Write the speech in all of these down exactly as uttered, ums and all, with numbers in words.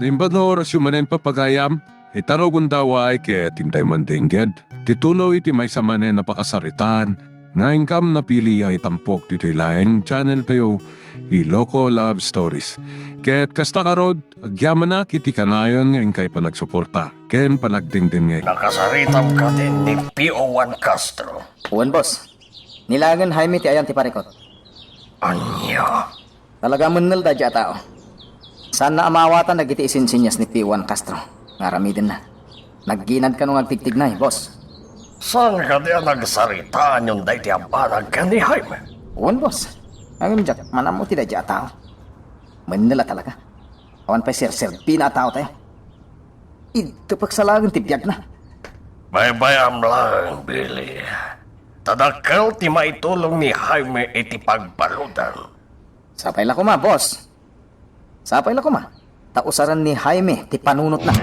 Imbag nga orasyo manen, papagayam, ita no gundaway ket intay mandengged ti tuloy ti maysa manen a pakasaritaan nga inkam napili a itampok ditoy laeng channel tayo, Iloko Love Stories. Ket kasta ngarud, agyamanak iti kanayon nga inkay panagsuporta ken panagdengdengngeg. Nakasaritam kadin ni P O Juan Castro. Wen, boss. Ni laengen Jaime ti ayan ti parikut. Ania? Talaga, mennel daydiay a tao. Saanna a maawatan dagiti isinsinyas ni P O Juan Castro nga aramidenna. Nagginad kano nga agtigtignay, boss. Saan kadi a nagsaritaanyon daytoy a banag ken ni Jaime? Wen, boss. Ngem diak man-ammo ti daydiay a tao. Mennel a talaga. Awan pay serserbina a tao tayo. Idto pagsalagen ti biagna. Baybay-am laeng, Billy. Ta dakkel ti maitulong ni Jaime iti pagbaludan. Sapay la koma, boss. Sapay la koma. Ta usaren ni Jaime ti panunotna.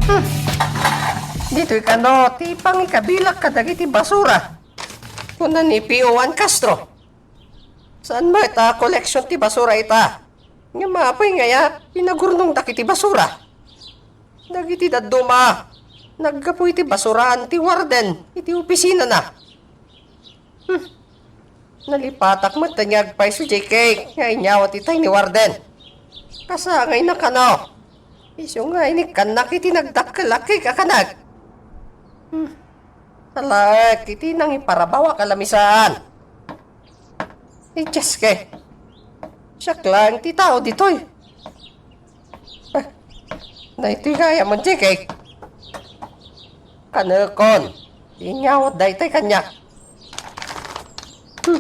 Hmm. Ditoy kano ti pangikabilak kadagiti basura, kuna ni P O Juan Castro. Saan met a koleksion ti basura ita? Ngem apay ngay a pinagurnongdak iti basura? Dagiti dadduma, naggapu iti basuraan ti warden iti opisinana. Hmm. Nalipatak met nga agpayso diay cake nga inyawat itay ni warden. Kasangayna kano. Isu nga inikkannak iti nagdakkel a cake a kanag. Hmm. Alaek iti nangiparabawak a lamisaan. Idiaske. Siak laeng ti tao ditoy. Ah, daytoy gayam, Jekek. Kanekon, inyawat daytoy kaniak. Hmm,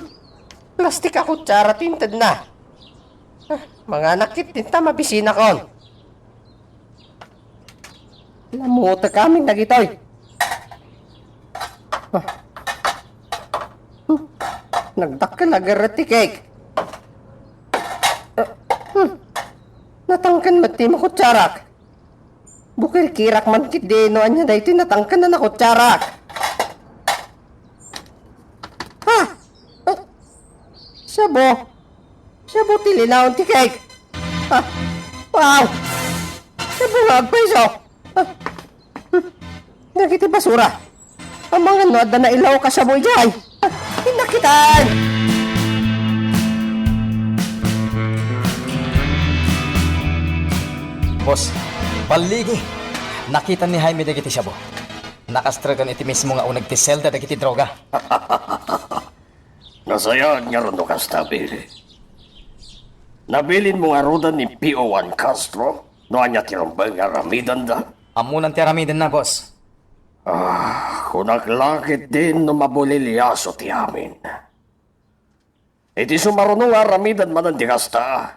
plastik a kutsara ti intedna. Ah, manganak ketdin ta mabisinakon. Namutek amin dagitoy. Ah. Hmm. Nagdakkel a gerret ti cake. Ah. Hmm. Natangken met ti makutsarak. Bukirkirak man ketdi no ania daytoy natangken a nakutsarak. Ah! Ah! Sabo. Sabo ti linaon ti cake. Ah, wow! Sabo nga agpayso. Ah, hmm. Dagiti basura. Amangan no adda nailaw a sabo idiay. Ah, innakitan! Boss, balligi. Nakita ni Jaime dagiti sabo. Nakastreken iti mismo nga uneg ti selda dagiti droga. Nasayaat ngarud no kasta, Billy. Nabilinmo ngaruden ni P O Juan Castro no ania ti rumbeng nga aramidenda? Ammonan ti aramidenna, boss. Ah, kunak la ketdin no mabuliliaso ti amin. Iti sumaruno nga aramiden manen ti kasta,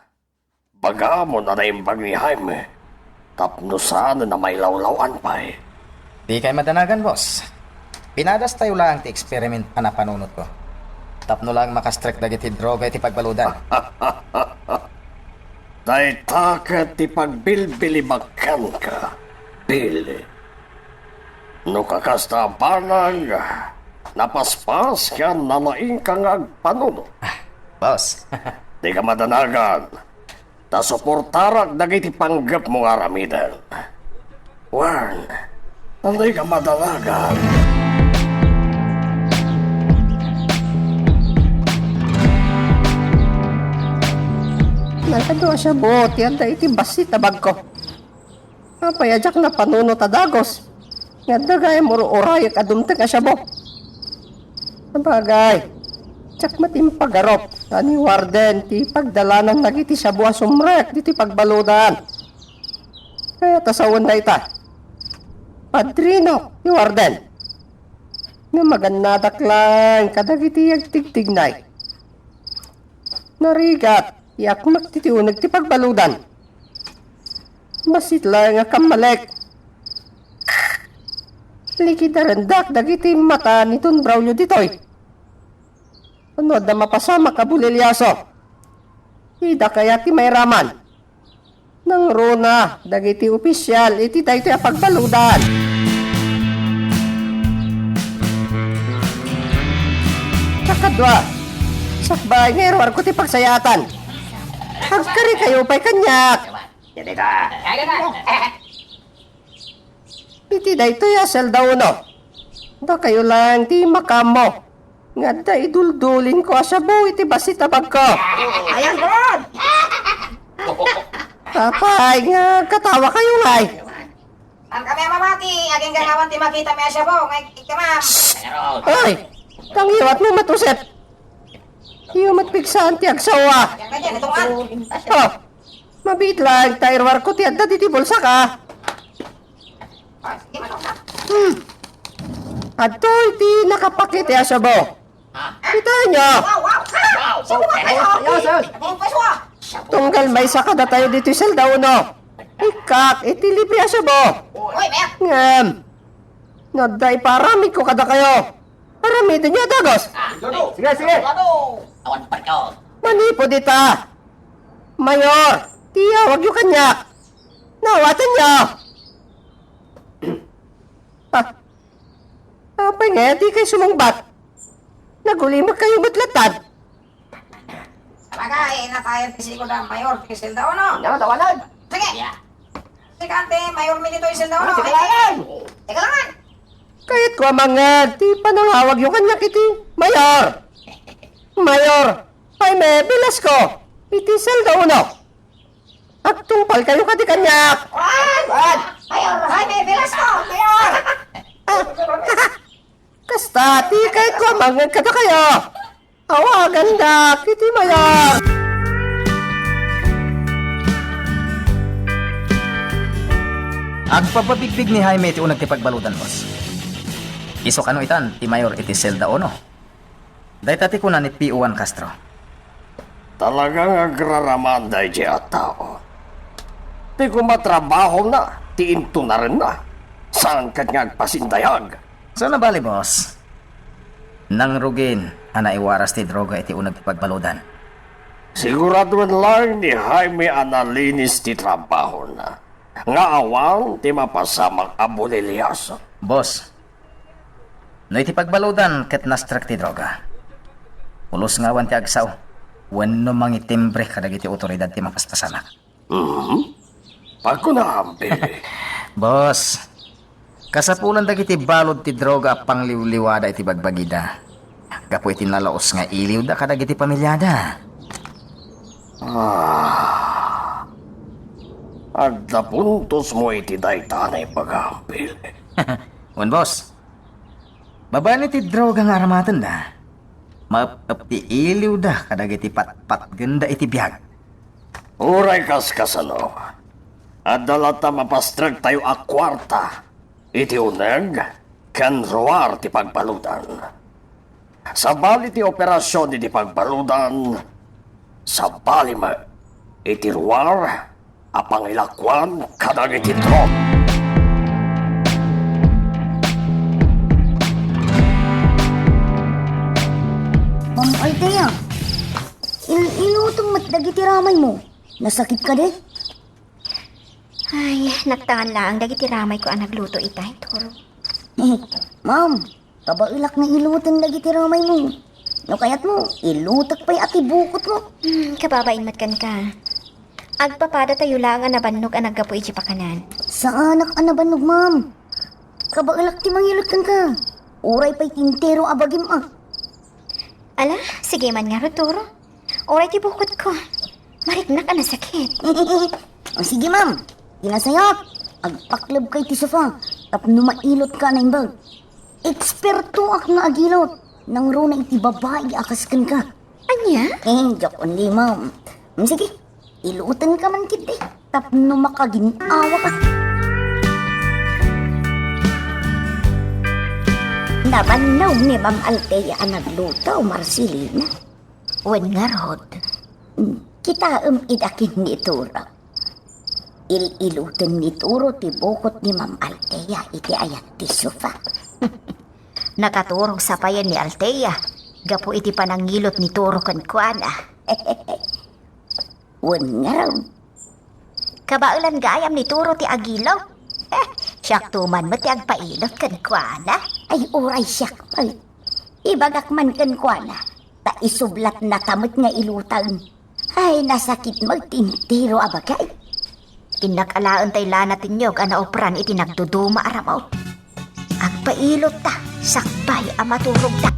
bagamon a naimbag ni Jaime tapno saanen a mailawlaw-an pay. Dikay madanagan, boss. Pinadastayo laeng ti experiment a napanunotko tapno laeng makastrek dagiti droga iti pagbaludan. Dayta ket ti pagbilbilibakanka, Billy. No kakasta a banag, napaspas ken nalaingka nga agpanunot. Ah, boss. Dika madanagan, ta suportarak dagiti panggepmo nga aramiden. Wen, dika madanagan. Nagadu a sabo ti adda iti bassit a bagko. Apay a diak napanunot a dagus? Nga adda gayam ur-urayek a dumteng a sabo. Sabagay, diak met impagarup ta ni Warden ti pagdalanan dagiti sabo a sumrek ditoy pagbaludan. Kayat a sawen dayta. Padrinok ti Warden. Nga magannadak laeng kadagiti agtigtignay. Narigat, iakmek ti uneg ti pagbaludan. Bassit laeng a kammalek. Likidarendak dagiti mata ni Don Braulio ditoy. No adda mapasamak a buliliaso, ida kayat ti mairaman? Nangruna dagiti opisial iti daytoy a pagbaludan. Kakadua, Sakbay nga iruarko ti pagsayaatan. Agkarikayo pay kaniak. Iti daytoy a selda uno, dakayo laeng ti makaammo nga adda iduldulinko a shabu iti bassit a bagko. Ayan, Ron! Apay nga katawakayo ngay? Saan kami a mamati? Agingga awan ti makitami a shabu nga ikkamam. Ay, tangiwatmo met, Josep. Iyo met pigsaan ti agsawa. Yan ka dyan, ito nga. Oh, mabiit laeng ta iruarko ti adda ditoy bulsak. Hmm. Adtoy ti nakapakit a shabu. Kitaenyo? Wow, wow! Shabu nga kayo! Tunggal maysa kadatayo ditoy selda uno. Ikkak iti libre a shabu. Uy, Mer! Ngem, no adda ipaaramidko kadakayo, aramidenyo a dagus. Sige, sige. Awan pa ito. Manipud ita, Mayor, ti awagyo kaniak. Naawatanyo. Ah, apay nga, dikay sumungbat? Nagulimekkayo met latta. Talaga, eh, natayan ti sigod a Mayor ti selda uno. Ano, tawanan? Sige. Sige, ante, Mayor mi ditoy selda uno. Sige, tawanan. Sige, tawanan. Kayatko a mangngeg ti panangawagyo kaniak iti Mayor. Mayor Jaime Velasco, iti selda uno. Agtungpalkayo kadi kaniak. Ay! Ay! Mayor Jaime Velasco, Mayor! Ah, kasta ti kayatko a mangngeg kadakayo. Awagandak iti Mayor. Agpapabigbig ni Jaime ti uneg ti pagbaludan, boss. Isu kano itan ti Mayor iti selda uno. Dayta ti kuna ni P O Juan Castro. Talaga nga agraraman daydiay a tao. Ti koma trabahona ti intunarenna. Saan ket nga agpasindayag? Saan a bali, boss? Nangrugin a naiwaras ti droga iti uneg ti pagbaludan. Siguradoen laeng ni Jaime a nalinis ti trabahona, nga awan ti mapasamak a bulilias. Boss, no iti pagbaludan ket nastrek ti droga, pulos nga awan ti agsao wenno mangitimbre kadagiti otoridad ti mapaspasamak. Mhm. Pagkunam, Pili. Boss, kasapulan dagiti balud ti droga a pangliwliwada iti bagbagida gapu iti nalaus nga iliwda kadagiti pamiliada. Ah. Adda puntosmo iti dayta a naibagam, Pili. Wen, boss. Babaen iti droga nga aramatenda, maep-ep ti iliwda kadagiti patpatgenda iti biag. Uray kaskasano, adda latta mapastrektayo a kuarta iti uneg ken ruar ti pagbaludan. Sabali ti operasion iti pagbaludan, sabali met iti ruar a pangilakuan kadagiti drone. Ma'am Althea, il-, ilutong met dagiti ramaymo. Nasakit kadi? Ay, nagtangan laeng dagiti ramayko a nagluto itay, Toro. Ma'am, kabaelak nga iluteng dagiti ramaymo. No kayatmo, ilutek pay a ti bukotmo. Hmm, kababain met kenka. Agpapadatayo laeng a nabannog a naggapu iti pakanan. Saanak a nabannog, ma'am. Kabaelak ti mangilut kenka. Uray pay ti entero a bagim a. Ala, sige man ngarud, Toro. Uray ti bukotko. Mariknak a nasakit. O, sige, ma'am. Ti nasayaat, agpaklebka iti sofa tapno mailutka a naimbag. Ekspertoak nga agilut. Nangruna iti babai a kas kenka. Ania? Eh, joke only, ma'am. Mm, sige, ilutenka man ketdi tapno makagin-awaka. Nabannog ni Ma'am Althea a nagluto, Marcelina. Wen ngarud, kitaem ida ken ni Toro. Il-iluten ni Toro ti bukot ni Ma'am Althea iti ayat ti sofa. Nakaturog sapayen ni Althea gapu iti panangilut ni Toro kenkuana. Wen ngarud, kabaelan gayam ni Toro ti agilaw. Eh, siakto man met ti agpailut kenkuana. Ay, uray siak pay. Ibagak man kenkuana, ta isublatnata met nga iluten. Ay, nasakit met ti entero a bagay. Innak alaen tay lana ti niyog a naupran iti nagduduma a ramut. Agpailotta, sakbay a maturogda.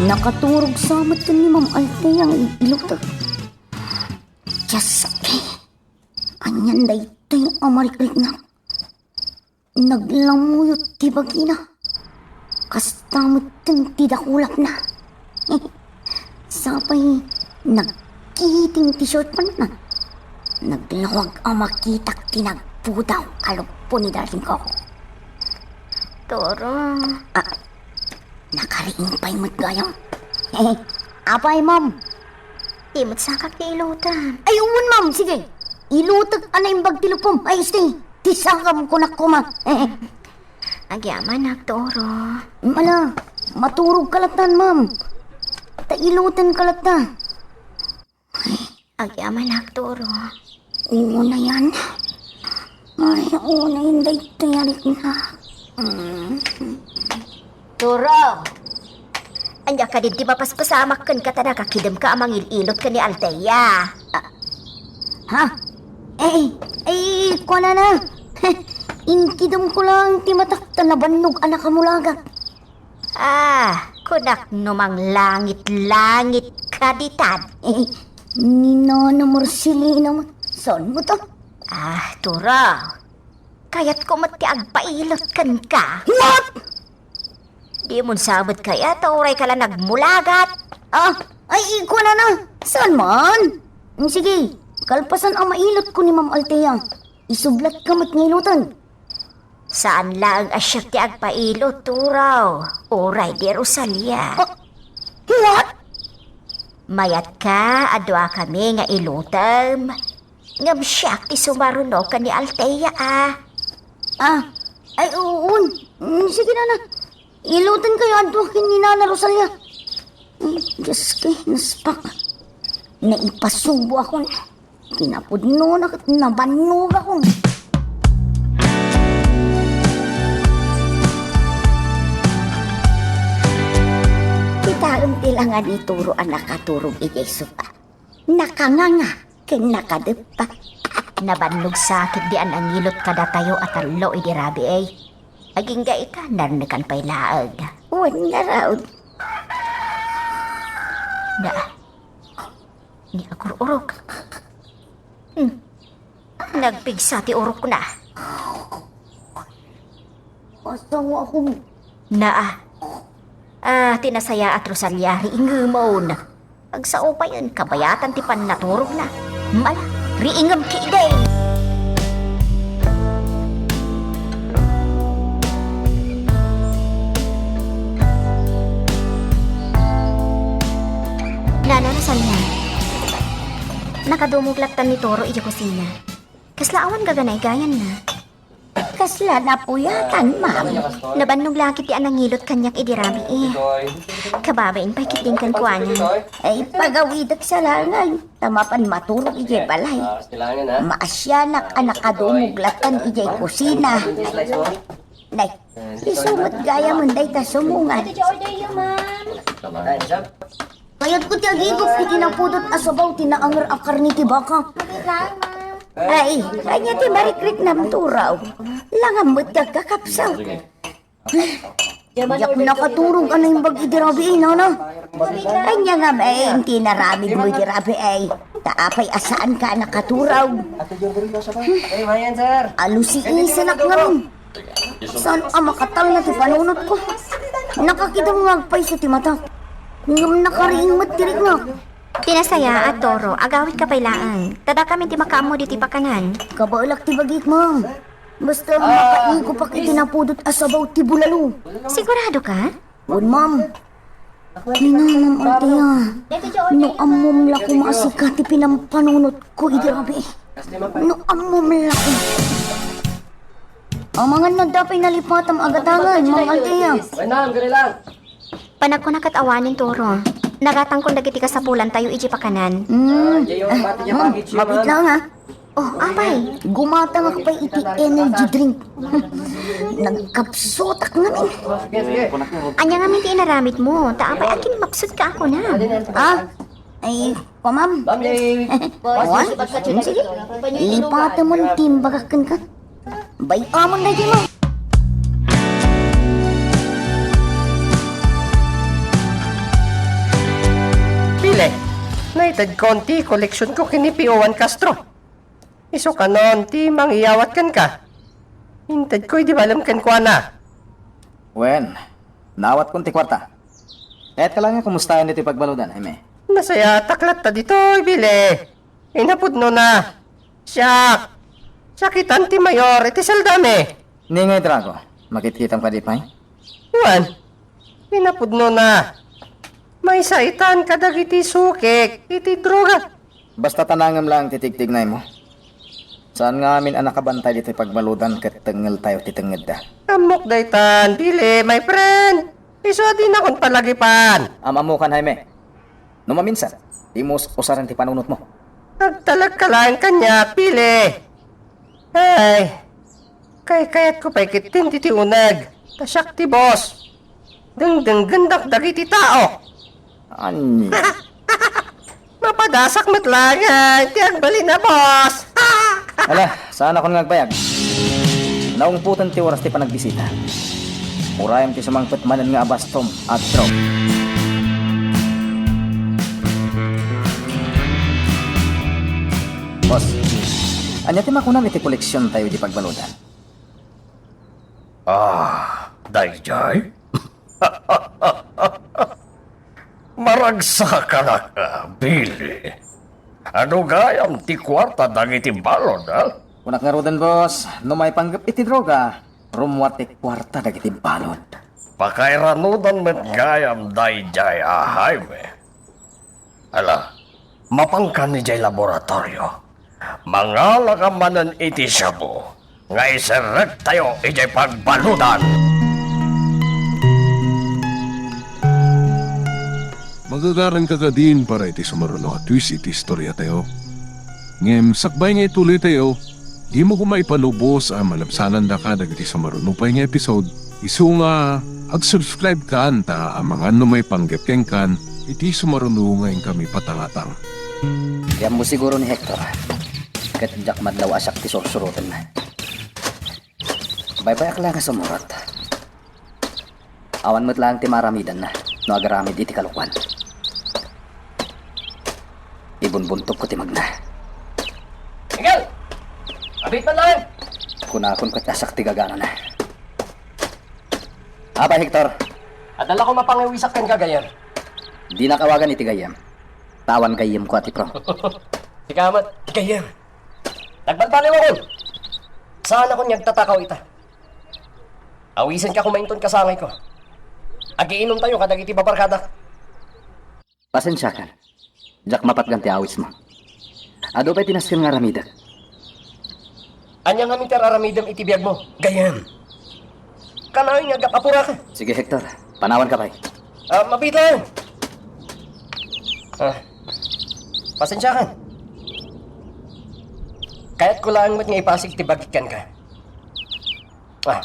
Nakaturog sa met ken ni Ma'am Althea nga ilutek. Dios, anian daytoy a marikriknak? Naglamuyot ti bagina. Kasta met ti dakulapna. Sapay nagkiting ti short pantna. Naglawag a makitak ti nagpudaw a luppo ni darling ko. Toro. Ah, nakariing pay met gayam. Apay, ma'am? Di met sakak ti ilutem. Ay, wen, ma'am, sige. Ilutek a naimbag ti luppom. Ay, isti, ti sakam kunak koma. Agyamanak, Toro. Ala, maturog ka latta, ma'am. Ta ilutenka latta. Agyamanak, Toro. Unayan. Ay, unayan daytoy a riknak. Mm. Toro! Ania kadi ti mapaspasamak kenka ta nakakidemka a mangil-ilot ken ni Althea? Ah, ha? Eh, eh, kuanana. Inkidemko laeng ti matak ta nabannog a nakamulagat. Ah, kunak no manglangit-langit ka ditan. Eh, ni Nana Marcelina met, saan met a? Ah, Toro. Kayatko met ti agpailot kenka. What? Dimon sa met kayat ta uray ka la nagmulagat? Ah, ay, kuanana. Saan man? Mm, sige, kalpasan a mailotko ni Ma'am Althea, isublatka met nga iloten. Saan laeng a siak ti agpailot, Toro, uray di Rosalia. Ah, what? Mayatka a duakami nga ilotem. Ngem siak ti sumaruno ken ni Althea, a. Ah, ay, uun. Mm, sige, nana. Ilotenkayo a dua ken ni Nana Rosalia. Ay, Dios, ket naspak. Naipasubokon. Kinapudnona ket nabannogakon. Kitaem ti langa ni Toro a nakaturog idiay sofa. Nakanganga ken nakadeppa. Nabannog sa ketdi a nangilot kadatayo a tallo idi rabii. Agingga ita, narnekan pay laeng. Wen ngarud. Na, ni agur-urok. Hmm. Nagpigsa ti urokna. Asawa ko. Naa. Ah, ti nasayaat, Rosalia, riingemon. Agsao payen, kabayatan ti pannaturogna. Mala, riingem ketdi. Nana Rosalia, nakadumog lattan ni Toro idiay kusina. Kasla awan gaganaygayanna. Kasla napuyatan, ma'am. Nabannog la ketdi a nangilot kaniak idi rabii. Kababain pay ketdin kenkuana. Ay, pagawidek sa langay. Ta mapan maturog idiay balay. Maasianak a nakadumog lattan idiay kusina. Nay, isu met gayam dayta sumungan. Ito order you, ma'am. Kayatko ti agigup iti napudot a sabaw ti naanger a karne ti baka. Ay, ania ti marikriknam, Toro? Langam met ti agkakapsawko. Diak nakaturog a naimbag idi rabii, nana. Ania ngem ti inaramidmo idi rabii? Ta apay a saanka a nakaturog? Alusiisanak ngamin. Saan a makatalna ti panunotko? Nakakidem nga agpayso ti matak. Ngem nakariing met ti riknak. Ti nasayaat, Toro, agawidka pay laeng. Ta dakami ti makaammo ditoy pakanan. Kabaelak ti bagik, ma'am. Basta mapaigupak iti napudot a sabaw ti bulalo. Siguradoka? Wen, ma'am. Ni Nanang Althea, no ammom la koma a sika ti pinampanunotko idi rabii. No ammom la koma. Amangan na dapay nalipatam a gatangan, Ma'am Althea. Wen, ma'am, gali lang. Panagkuna ket awanen, Toro. Nagatangkon dagiti kasapulantayo idiay pakanan. Hmm. Ah, yayo, ma'am, mabit lang, ha? Oh, apay, gumatangak pay iti energy drink. Nagkapsutak ngamin. Ania ngamin ti inaramidmo? Ta apay akin mapsut ka ako na. Ah, ay, pa, ma'am. Wan? Sige. Lipatemon ti imbagak kenka. Bay-amon daytoy, ma'am. Pile, naitedkon ti koleksionko ken ni Pio Juan Castro. Isu kanon ti mangiyawat kenka. Intedko idi balem kenkuana. Wen, naawatkon ti kuarta. Kayatka laeng nga kumustaen ditoy pagbaludan, Jaime. Nasayatak latta ditoy, Pile. Inapudnona. Siak. Sakitan ti mayor iti seldami. Ni ngay, Drago, makitkitam kadi pay? Wen, inapudnona. Maisaitan kadagiti sukik iti droga. Basta tanangem laeng ti tigtignaymo. Saan nga amin a nakabantay ditoy pagbaludan ket tengngeltayo ti tengngedda. Ammok daytan, Pile, my friend. Isu a dinakon palagipan. Am-ammokan, Jaime. No maminsan, dimo us-usaren ti panunotmo. Agtalekka laeng kaniak, Pile. Ay, kaykayatko pay ketdin ti uneg, ta siak ti boss. Dengdenggendak dagiti tao. Ania? Mapadasak met laeng ti agbalin a boss. Ala, saanakon nga agbayag. Naungpoten ti oras ti panagbisita. Urayem ti sumangpet manen nga abastom, Adro. Boss, ania ti makunam iti koleksiontayo iti pagbaludan? Ah, daydiay? Maragsakanak, Billy. Adu gayam ti kuarta dagiti balud, a? Kunak ngaruden, boss, no maipanggep iti droga, rummuar ti kuarta dagiti balud. Pakairanudan met gayam daydiay a Jaime. Ala, mapankan idiay laboratorio. Mangalaka manen iti shabu nga iserrektayo idiay pagbaludan. Magagaranka kadin para iti sumaruno a twist iti istoriatayo. Ngem sakbay nga ituloytayo, dimo koma ipalubos a malabsanandaka dagiti sumaruno pay nga episode. Isu nga ag-subscribe kan ta amangan no maipanggep kenkan iti sumaruno nga inkami patangatang. Ti ammo siguro ni Hector, ket diak madlaw a siak ti sursurotenna. Baybayak la nga sumurot. Awan met laeng ti maaramidanna no agaramid iti kalokuan. Ibunbuntok ko ti magna. Miguel! Abit man laeng! Kunakon ket a siak ti gaganana. Apay, Hector? Adda la koma pangawisak kenka, gayyem. Dinak awagan iti gayyem. Ta awan gayyemko a ti pro. Sika met, gayyem. Nagbalbaliwakon. Saanakon nga agtatakaw ita. Awisenka koma inton kasangayko. Agiinumtayo kadagiti babarkadak. Pasensiakan. Diak mapatgan ti awismo. Adu pay ti nasken nga aramidek. Ania ngamin ti ar-aramidem iti biagmo, gayyem? Kanayon nga agap-apuraka. Sige, Hector. Panawanka pay. Ah, mabit laeng. Ah, pasensiakan. Kayatko laeng met nga ipasig ti bagik kenka. Ah.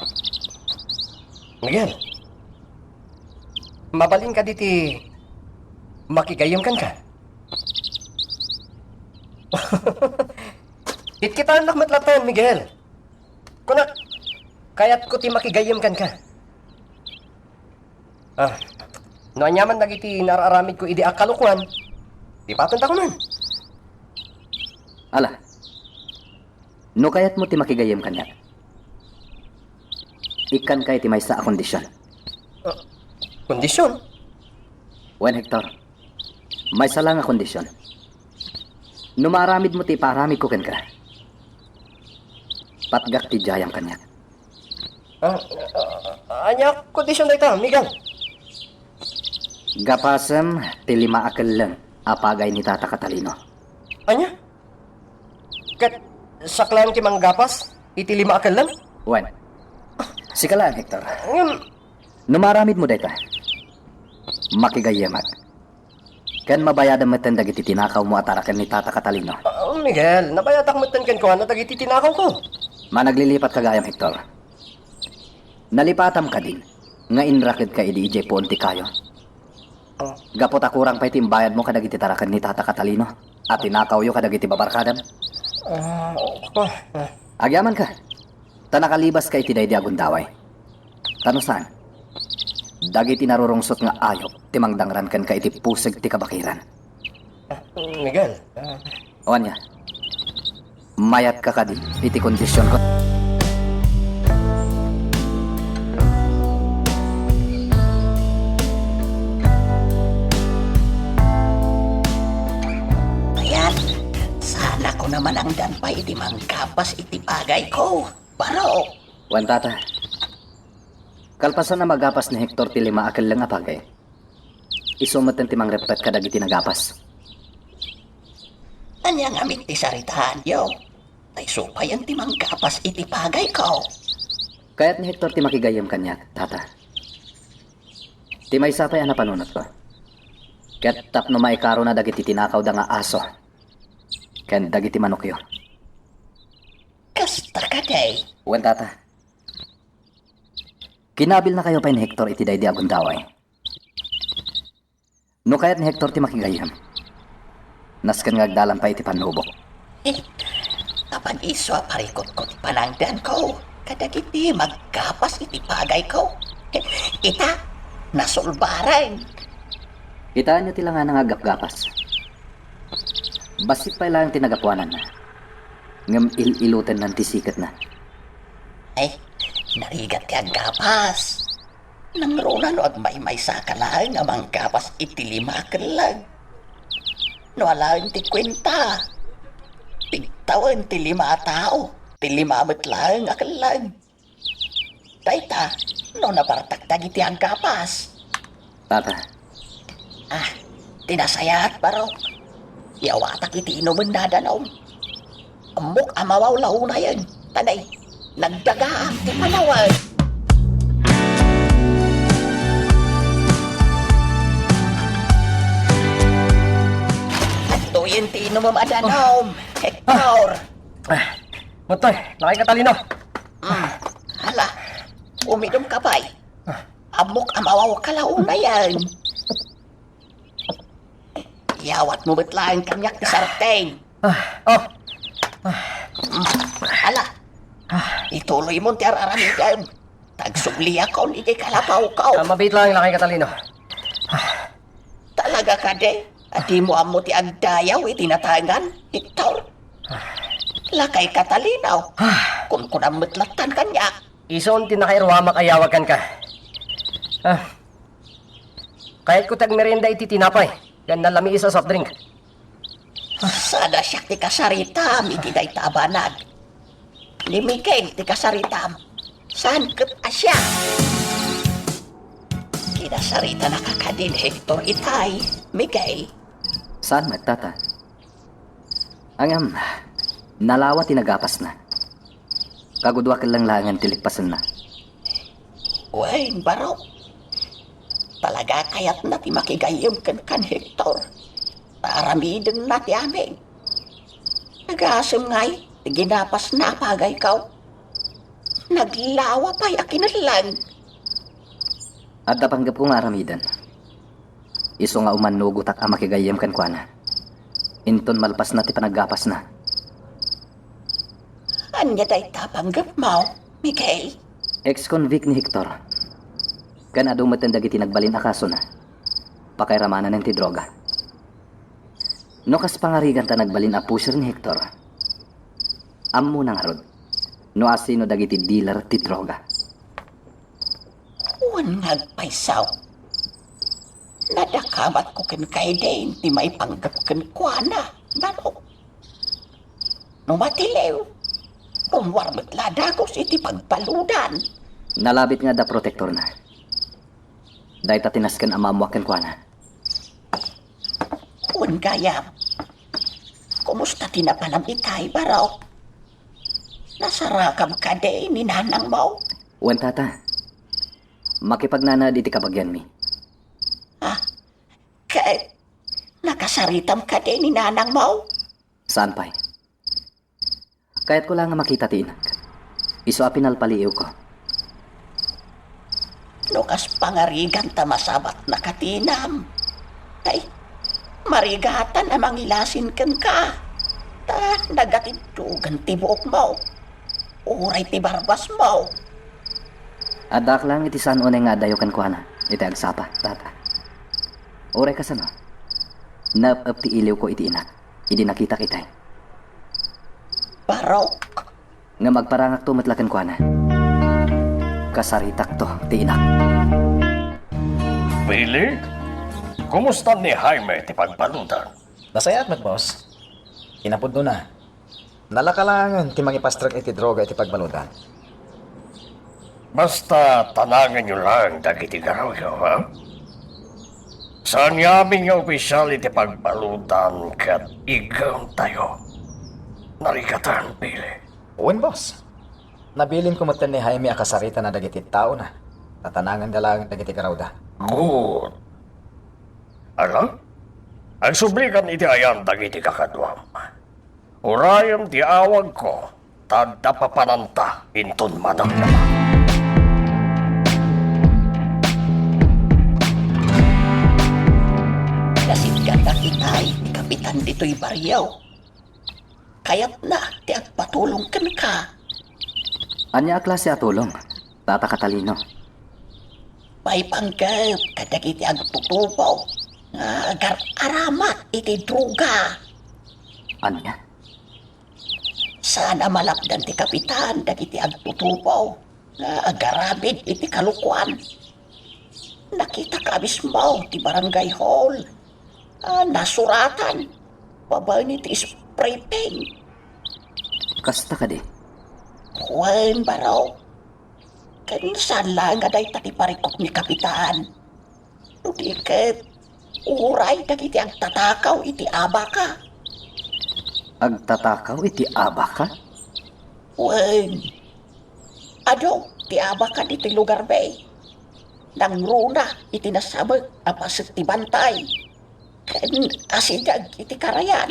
Miguel, mabalin kadi ti makigayyem kenka? Kitkitaennak met latta, Miguel. Kunak, kayatko ti makigayyem kenka. Ah, no aniaman dagiti nar-aramidko idi a kalokuan, ipatentako man. Ala, no kayatmo ti makigayyem kaniak, ikkanka iti maysa a kondision. Ah, kondision? Wen, Hector, maysa la nga kondision. No maaramidmo ti ipaaramidko kenka, patgak ti diayam kaniak. Ah, ah, ania kondision dayta, Miguel? Gapasem ti lima a kelleng a pagay ni Tata Catalino. Ania? Ket siak laeng ti manggapas iti lima a kelleng? Wen. Sika laeng, Hector. Ngem, no maaramidmo dayta, makigayyemak. Ken mabayadem metten dagiti tinakawmo a taraken ni Tata Catalino. Ah, Miguel, nabayatak metten kenkuana dagiti tinakawko. Managlilipat ka gayam, Hector. Nalipatam kadin nga inrakedka idi idiay puon ti kayo? Ah. Gapu ta kurang pay ti imbayadmo kadagiti taraken ni Tata Catalino a tinakawyo kadagiti babarkadam? Ah, ah, ah. Agyamanka, ta nakalibaska iti daydi a gundaway. Ta no saan, dagiti narurungsot nga ayup ti mangdangran kenka iti puseg ti kabakiran. Ah, Miguel, ah. O ania? Mayatka kadi iti kondisionko? Mayat, saan a ko namanangdan pay iti manggapas iti pagayko, baro. Wen, tata. Kalpasan a magapas ni Hector ti lima a kelleng a pagay, isu metten ti mangreppet kadagiti nagapas. Ania ngamin ti saritaanyo? Ta isu payen ti manggapas iti pagayko. Kayat ni Hector ti makigayyem kaniak, tata. Ti maysa pay a napanunotko. Ket tapno maikarona dagiti tinakawda nga aso ken dagiti manokyo. Kasta kadi? Wen, tata. Kinabilnakayo pay ni Hector iti daydi a gundaway. No kayat ni Hector ti makigayyem, nasken nga agdalan pay iti pannubok. Eh, apan isu a parikutko ti panangdanko kadagiti maggapas iti pagayko. Eh, ita, nasulbaren. Kitaenyo ti langana nga aggapgapas. Bassit pay laeng ti nagapuananna, ngem il-ilutennan ti siketna. Ay, narigat ti aggapas. Nangruna no agmaymaysa ka laeng a manggapas iti lima a kelleg. No alaen ti kuenta, pigtawen ti lima a tao ti lima met laeng a kelleg. Dayta, no nabartak dagiti aggapas. Tata. Ah, ti nasayaat, baro. Yawatak iti inumen a danum. Ammok a mawawlaw unayen. Tanay, nagdagaam ti panawen. Adtoyen ti inumem a danum, Hector. Ah, Mutoy, lakay Catalino. Mm, hala, umidum ka pay. Ammok a mawawkalaw unayen. Yawatmo met laeng kaniak ti sarteng. Ah, oh. Mm, hala, ituloymon ti ar-aramidem. Tagsubliakon iti kalapawko. Ah, mabiit laeng, lakay Catalino. Talaga kadi a dimo ammo ti agdayaw iti natangan, Hector? Lakay Catalino, kunkunam met lattan kaniak. Isun ti nakairuamak a yawag kenka. Ah, kayatko ti agmerienda iti tinapay ken nalamiis a soft drink. Saan a siak ti kasaritam iti dayta a banag. Ni Miguel ti kasaritam. Saan ket a siak? Kinasaritanaka kadin Hector itay, Miguel. Saan met, tata? Ngem, nalawa ti nagapasna. Kagudua ket laengen ti lippasenna. Wen, baro. Talaga kayatna ti makigayyem kenka ni Hector. Ta aramidenna ti amin. Nagasem ngay ti ginapasna a pagayko. Naglawa pay a kinelleng. Adda panggepko nga aramiden. Isu nga umannugotak a makigayyem kenkuana. Inton malpasna ti panaggapasna. Ania dayta a panggepmo, Miguel? Ex-convict ni Hector. Ken adu metten dagiti nagbalin a kasona. Pakairamanen ti droga. No kas pangariganta nagbalin a pusher ni Hector, ammona ngarud no asino dagiti dealer ti droga. Wen nga agpayso. Nadakamatko ken kaiden ti maipanggep kenkuana, baro. No matiliw, rummuar met la a dagus iti pagbaludan. Nalabit nga adda protektorna. Dayta ti nasken a maammoak kenkuana. Wen gayam, kumusta ti napanam itay, baro? Nasarakam kadi ni nanangmo? Wen, tata. Makipagnanaed iti kabagianmi. Ah, ket nakasaritam kadi ni nanangmo? Saan pay. Kayatko la nga makita ti inak. Isu a pinalpaliiwko. No kas pangarigan ta masabatna katinam, tay, marigatan a mangilasin kenka. Ta nagatiddogan ti buokmo, uray ti barbasmo. Addaak laeng iti saan unay nga addayo kenkuana iti agsapa, tata. Uray kasano, naep-ep ti iliwko iti inak idi nakitak itay. Barok. Ngem agparangakto met la kenkuana. Kasaritakto ti inak. Billy, kumusta ni Jaime ti pagbaludan? Nasayaat met, boss. Kinapudnona. Nalaka laengen ti mangipastrek iti droga iti pagbaludan. Basta tanangenyo laeng dagiti garawyo, ha? Saan nga amin nga opisial iti pagbaludan ket iggemtayo. Narigatan, Billy. Wen, boss. Nabilinko metten ni Jaime a kasaritana dagiti taona. Tatanangenda laeng dagiti garawda. Good. Ala? Agsublikan iti ayan dagiti kakaduam. Urayem ti awagko, ta adda papananta inton madamdama. Nasidgatak itay ti kapitan ditoy barrio. Kayatna ti agpatulong kenka. Ania a klase a tulong, Tata Catalino? Maipanggep kadagiti agtutubo nga agar-aramat iti droga. Ania? Saan a malapdan ti kapitan dagiti agtutubo nga agaramid iti kalokoan. Nakitak a mismo ti barangay hall a nasuratan babaen iti spray paint. Kasta kadi? Wen, barok. Ken saan laeng a dayta ti parikut ni kapitan. No di ket, uray dagiti agtatakaw iti abaka. Agtatakaw iti abaka? Wen, adu ti abaka ditoy lugarmi. Nangruna iti nasamek a paset ti bantay ken asideg iti karayan.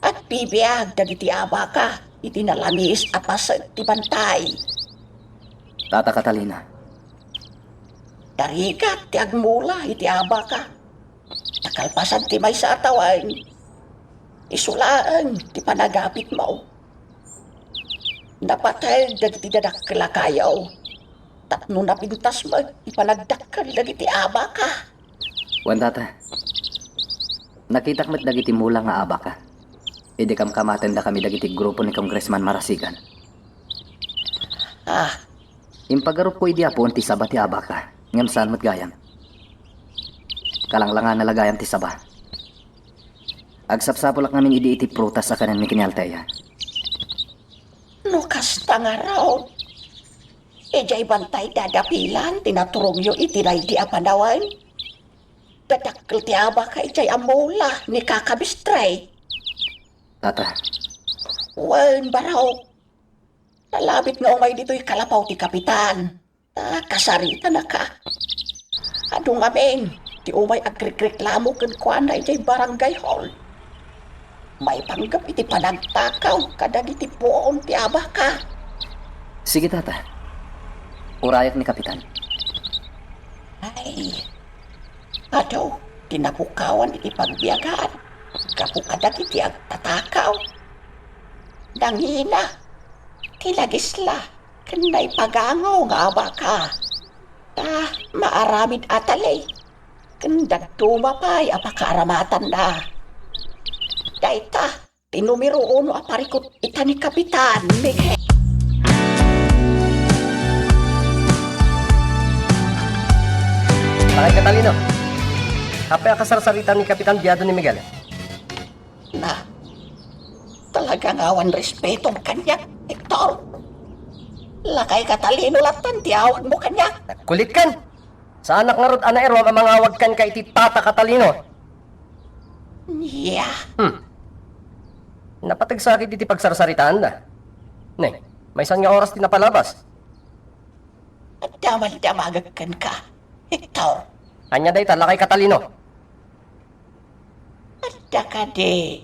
Agbibiag dagiti abaka iti nalamiis a paset ti bantay. Tata Catalina. Narigat ti agmula iti abaka. Ta kalpasan ti maysa a tawen, isu laeng ti panagapitmo. Napateg dagiti dadakkel a kayo tapno napintas met ti panagdakkel dagiti abaka. Wen, Tata, nakitak met dagiti mula nga abaka idi kamkamatendakami dagiti grupo ni Congressman Marasigan. Ah. Impagarupko idi apuon ti saba ti abaka, ngem saan met gayam. Kalanglangana la gayam ti saba. Agsapsapulak ngamin idi iti prutas a kanenmi ken ni Althea. No kasta ngarud, idiay bantay dadapilan ti naturongyo iti daydi a panawen. Dadakkel ti abaka idiay a mula ni Kaka Bistray. Tata. Wen, barok. Nalabit nga umay ditoy kalapaw ti kapitan. Ta kasaritanaka. Adu ngamin ti umay agrikreklamo kenkuana idiay barangay hall. Maipanggep iti panagtakaw kadagiti puon ti abaka. Sige, Tata. Urayak ni Kapitan. Ay, adu ti napukawan iti pagbiagan gapu kadagiti agtatakaw. Nangina ti nagisla ken naipagango nga abaka. Ta maaramid a tali ken dadduma pay a pakaaramatanna. Dayta ti numero uno a parikut ita ni Kapitan Miguel. Lakay Catalino, apay a kasarsarita ni Kapitan biado ni Miguel? Na, talaga nga awan respetom kaniak, Hector. Lakay Catalino latta ti awagmo kaniak. Nagkulit kan! Saanak ngarud a nairuam a mangawag kenka iti Tata Catalino. Nia? Hmm. Napateg sakit iti pagsarsaritaanda. Ne, maysan nga oras ti napalabas. Damdamagek kenka, Hector. Ania dayta, Lakay Catalino? Adda kadi,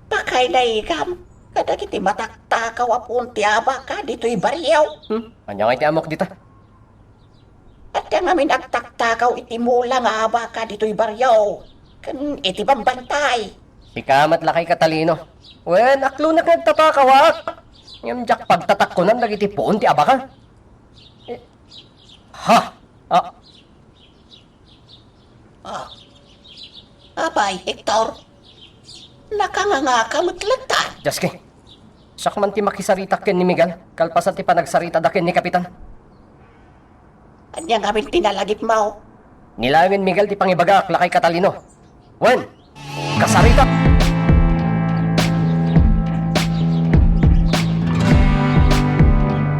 pakayna, igam, kadagiti mataktakaw a puon ti abaka ditoy barrio. Hmm? Ania nga iti ammok dita? Adda ngamin agtaktakaw iti mula nga abaka ditoy barrio ken iti bambantay. Sika met, Lakay Catalino. Wen, aklonek nga agtatakawak. Ngem diak pagtatakkonan dagiti puon ti abaka. Eh, ha? Ah. Ah. Apay, Hector? Nakangangaka met latta. Jaski. Siak man ti makisaritak ken ni Miguel, kalpasan ti panagsaritada ken ni Kapitan. Ania ngamin ti nalagipmo? Ni Laengen Miguel ti pangibagak, Lakay Catalino. Wen, kasaritak!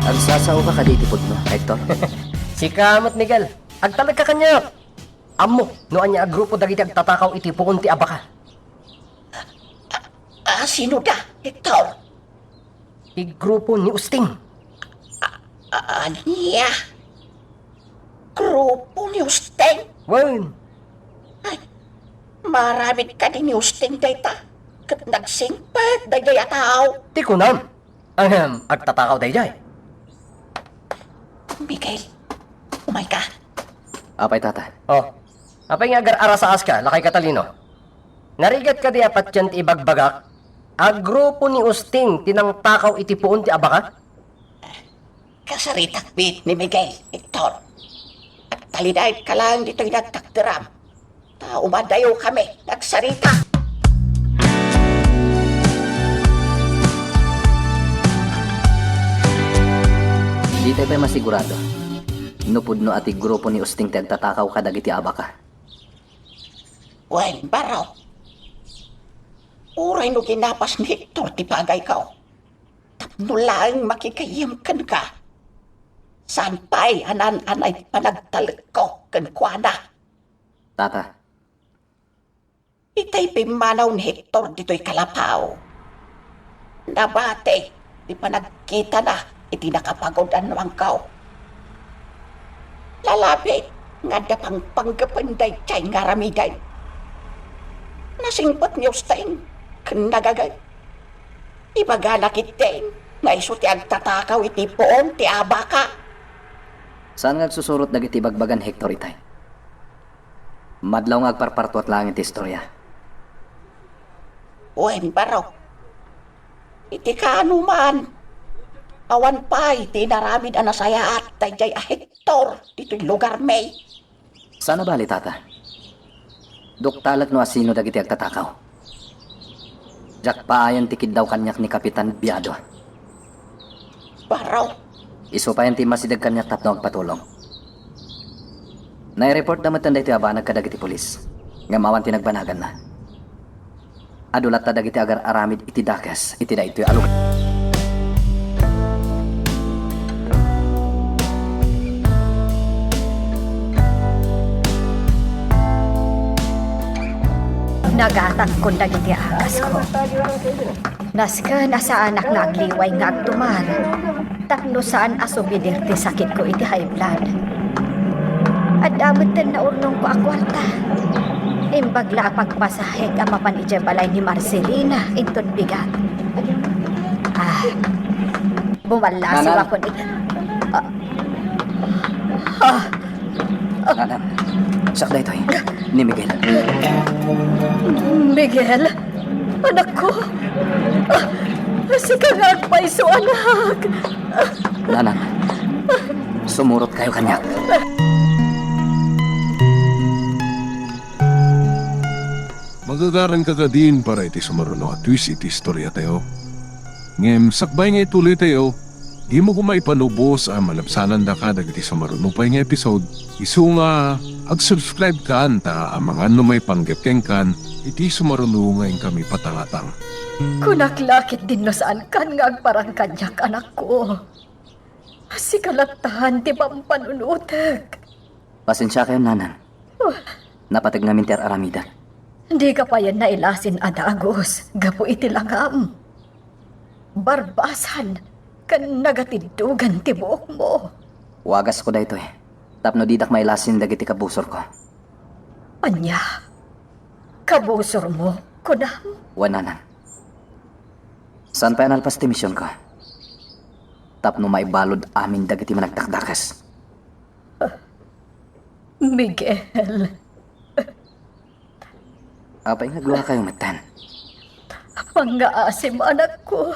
Agsasaoka kadi iti pudno, Hector? Sika met, Miguel. Agtalekka kaniak. Ammok no ania a grupo dagiti agtatakaw iti puon ti abaka. Ah, sinoda, Hector? Ti grupo ni Usting. A-, ania? Grupo ni Usting? Wen. Ay, maaramid kadi ni Usting dayta ket nagsingpet daydiay a tao? Ti kunam. Ahem, agtatakaw daydiay. Miguel, umayka. Apay, Tata? Oh. Apay nga agar-arasaaska, Lakay Catalino? Narigat kadi a patien ti ibagbagak a grupo ni Usting ti nangtakaw iti puon ti abaka? Kasaritak met ni Miguel, Hector. Agtalinaedka laeng ditoy nagtakderam. Ta umadayokami nagsarita. Ditay pay masigurado no pudno a ti grupo ni Usting ti agtatakaw kadagiti abaka. Wen, baro. Uray no ginapas ni Hector ti bagayko, tapno laeng makigayem kenka, saan pay a naan-anay ti panagtalekko kenkuana. Tata. Itay pimmanaw ni Hector ditoy kalapaw, nabati ti panagkitana iti nakapagud a nuangko. Lalabit nga adda pangpanggepen daydiay nga aramiden. Nasingpet ni Usting ken nagaget. Ibagana ketdin nga isu ti agtatakaw iti puon ti abaka. Saan nga agsusurot dagiti ibagbagan Hector itay? Madlaw nga agparpartuat laeng iti istoria. Wen, baro. Iti kaanoman, awan pay ti inaramid a nasayaat daydiay a Hector ditoy lugarmi. Saan a bale, Tata. Duktalek no asino dagiti agtatakaw. Diak paayen ti kiddaw kaniak ni Kapitan Biado. Baro. Isu payen ti immasideg kaniak tapno agpatulong. Naireportda metten daytoy a banag kadagiti pulis, ngem awan ti nagbanaganna. Adu latta dagiti agar-aramid iti dakes iti daytoy a lugar. Nagatakkon dagiti agasko. Nasken a saanak nga agliway nga agtumar. Tapno saan a sumidir ti sakitko iti high blood. Adda metten naurnongko a kuarta. Imbag la a pagpasahek a mapan idiay balay ni Marcelina inton bigat. Ah, bumallasiwakon iti, ah, ah. Nanang, siak daytoy, ni Miguel. Miguel? Anakko? Ah, sika nga agpayso, anak. Nanang, sumurot kayo kaniak. Magagaranka kadin para iti sumaruno a twist iti istoriatayo. Ngem sakbay nga ituloytayo, dimo koma ipanubos a malabsanandaka dagiti sumaruno pay nga episode. Isu nga, ag-subscribe kan ta amangan no maipanggep kenkan iti sumaruno nga inkami patangatang. Kunak la ketdin no saankan nga agparang kaniak, anakko. Sika lattan ti pampanunotek. Pasensiakayon, nanang. Oh. Napateg ngamin ti ar-aramidek. Dika payen nailasin a dagus gapu iti langam. Barbasan ken nagatiddogan ti buokmo. Wagasko daytoy tapno didak mailasin dagiti kabusorko. Ania? Kabusormo, kunam? Wen, nanang. Saan pay a nalpas ti misionko? Tapno maibalud amin dagiti managdakdakes. Miguel. Apay nga agluakayo metten? Mangngaasim, anakko.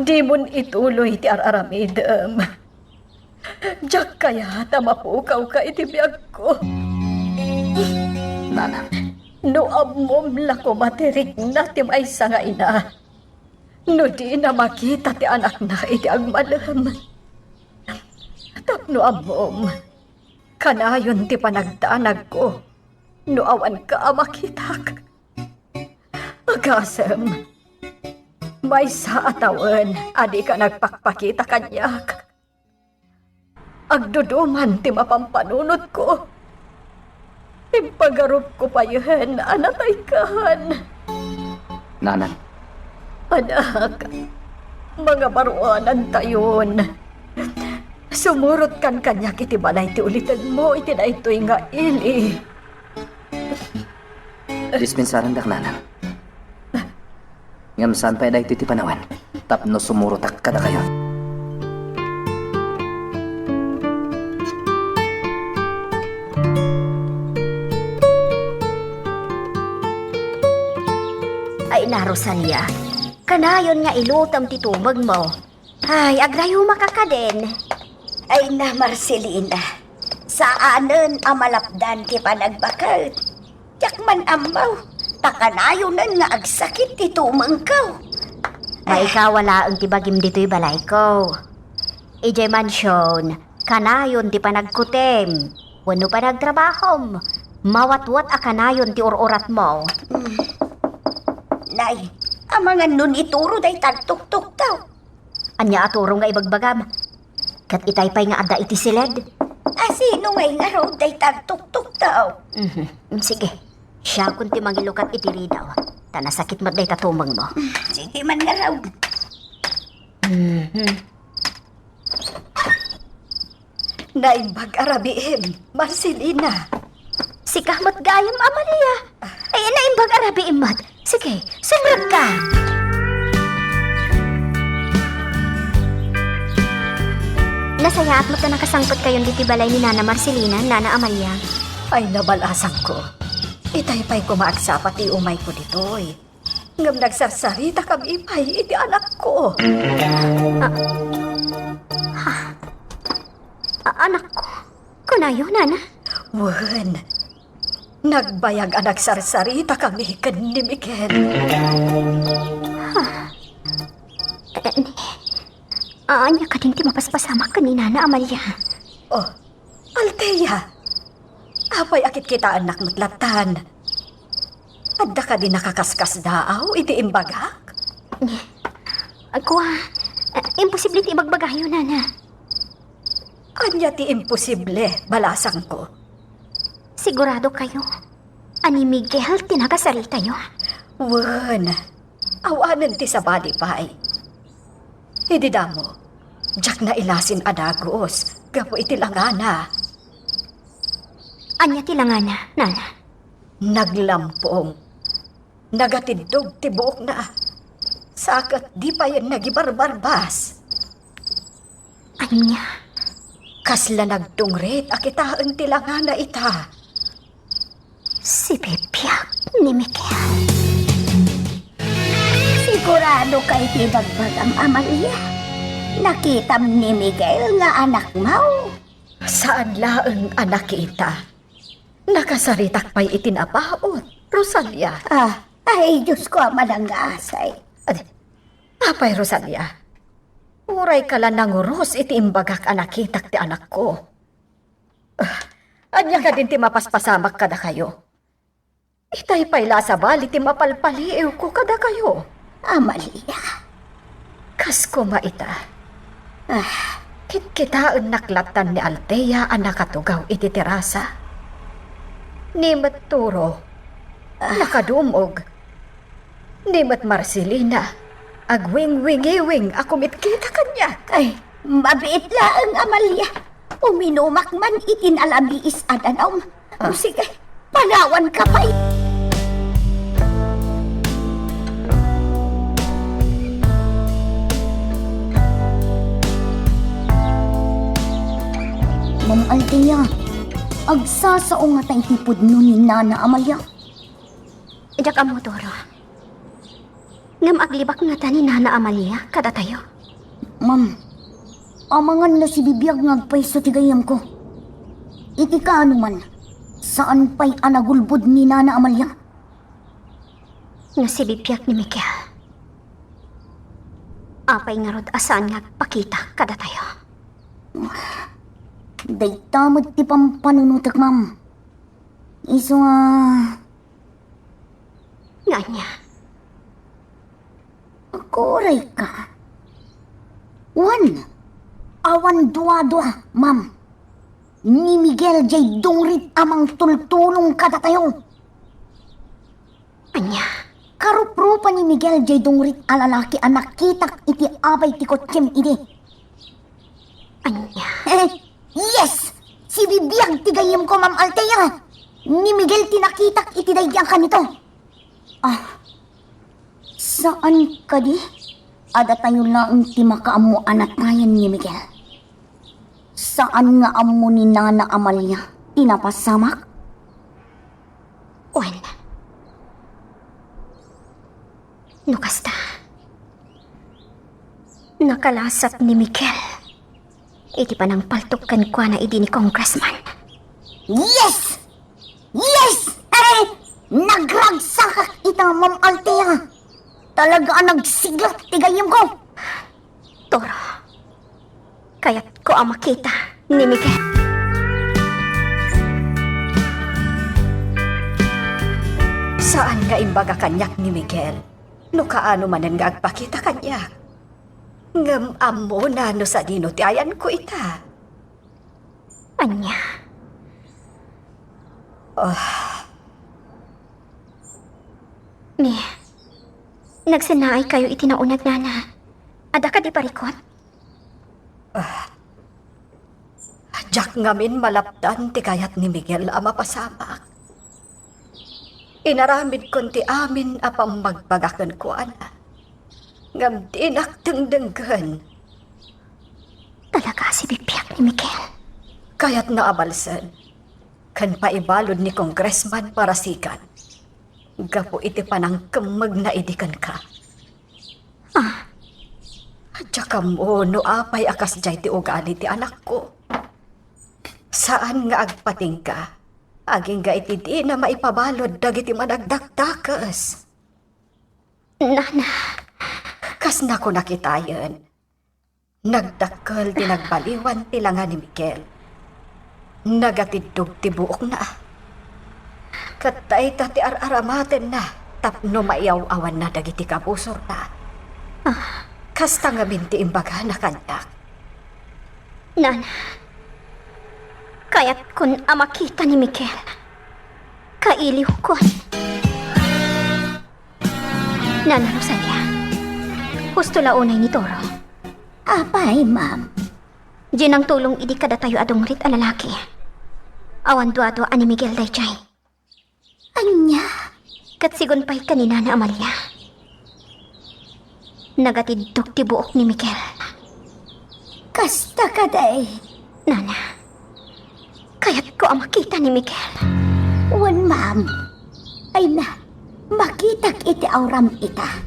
Dimon ituloy ti ar-aramidem. Diak kayat a mapukawka iti biagko. Nanang. No ammom la koma ti rikna ti maysa nga ina, no dina makita ti anakna iti agmalem. Tapno ammom, kanayon ti panagdanagko no awanka a makitak. Agasem, maysa a tawen a dika nagpakpakita kaniak. Agduduman ti mapampanunotko. Impagarupko payen a nataykan. Nanang. Anak, mangabaruanantayon. Sumurotkan kaniak iti balay ti ulitenmo iti daytoy nga ili. Dispensarendak, Nanang. Ngem saan pay daytoy ti panawen tapno sumurotak kadakayo. Ay na, Rosalia, kanayon nga ilutem ti tumengmo. Ay, agrayumak a kadin. Ay na, Marcelina, saanen a malapdan ti panagbaket. Diak man ammo, ta kanayonen nga agsakit ti tumengko. Maikawalaeng ti bagim ditoy balayko. Idiay mansion, kanayon ti panagkutim, wenno panagtrabahom. Mawatwat a kanayon ti ur-uratmo. Mm. Nay, amangan no nituro dayta agtuktukto. Ania a turo nga ibagbagam? Ket itay pay nga adda iti siled? A sino ngay ngarud dayta agtuktukto? Mhm. Sige. Siakon ti mangilukat iti ridaw, ta nasakit met dayta tumengmo. Sige man ngarud. Mhm. Naimbag a rabiim, Marcelina. Sika met gayam, Amalia. Ay, naimbag a rabiim met. Sige, sumrekka. Nasayaat met ta nakasangpetkayon ditoy balay ni Nana Marcelina, Nana Amalia. Ay, nabalasangko. Itay pay koma agsapa ti umayko ditoy. Ngem nagsarsaritakami pay iti anakko. A-, a-, a-, anakko? Kunayo, Nana? Wen, nagbayag a nagsarsaritakami ken ni Miguel. Ah, eh, ni, ania kadin ti mapaspasamak ken ni Nana Amalia? Oh, Althea, apay a kitkitaennak met lattan? Adda kadi nakakaskasdaaw iti imbagak? Kua, eh, imposible ti ibagbagayo, Nana. Ania ti imposible, balasangko? Sigurado kayo a ni Miguel ti nakasaritayo? Wen, awanen ti sabali pay. Idi damo, diak nailasin a dagus gapu iti langana. Ania ti langana, Nana? Naglampong. Nagatiddog ti buokna. Sa ket di payen nagibarbarbas. Ania? Kasla nagtungrit a kitaen ti langana ita. Sibibiag ni Miguel. Sigurado kay ti ibagbagam, Amalia? Nakitam ni Miguel nga anakmo? Saan laeng a nakita. Nakasaritak pay iti napaut, Rosalia. Ah, ay, Diyos ko, a manangngaasay. Adi, apay, Rosalia? Urayka la nanguros iti imbagak a nakitak ti anakko. Ah, ania kadin ti mapaspasamak kadakayo? Itay pay la a sabali ti mapalpaliiwko kadakayo. Amalia. Kas koma ita. Ah. Kitkitaennak lattan ni Althea a nakatugaw iti terasa. Ni met Turo, ah, nakadumog. Ni met Marcelina, agwingwingiwing a kumitkita kaniak. Ay, mabiit laeng, Amalia. Uminumak man iti nalamiis a danum. Ah. O sige, panawanka pay. Althea, agsasao ngata iti pudno ni Nana Amalia? Diak ammo, Toro. Ngem aglibak ngata ni Nana Amalia kadatayo? Ma'am, amangan no sibibiag nga agpayso ti gayyemko. Iti kaano man, saan pay a nagulbod ni Nana Amalia? No sibibiag ni Miguel, apay ngarud a saan nga agpakita kadatayo? Dayta met ti pampanunotek, ma'am. Isu a... Nga ania? Agkurayka. Wen, awan duadua, ma'am. Ni Miguel jay dungrit a mangtultulong kadatayo. Ania? Karuprupa ni Miguel jay dungrit a lalaki a nakitak iti abay ti kotsem idi. Ania? Eh, yes! Sibibiag ti gayyemko, Ma'am Althea. Ni Miguel ti nakitak iti daydi a kanito. Ah, saan kadi a datayo laeng ti makaammo a natayen ni Miguel? Saan nga ammo ni Nana Amalia ti napasamak? Wen, no kasta, nakalasat ni Miguel iti panangpaltok kenkuana idi ni Congressman. Yes! Yes! Are, nagragsakak ita, Ma'am Althea. Talaga a nagsiglat ti gayyemko. Toro, kayatko a makita ni Miguel. Saan nga imbaga kaniak ni Miguel no kaano manen nga agpakita kaniak. Ngem ammona no sadino ti ayanko ita. Ania? Ah. Mi, nagsennaay kayo iti nauneg, Nana. Adda kadi parikut? Ah. Diak ngamin malapdan ti kayat ni Miguel a mapasamak. Inaramidkon ti amin a pammagbaga kenkuana. Ngem dinak dengdenggen. Talaga a sibibiag ni Miguel. Kayatna a balsen ken paibalud ni Congressman Barasigan gapu iti panangkemmegna idi kenka. Ah. Diak ammo no apay a kasdiay ti ugali ti anakko. Saan nga agpatingga agingga iti dina maipabalud dagiti managdakdakes. Nana. Kas nakunak itayen, nagdakkel ti nagbaliwan ti langa ni Miguel. Nagatiddog ti buokna. Ket dayta ti ar-aramatenna tapno maiaw-awanna dagiti kabusorna. Ah. Kasta ngamin ti imbagana kaniak. Nana, kayatkon a makita ni Miguel. Kailiwkon. Nana Rosalia, husto la unay ni Toro. Apay, ma'am? Diay nangtulong idi kadatayo a dungrit a lalaki. Awan duadua a ni Miguel daydiay. Ania? Ket sigun pay ken ni Nana Amalia. Nagatiddog ti buok ni Miguel. Kasta kadi? Nana, kayatko a makita ni Miguel. Wen, ma'am. Ay na, makitak iti auram ita.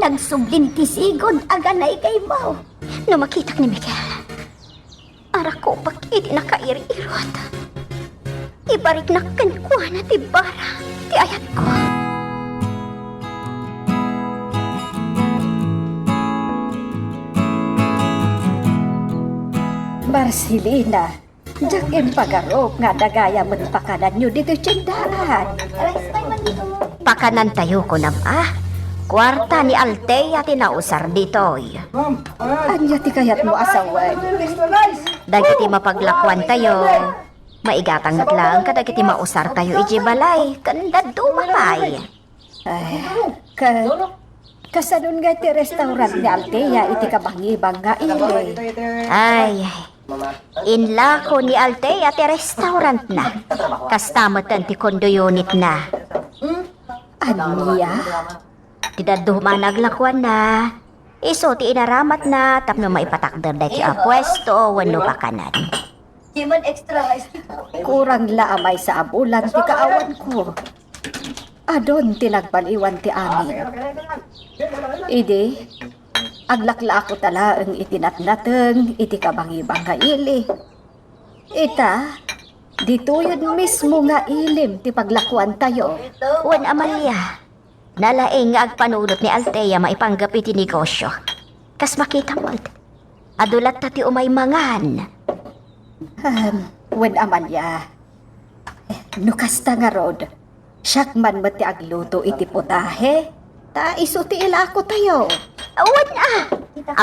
Nagsublin ti sigud a ganaygaymo. No makitak ni Miguel, arakupak iti nakair-irot. Ibariknak kenkuana ti bara ti ayatko. Marcelina, diak impagarup nga adda gayam met pakananyo ditoy tiendaan. Pakanantayo, kunam a? Kuarta ni Althea ti nausar ditoy. Ania ti kayatmo a sawen? Dagiti mapaglakuantayo, maigatang met laeng kadagiti mausartayo idiay balay, ken dadduma pay. Ay, ka-, kasanon nga ti restaurant ni Althea iti kabangibang nga ili? Ay, inlako ni Althea ti restaurantna. Kasta metten ti condo unitna. Ania? Ti dadduma a naglakuanna, isu ti inaramatna tapno maipatakder daytoy a puesto wenno pakanan. Kurang la a maysa a bulan ti kaawanko. Adun ti nagbaliwan ti amin. Idi, aglaklako ta laeng iti natnateng iti kabangibang nga ili. Ita, ditoyen mismo nga ilim ti paglakuantayo. Wen, Amalia, nalaing nga agpanunot ni Althea maipanggep iti negosio. Kas makitam met, adu latta ti umay mangan. Ahem, wen, Amalia. No kasta ngarud, siak man met ti agluto iti putahe, ta isu ti ilakotayo. Wen a,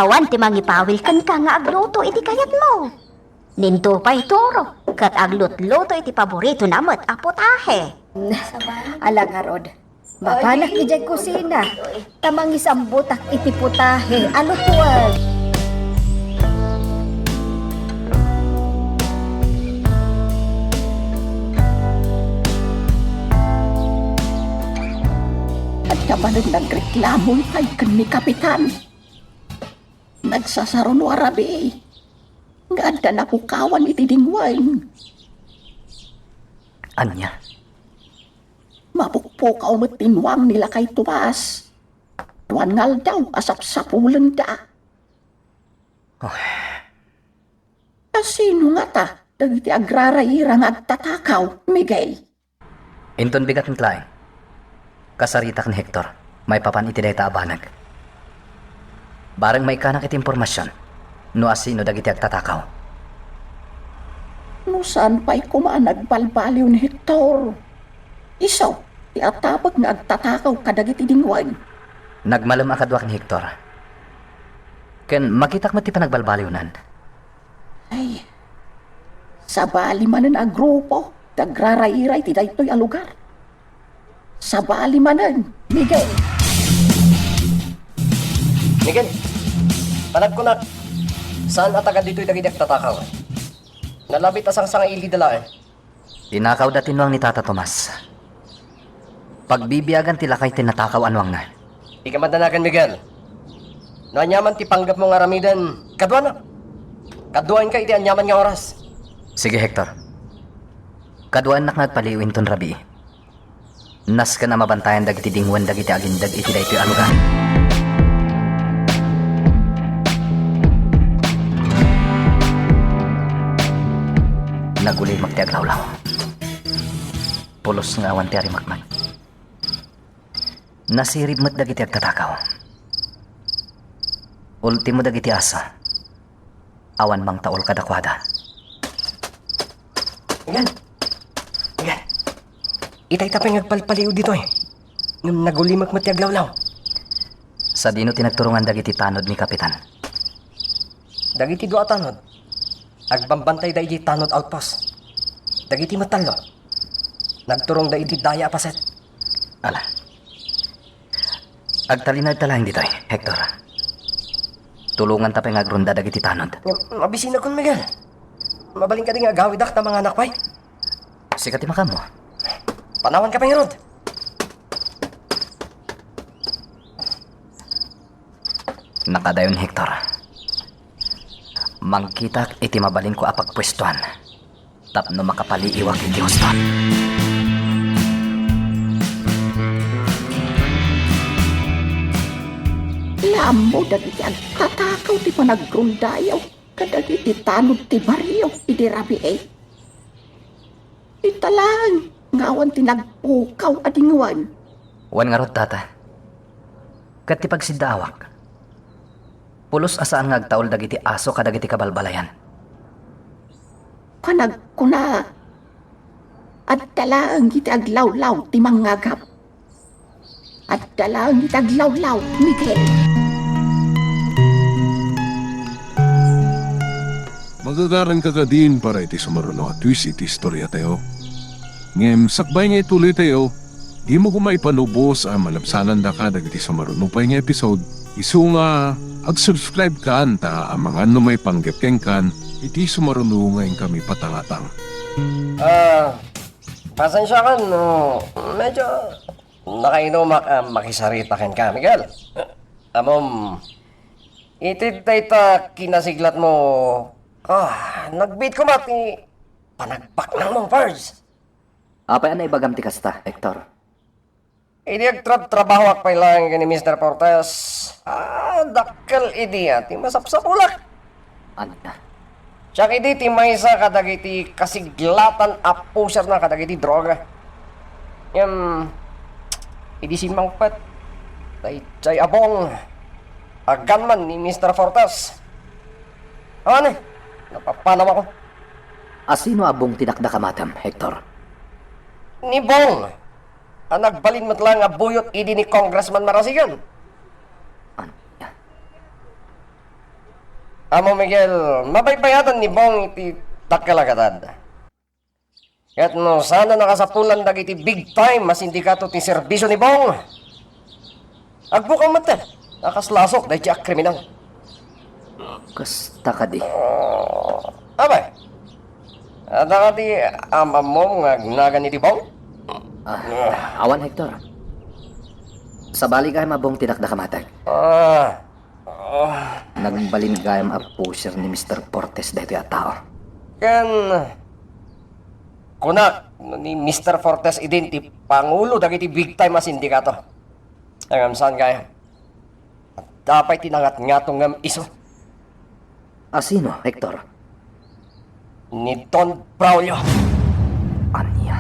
awan ti mangipawil kenka nga agluto iti kayatmo. Nindo pay turo, ket aglutluto iti paboritona met a putahe. Ala ngarud, mapanak idiay kusina, ta mangisambutak iti putahe a lutoen. Adda manen nagreklamo pay ken ni Kapitan. Nagsasaruno a rabii nga adda napukawan iti dingwen. Ania? Mapukpukaw met ti nuang ni lakay Tomas. Awan nga aldaw a sapsapulenda. Oh. A sino ngata dagiti agraraira nga agtatakaw, Miguel? Inton bigat met laeng, kasaritak ni Hector maipapan iti dayta a banag. Bareng maikkanak iti impormasion no asino dagiti agtatakaw. No saan pay koma a nagbalbaliw ni Hector, isu ti atabek nga agtatakaw kadagiti dingwen. Nagmalem a kaduak ni Hector. Ken makitak met ti panagbalbaliwnan. Ay, sabali manen a grupo ti agraraira iti daytoy a lugar. Sabali manen, Miguel. Miguel, panagkunak, saan a taga ditoy dagiti agtatakaw? Nalabit a sangsangailida laeng. Tinakawda ti nuang ni Tata Tomas. Pagbibiagan ti lakay ti natakaw a nuangna. Ikamadanagan, Miguel. No aniaman ti panggepmo nga aramiden, kaduanak. Kaduaenka iti aniaman nga oras. Sige, Hector. Kaduaennak nga agpaliiw inton rabii. Nasken a mabantayan dagiti dingwen dagiti agindeg iti daytoy a lugar. Nagulimek ti aglawlaw. Pulos nga awan ti arimakmak. Nasirib met dagiti agtatakaw. Ultimo dagiti aso. Awan mangtaul kadakuada. Ingan! Ingan! Itay ta pay nga agpalpaliiw ditoy. Ngem nagulimek met ti aglawlaw. Sadino ti nagturongan dagiti tanod ni Kapitan? Dagiti dua a tanod, agbambantayda iti tanod outpost. Dagiti met tallo, nagturongda iti daya a paset. Ala. Agtalinaedta laeng ditoy, Hector. Tulonganta pay nga agronda dagiti tanod. Mabisinakon, Miguel. Mabalin kadi nga agawidak ta manganak pay? Sika ti makaammo. Panawanka pay ngarud. Nakadayon, Hector. Mangkitak iti mabalinko a pagpuestoan tapno makapaliiwak iti Houston. Laammo dagiti agtatakaw ti panagrondayo kadagiti tanod ti barrio idi rabii. Ita laeng nga awan ti nagpukaw a dingwen. Wen ngarud, Tata. Ket ti pagsiddaawak, pulos a saan nga agtaul dagiti aso kadagiti kabalbalayan. Panagkuna, adda laeng iti aglawlaw ti mangngagap. Adda laeng iti aglawlaw, Miguel. Magagaranka kadin para iti sumaruno a twist iti istoriatayo. Ngem sakbay nga ituloytayo, dimo koma ipanubos a malabsanandaka dagiti sumaruno pay nga episode. Isu nga, ag-subscribe kan ta amangan no maipanggep kenkan iti sumaruno nga inkami patangatang. Ah, pasensiakan no medyo nakainumak a makisarita kenka, Miguel. Ammom, iti dayta kinasiglatmo, Ah, nagbiit koma ti panagbaknangmo, Pards. Apay a naibagam ti kasta, Hector? Idi agtrabtrabahoak pay laeng ken ni Mister Fortes, ah, dakkel idi a ti masapsapulak. Ania? Siak idi ti maysa kadagiti kasiglatan a pusherna kadagiti droga. Ngem, idi simmangpet, daydiay a Bong a gunman ni Mister Fortes. Awan, napapanawakon. Asino a Bong ti dakdakamatem, Hector? Ni Bong, a nagbalin met laeng a buyot idi ni Congressman Marasigan. Ania? Ammo, Miguel, mabaybayadan ni Bong iti dakkel a gatad. Ket no saan a nakasapulan dagiti big time a sindikato ti serbisio ni Bong, agbukam met a kas lasok daydiay a kriminal. Kasta kadi? Ah, apay, adda kadi am-ammom nga agnagan iti Bong? Ah, awan, Hector. Sabali gayam a Bong ti dakdakamatek. Ah, ah. Nagbalin gayam a pusher ni Mister Fortes daytoy a tao. Ken kunak, no ni Mister Fortes idin ti pangulo dagiti big time a sindikato. Ngem saan gayam. Adda pay ti nangatngato ngem isu. Asino, Hector? Ni Don Braulio. Ania?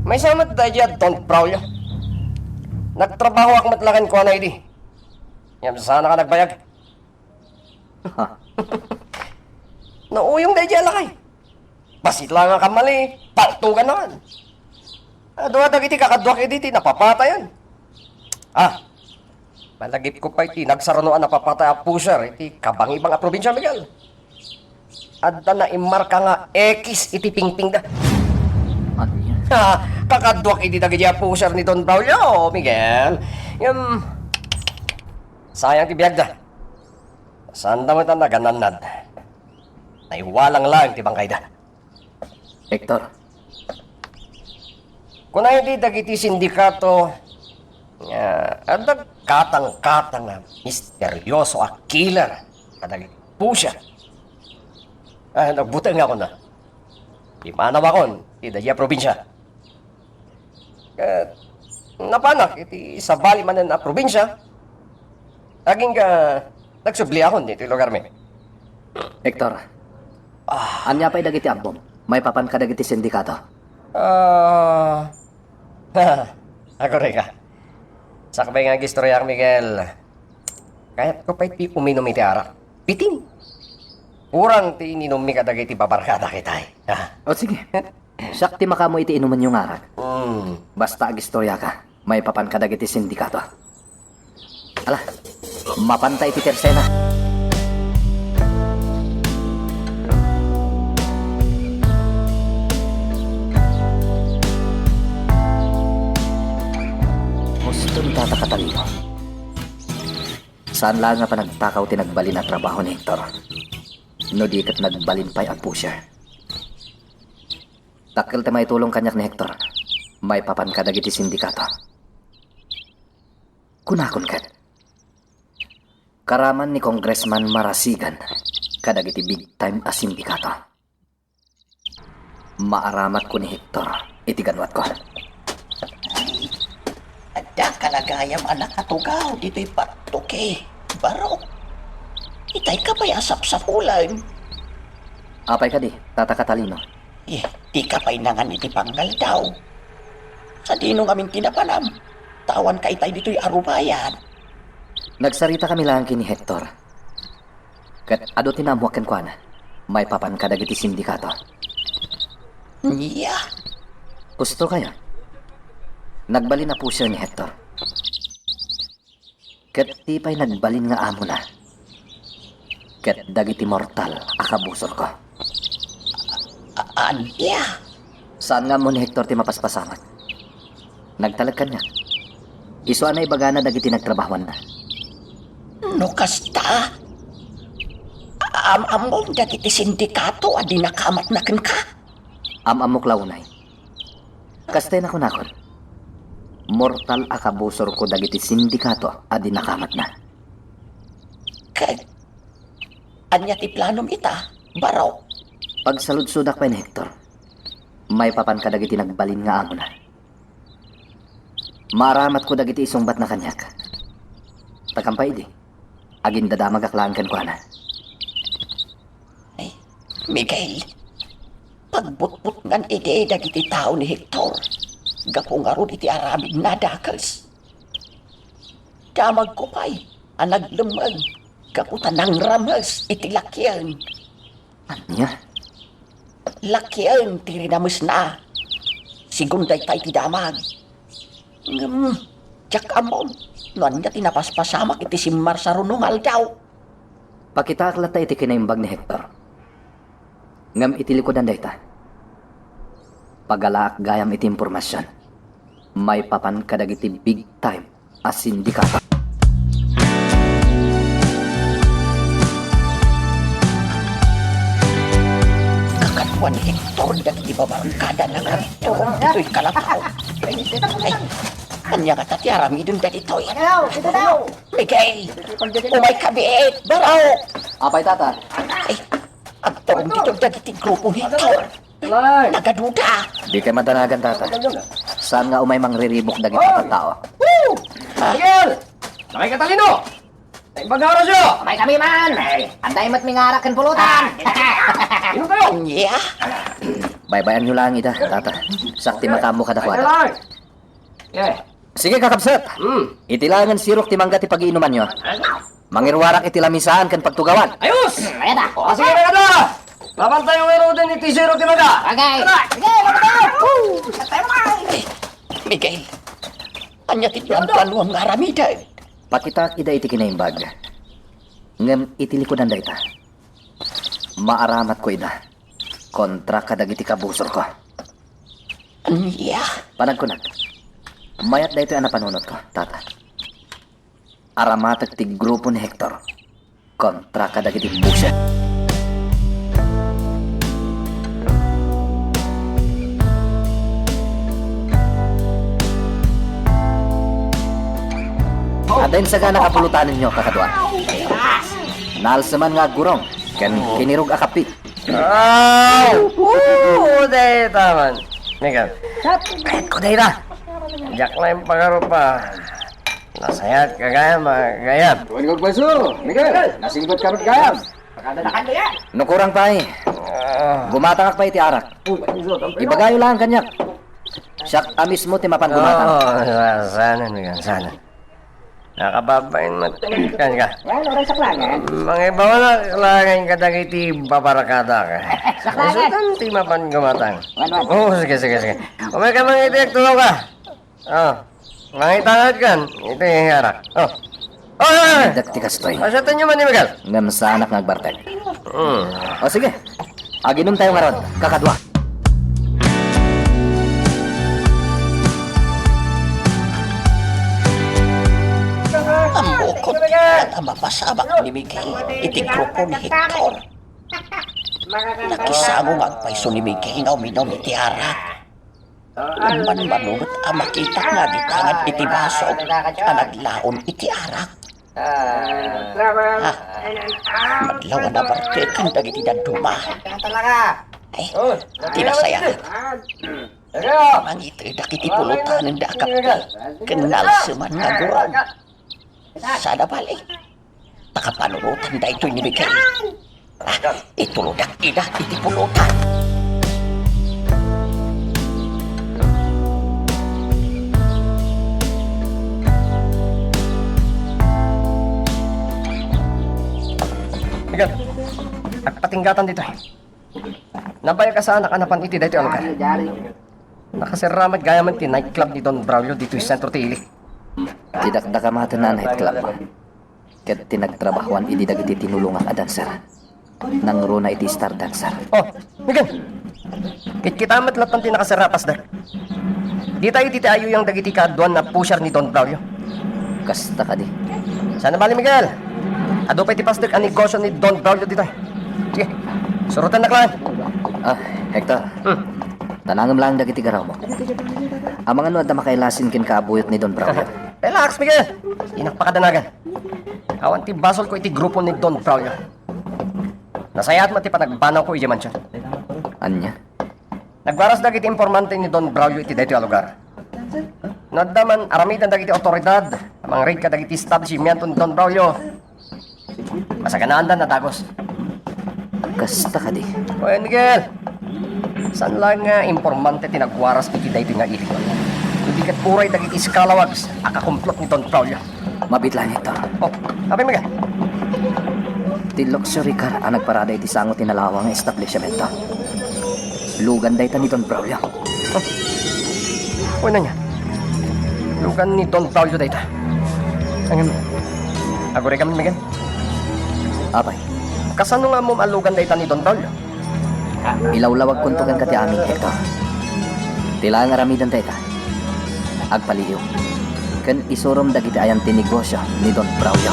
Maysa met daydiay a Don Braulio. Nagtrabahoak met la kenkuana idi. Ngem saanaka nagbayag. Ha? Nauyong daydiay a lakay. Bassit la nga kammali, paltugan naman. Adu dagiti kakaduak idi ti napapatayan. Ah, malagipko pay ti nagsaruno a napapatay a pusher iti kabangibang a probinsia, Miguel. Adda naimmarka nga X iti pingpingda. Ania? Ha, kakaduak idi dagiti a pusher ni Don Braulio, Miguel. Ngem, sayang ti biagda. Saanda met a naganannad. Naiwalang laeng ti bangkayda. Hector. Kuna idi dagiti sindikato nga adda katangkatang a misterioso a killer kadagiti pusher. Ah, nagbuteng ako na. Imanawakon ti daydiay a probinsia. Ket napanak iti sabali manen a probinsia, agingga nagsubliakon ditoy lugarmi. Hector, ah, ania pay dagiti ammom maipapan kadagiti sindikato? Ah, agurayka. Sakbay nga agistoriaak, Miguel, kayatko pay ti uminum iti arak. Bitin. Kurang ti ininummi kadagiti babarkada kitay. Ah. O, sige. Siak ti makaammo iti inumenyo nga arak. Mm. Basta agistoriaka, maipapan kadagiti sindikato. Ala, mapanta iti tersena. Husto ni Tata Catalino. Saan laeng a panagtakaw ti nagbalin a trabaho ni Hector. No di ket nagbalin pay a pusher. Dakkel ti maitulong kaniak ni Hector. Maipapan kadagiti sindikato. Kunakon ket, karaman ni Congressman Marasigan kadagiti big time a sindikato. Maaramatko ni Hector iti ganwatko. Ay, adda kalagayam a nakatugaw ditoy pattuki, Barok. Itay ka pay a sapsapulan. Apay kadi, Tata Catalino? Eh, di ka pay nangan iti pangaldaw. Sadino ngamin ti napanam? Tawan ka itay ditoy arubayan. Nagsarita kami laeng ken ni Hector. Ket adu ti naammuak kenkuana, maipapan kadagiti sindikato. Nia? Husto kayo? Nagbalin a pusher ni Hector. Ket ti pay nagbalin nga amona, ket dagiti mortal a kabusorko. A-, ania? Saan nga ammo ni Hector ti mapaspasamak. Nagtalek kaniak. Isu a naibagana dagiti nagtrabahoanna. No kasta, am-ammom dagiti sindikato a dinakamatna kenka? Am-ammok la unay. Kasta ti nakunakon. Mortal a kabusorko dagiti sindikato a dinakamatna. Ket Ania ti planom ita, Barok? Pagsaludsodak pay ni Hector. Maipapan kadagiti nagbalin nga amona. Maaramatko dagiti isungbatna kaniak. Ta kampay idi, agindadamagak laeng kenkuana. Ay, Miguel, pagbutbutngan idi dagiti tao ni Hector. Gapu ngarud iti aramidna a dakes. Damagko pay a naglemmeng gapu ta nangrames iti lakien. Ania? Lakien ti rinamesna. Sigun dayta iti damag. Ngem, diak ammom no ania ti napaspasamak iti simmarsaruno nga aldaw. Pakitaak latta iti kinaimbag ni Hector. Ngem iti likudan dayta, pagalaak gayam iti impormasion maipapan kadagiti big time a sindikato. Kakaduan ni Hector dagiti babarkada nga agturong ditoy Calafao. Ay, ania ngata ti aramiden dagitoy? Miguel, umayka biit, Barok! Apay, Tata? Ay, agturong ditoy dagiti grupo ni Hector. Nay! Nagaduda! Dikay madanagan, Tata. Saan nga umay mangriribuk dagiti tattao? Woo! Ah. Miguel! Nakay Catalino! Naimbag nga orasyo! Umaykami man! Ay, adda met mi nga arak ken pulutan! Inom tayo! Ania? Baybayanyo laeng ida, Tata. Sakti makaammo kadakuada. Ay, ay! Eh. Sige, kakabsat. Hmm. Iti laengen sirok ti mangga ti pagiinumanyo. Mangiruarak iti lamisaan ken pagtugawan. Ayos! Hmm, mayat a. O, sige, mayat a. Mapantayo ngaruden iti sirok ti mangga. Bagay. Tara! Sige, mayat a. Woo! Miguel, ania ti plan-planuam nga aramiden? Pakitaak ida iti kinaimbag. Ngem iti likudan dayta, maaramatko ida kontra kadagiti kabusorko. Ania? Panagkunak, mayat daytoy a napanunotko, Tata. Aramatek ti grupo ni Hector kontra kadagiti pusher. Adda insagana a pulutanenyo, kakadua. Naalseman nga aggurong ken kinirog a kapi. Aw! Oo, dayta man. Miguel. Kayatko dayta. Diak laeng pagarupa. Nasayaat ka gayam, a gayam. Wen, Gagbaso, Miguel, nasingpet ka met gayam. No kurang pay, ah, gumatangak pay iti arak. Ibagayo laeng kaniak. Siak a mismo ti mapan gumatang. Oo, sa-, saan, Miguel, saan? Nakababain met ka. Wen, oray saklangan. Mangibawanak laeng kadagiti babarkadak. Saklangan. Usutan ti mapan gumatang. Wen, wen. Oo, sige, sige, sige. Umay ka mangiti, agtulaw ka. Ah, mangitangad kan iti arak. Oh. Oh, oh, oh. Dagiti kastoy. Pasatanyo man ni Miguel. Ngem saanak nga agbartek. Hmm. O sige, aginom tayo ngarud, kakadua. Ammokon ti kayat a mapasamak ni Miguel iti grupo ni Hector. Nakisango nga agpayso ni Miguel nga uminom iti arak. Ngem manmanunot a makitak nga agitangad iti basok a naglaon iti arak. Ah, madlaw a nabartekan dagiti dadduma. Eh, ti nasayaat. Mangitedak iti pulotanenda a kapi ken naalseman nga aggurong. Sada bale, ta kapanunotan daytoy ni Miguel. Ah, itulodak ida iti pulotan. Miguel, agpatinggatan ditoy. Nabayag a saanak a napan iti daytoy a lugar. Nakaserra met gayam ti nightclub ni Don Braulio ditoy sentro ti ili. Ti dakdakamatenna a nightclub ket ti nagtrabahoan idi dagiti tinulongak a dancer. Nangruna iti star dancer. Oh, Miguel! Kitkita met latta ti nakaserra a pasdek. Dita iti ti ayuyang dagiti kaaduan a pusher ni Don Braulio. Kasta kadi. Saan a bale, Miguel? Adu pay ti pasdek a negosyo ni Don Braulio ditoy. Sige, surotennak laeng. Ah, Hector. Hmm. Tanangem laeng dagiti garawmo. Amangan no adda makailasin ken kaabuyot ni Don Braulio. Relax, Miguel. Dinak pakadanagan. Awan ti basolko iti grupo ni Don Braulio. Nasayaat met ti panagbanawko idiay mansion. Ania? Nagwaras dagiti informante ni Don Braulio iti daytoy a lugar. No adda man, aramiden dagiti awtoridad a mangred kadagiti establishmento ni Don Braulio. Masaganaanda a nadagos. Kasta kadi. Oy, Miguel! Saan laeng nga informante ti nagwaras iti daytoy nga ili? Idi ket uray dagiti scalawags a kakumplot ni Don Braulio. Mabiit laeng, Hector. Oh, apay, Miguel? Ti luxury car a nagparada iti sango ti nalawa nga establishmento. Lugan dayta ni Don Braulio. Kunana, lugan ni Don Braulio dayta. Ngem, agurayka man, Miguel. Apay? Kasano nga ammom a lugan dayta ni Don Braulio? Ilawlawagkonto kenka ti amin, Hector. Ti laeng aramiden dayta, agpaliiw ken isurom dagiti ayan ti negosio ni Don Braulio.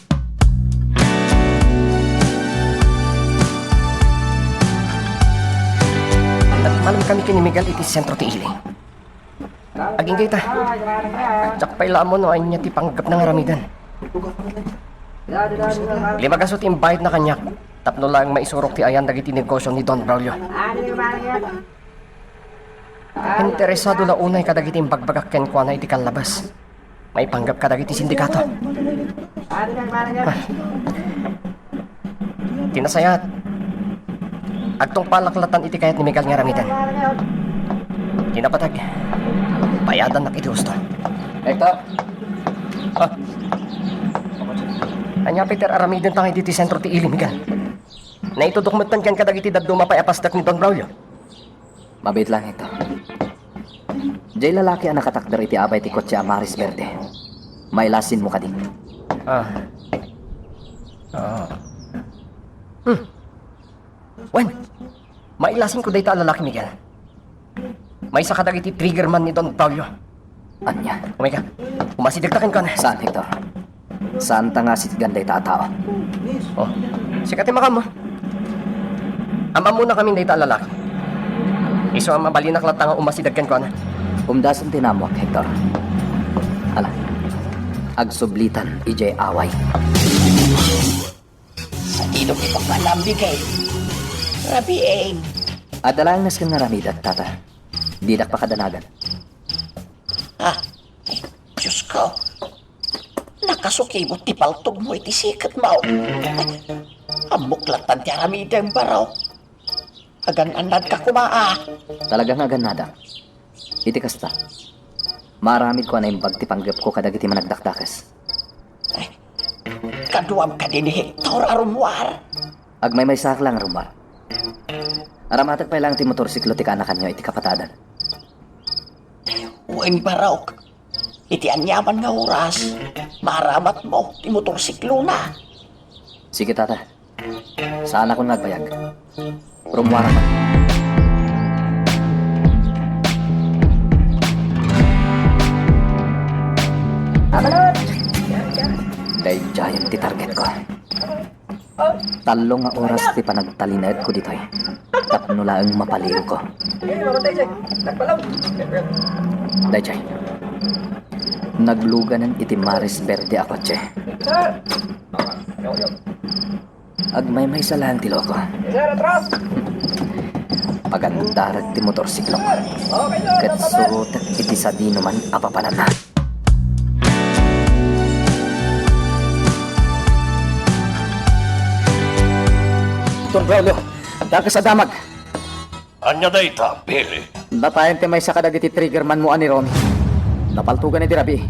Nagpalamkami ken ni Miguel iti sentro ti ili. Agingga ita. Diak pay la ammo no ania ti panggepna nga aramiden. Lima gatso ti imbayadna kaniak tapno laeng maisurok ti ayan dagiti negosio ni Don Braulio. Interesado la unay kadagiti imbagbagak kenkuana iti kallabas. Maipanggep kadagiti sindikato. Ah. Ti nasayaat, agtungpalak latan iti kayat ni Miguel nga aramiden. Ti napateg, bayadannak iti husto. Hector? Ah. Ania, Peter, aramidenta nga idi ti sentro ti ili, Miguel? Naitudok metten kenka dagiti dadduma pay a pasdek ni Don Braulio. Mabiit laeng, Hector. Diay lalaki a nakatakder iti abay ti kotse a Maris Verde. Mailasinmo kadi? Ah. Ah. Hmm. Wen, mailasinko dayta a lalaki, Miguel. Maysa kadagiti trigger man ni Don Braulio. Ania? Omega, umasidegta kenkuana. Saan, Hector? Saanta nga asidgan dayta a tao. Oh, sika ti makaammo. Am-ammonakamin dayta a lalaki. Isu a mabalinak latta nga umasideg kenkuana. Umdasen ti naammoak, Hector. Ala, agsublitan idiay away. Sadino ti pagpalam, Miguel? Rabiin. Adda laeng nasken nga aramidek, Tata. Didak pakadanagan. Ah, ay, Diyos ko. Nakasukibot ti paltogmo iti siketmo. Ammok lattan ti aramidem, baro. Agan-annadka koma, a. Talaga nga agannadak. Iti kasta, maaramidko a naimbag ti panggepko kadagiti managdakdakes. Ay, kaduam kadi ni Hector a rummuar? Agmaymaysaak laeng a rummuar. Aramatek pay laeng ti motorsiklo ti kaanakanyo iti kapatadan. Wen, barok. Iti aniaman nga oras, maaramatmo ti motorsiklona. Sige, Tata. Saanakon nga agbayag. Rummuarakon. Daydiayen ti targetko. Tallo nga oras ti panagtalinaedko ditoy tapno laeng mapaliwko. Daydiay. Nagluganen iti Maris Verde a kotse. Agmaymaysa laeng ti loko. Pagandarag ti motorsiklok. Ket surotek iti sadinoman a papananna. Don Braulio, dakes a damag. Ania dayta, Billy? Natayen ti maysa kadagiti trigger manmo a ni Romy. Napaltogan idi rabii.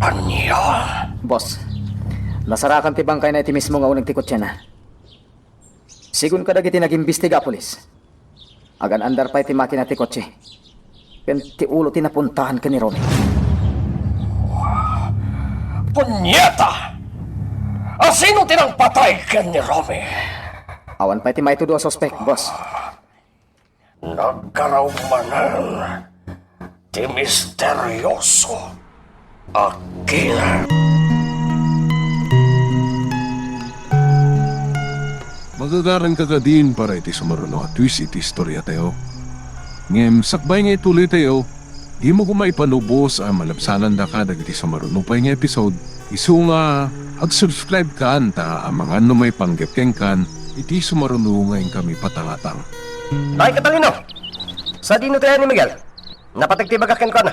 Ania? Boss, nasarakan ti bangkayna iti mismo nga uneg ti kotsena. Sigun kadagiti nagimbestiga a pulis, agan-andar pay ti makina ti kotse ken ti ulo ti napuntaan ken ni Romy. Punyeta! A sino ti nangpatay ken ni Romy? Awan pay ti maitudo a suspek, boss. Nagkaraog manen ti misterioso a killer. Magagaranka kadin para iti sumaruno a twist iti istoriatayo. Ngem sakbay nga ituloytayo, dimo koma ipanubos a malabsanandaka dagiti sumaruno pay nga episode. Isu nga, ag-subscribe kan ta amangan no maipanggep kenkan Iti sumaruno nga inkami patangatang. Ay, Catalino! Sadino ti ayan ni Miguel? Napateg ti bagak kenkuana.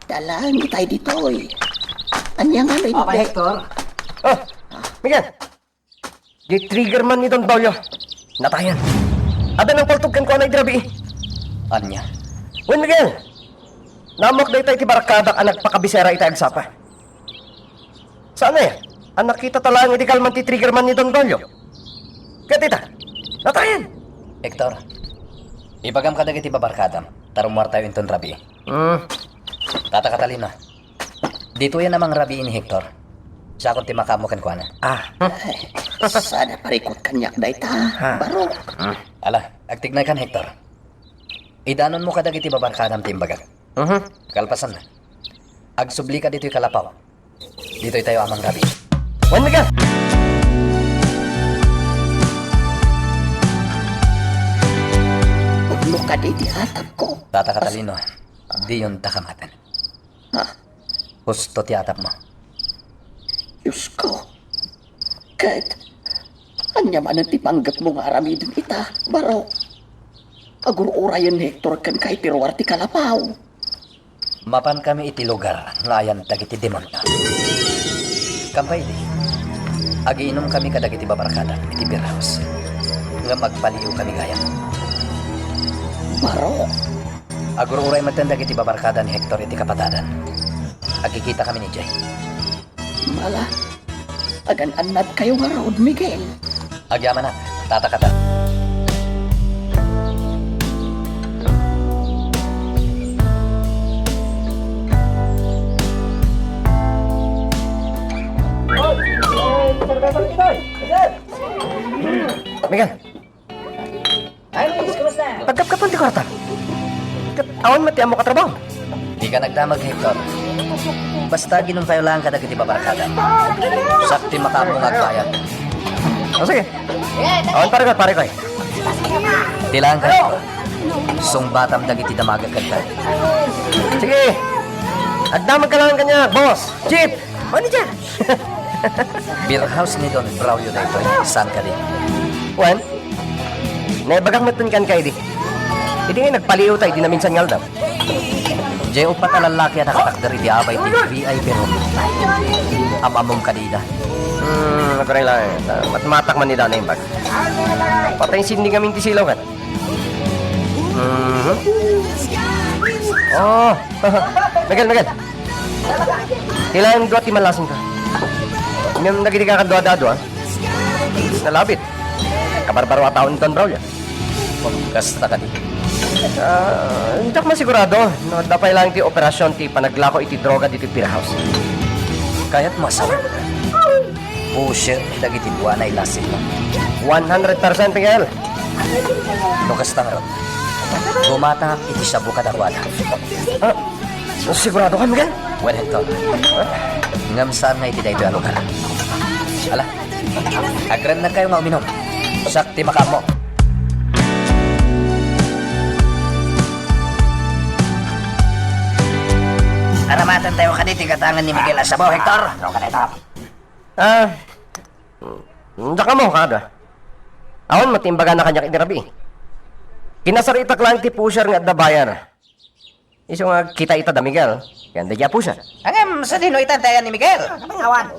Dalaen itay ditoy. Ania nga no Papa Hector? Oh, Miguel! Di trigger man ni Don Braulio. Natayan. Adda nangpaltog kenkuana idi rabii. Ania? Wen, Miguel! Naammoak dayta iti barkadak a nagpakabisera itay agsapa. Saan aya? A nakitata laeng idi kalman ti trigger man ni Don Braulio. Ket ita, natayan! Hector, ibagam kadagiti babarkadam, ta rummuartayo inton rabii. Hmm. Tata Catalina, ditoyen a mangrabii ni Hector. Siakon ti makaammo kenkuana. Ah. Ay, saan a parikut kaniak dayta, Ah. Barok. Hmm. Ala, agtignaykan, Hector. Idanonmo kadagiti babarkadam ti imbagak. Mhm. Kalpasanna, agsublika ditoy kalapaw. Ditoytayo a mangrabii. Wen, Miguel! Pudno kadi ti atapko. Tata Catalino, diyonta kamaten. Ha? Husto ti atapmo. Diosko. Ket, ania manen ti panggepmo nga aramiden ita, Barok? Agur-urayen ni Hector kenka iti ruar ti kalapaw. Mapankami iti lugar nga ayan dagiti demonio. Kampay idi, agiinumkami kadagiti babarkada iti beer house. Ngem agpaliiwkami gayam. Barok! Agur-uray metten dagiti babarkada ni Hector iti kapadadan. Agkikitakami idiay. Mala, agan-annadkayo ngarud, Miguel. Agyamanak, Tata Katan. Miguel, Ay, Luis, kumusta? Pagkapkapan ti kwarta. Ket awan met ti ammok a trabaho. Dika nagdamag, Hector. Basta aginumpayo laeng kadagiti babarkada. Siak ti makaammo nga agbayad. O, sige. Awan, pare ko, pare ko, eh. Di laeng kayo. Sungbatam dagiti damagek kenka. Sige. Agdamag ka lang kanya, boss. Chief. Manager. Beer house ni Don Braulio daytoy. Saan kadi? Wen? Naibagak met kenka idi. Idi nga nagpaliiwta idi naminsan nga aldaw. Diay uppat a lallaki a nakatakder iti abay ti V I P room. Am-ammom kadi ida? Hmm, agrelay. Matmatak man ida naimbag. Patay sindi ngamin ti silaw ket. Mhm. Oh. Miguel, Miguel. Kailangan dua ti malasing ka. Ngem dagiti kakadua-dua, nalabit. Kabarbaro a tao ni Don Braulio. Kasta kadi. Ah, diak masigurado no adda pay laeng ti operasyon ti panaglako iti droga ditoy beer house. Kayat mo asawa? Pusher dagiti dua a nailasing. One hundred percent, Miguel. No kasta ngarud, gumatangak iti shabu kadakuada. Ah, sigurado ka, Miguel? Wen, Hector. Ngem saan nga iti daytoy a lugar? Ala, agrennegkayo nga uminum. Siak ti makaammo. Aramatentayo kadi ti gatangen ni Miguel a shabu, Hector. Ah, diak ammo, kada. Awan met ti imbagana kaniak iti rabii. Kinasaritak laeng ti pusher nga adda bayar. Isu nga agkita ita da Miguel, ken daydiay a pusher. Ngem sadino ita ti ayan ni Miguel? Awan.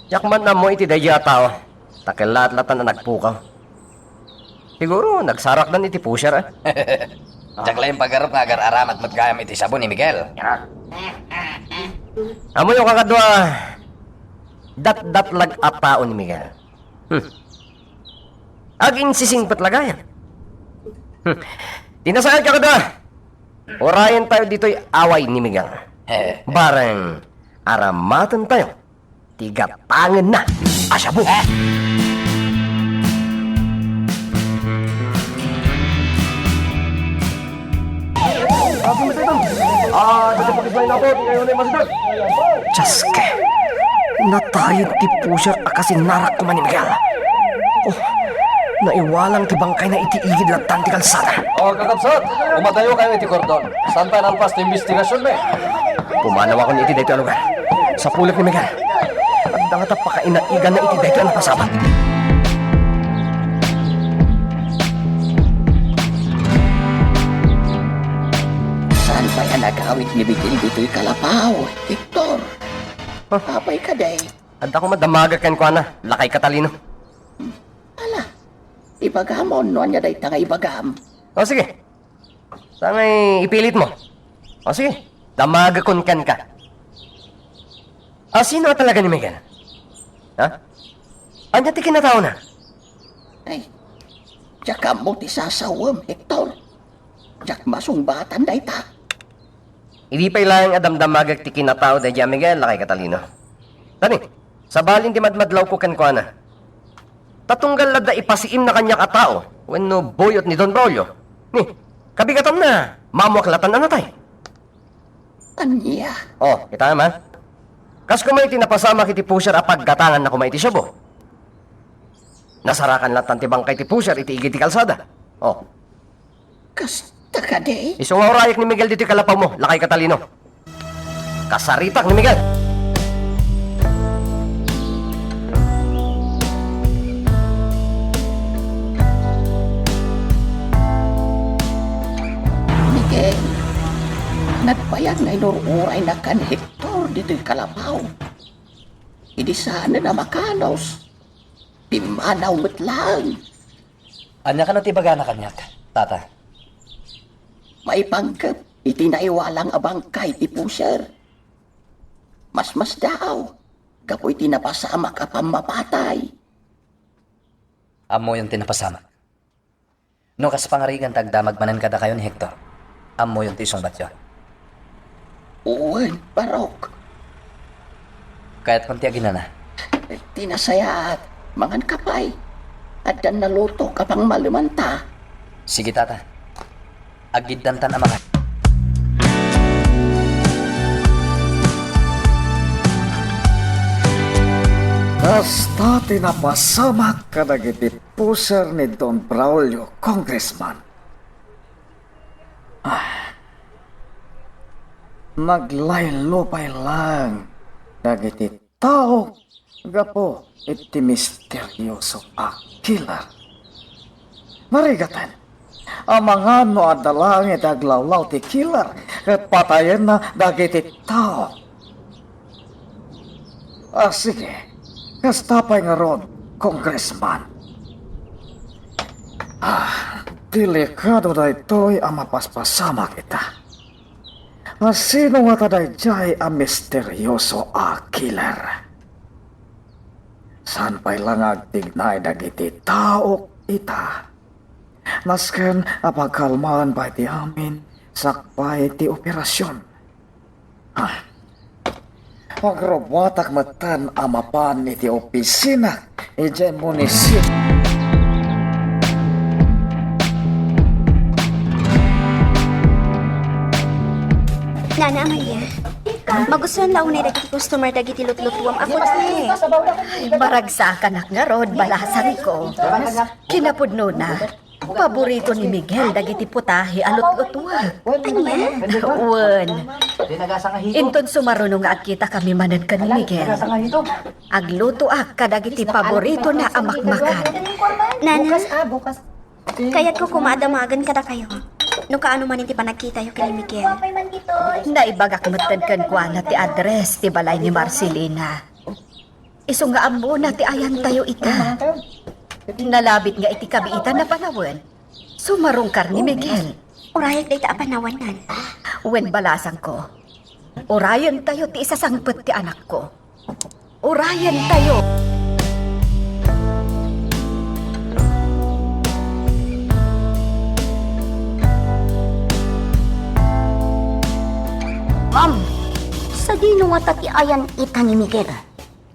Diak man ammo iti daydiay a tao. Ta kellaat latta a nagpukaw. Siguro, nagsarakdan iti pusher, eh. Diak laeng pagarup nga agar-aramat met gayam iti shabu ni Miguel. Ammoyo, kakadua, datdatlag a tao ni Miguel. Hmm. Aginsisingpet la gayam. Hmm. Ti nasayaat, kakadua, urayentayo ditoy away ni Miguel. Bareng aramatentayo ti gatangenna a shabu. Ah, dito pa kismay na po, di kayo na yung masidad. Diyos ko, natayen ti pusher a kasinarak koma ni Miguel. Oh, naiwalang ti bangkayna iti igid lattan ti kalsada. Oh, kakabsat, umadayo kayo iti kordon. Saan tayo nalpas ti investigasyon, me? Pumanawakon iti daytoy a lugar. Sapulek ni Miguel. Adda nga ta pakainaiganna iti daytoy a napasamak. Apay a nagawid ni Miguel ditoy kalapaw, Hector? Huh? Apay kadi? Adda koma damagak kenkuana, Lakay Catalino. Ala, ibagam no ania dayta nga ibagam. O, sige. Sangay ipilitmo. O, sige. Damagakon kenka. A, sino a talaga ni Miguel? Ha? Ania ti kinataona? Ay, diak ammo ti sasawem, Hector. Diak masungbatan dayta. Idi pay laeng a damdamagak ti kinatao daydiay a Miguel, Lakay Catalino. Tani, sabalin ti madmadlawko kenkuana. Ta tunggal adda ipasiimna kaniak a tao wenno buyot ni Don Braulio. Ni, kabigatanna, maammoak latta a natay. Ania? O, kitaem, a? Kas koma iti napasamak iti pusher a paggatanganna koma iti Cebu. Nasarakan latta ti bangkay ti pusher iti igid ti kalsada. O. Kasta kadi? Isu nga urayek ni Miguel ditoy kalapawmo, Lakay Catalino. Kasaritak ni Miguel. Miguel, nagbayag nga inur-urayna ken Hector ditoy kalapaw. Idi saanen a makanos, pimmanaw met laeng. Ania kano ti ibagana kaniak, Tata? Maipanggep iti naiwalang a bangkay ti pusher. Masmasdaaw gapu iti napasamak a pammapatay. Ammoyon ti napasamak. No kas pangarigan ta agdamag manen kadakayo ni Hector, ammoyon ti isungbatyo. Wen, Barok. Kayatkon ti aginana. Ti nasayaat, manganka pay. Addan nalutok a pangmalemanta. Sige, Tata. Agiddanta a mangan. Kasta ti napasamak kadagiti pusher ni Don Braulio, Congressman. Ah. Naglaylo pay laeng dagiti tao gapu iti misterioso a killer. Narigaten, amangan no adda laeng iti aglawlaw ti killer ket patayenna dagiti tao. Ah, sige. Kasta pay ngarud, Congressman. Ah, delikado daytoy a mapaspasamak ita. A, sino ngata daydiay a misterioso a killer? Saan pay la nga agtignay dagiti tao ita? Nasken a pagkalmaan pay ti amin sakbay ti operasion. Ah, agrubuatak metten a mapan iti opisina idiay munisipio. Nana Amalia, magustuhan la unay dagiti customer dagiti lutlutuam a putahe. Ay, maragsakanak ngarud, balasangko. Kinapudnona, paborito ni Miguel dagiti putahe a lutlutuak. Ania? Wen. Inton sumaruno nga agkitakami manen ken ni Miguel, aglutoak kadagiti paboritona a makmakan. Nana, kayatko koma a damagen kadakayo no kaano manen ti panagkitayo ken ni Miguel. Naibagak metten kenkuana ti address ti balay ni Marcelina. Isu nga ammona ti ayantayo ita. Nalabit nga iti kabiitan a panawen, sumarungkar ni Miguel. Urayek dayta a panawen, Nana. Wen, balasangko. Urayentayo ti isasangpet ti anakko. Urayentayo. Ma'am, sadino ngata ti ayan ita ni Miguel?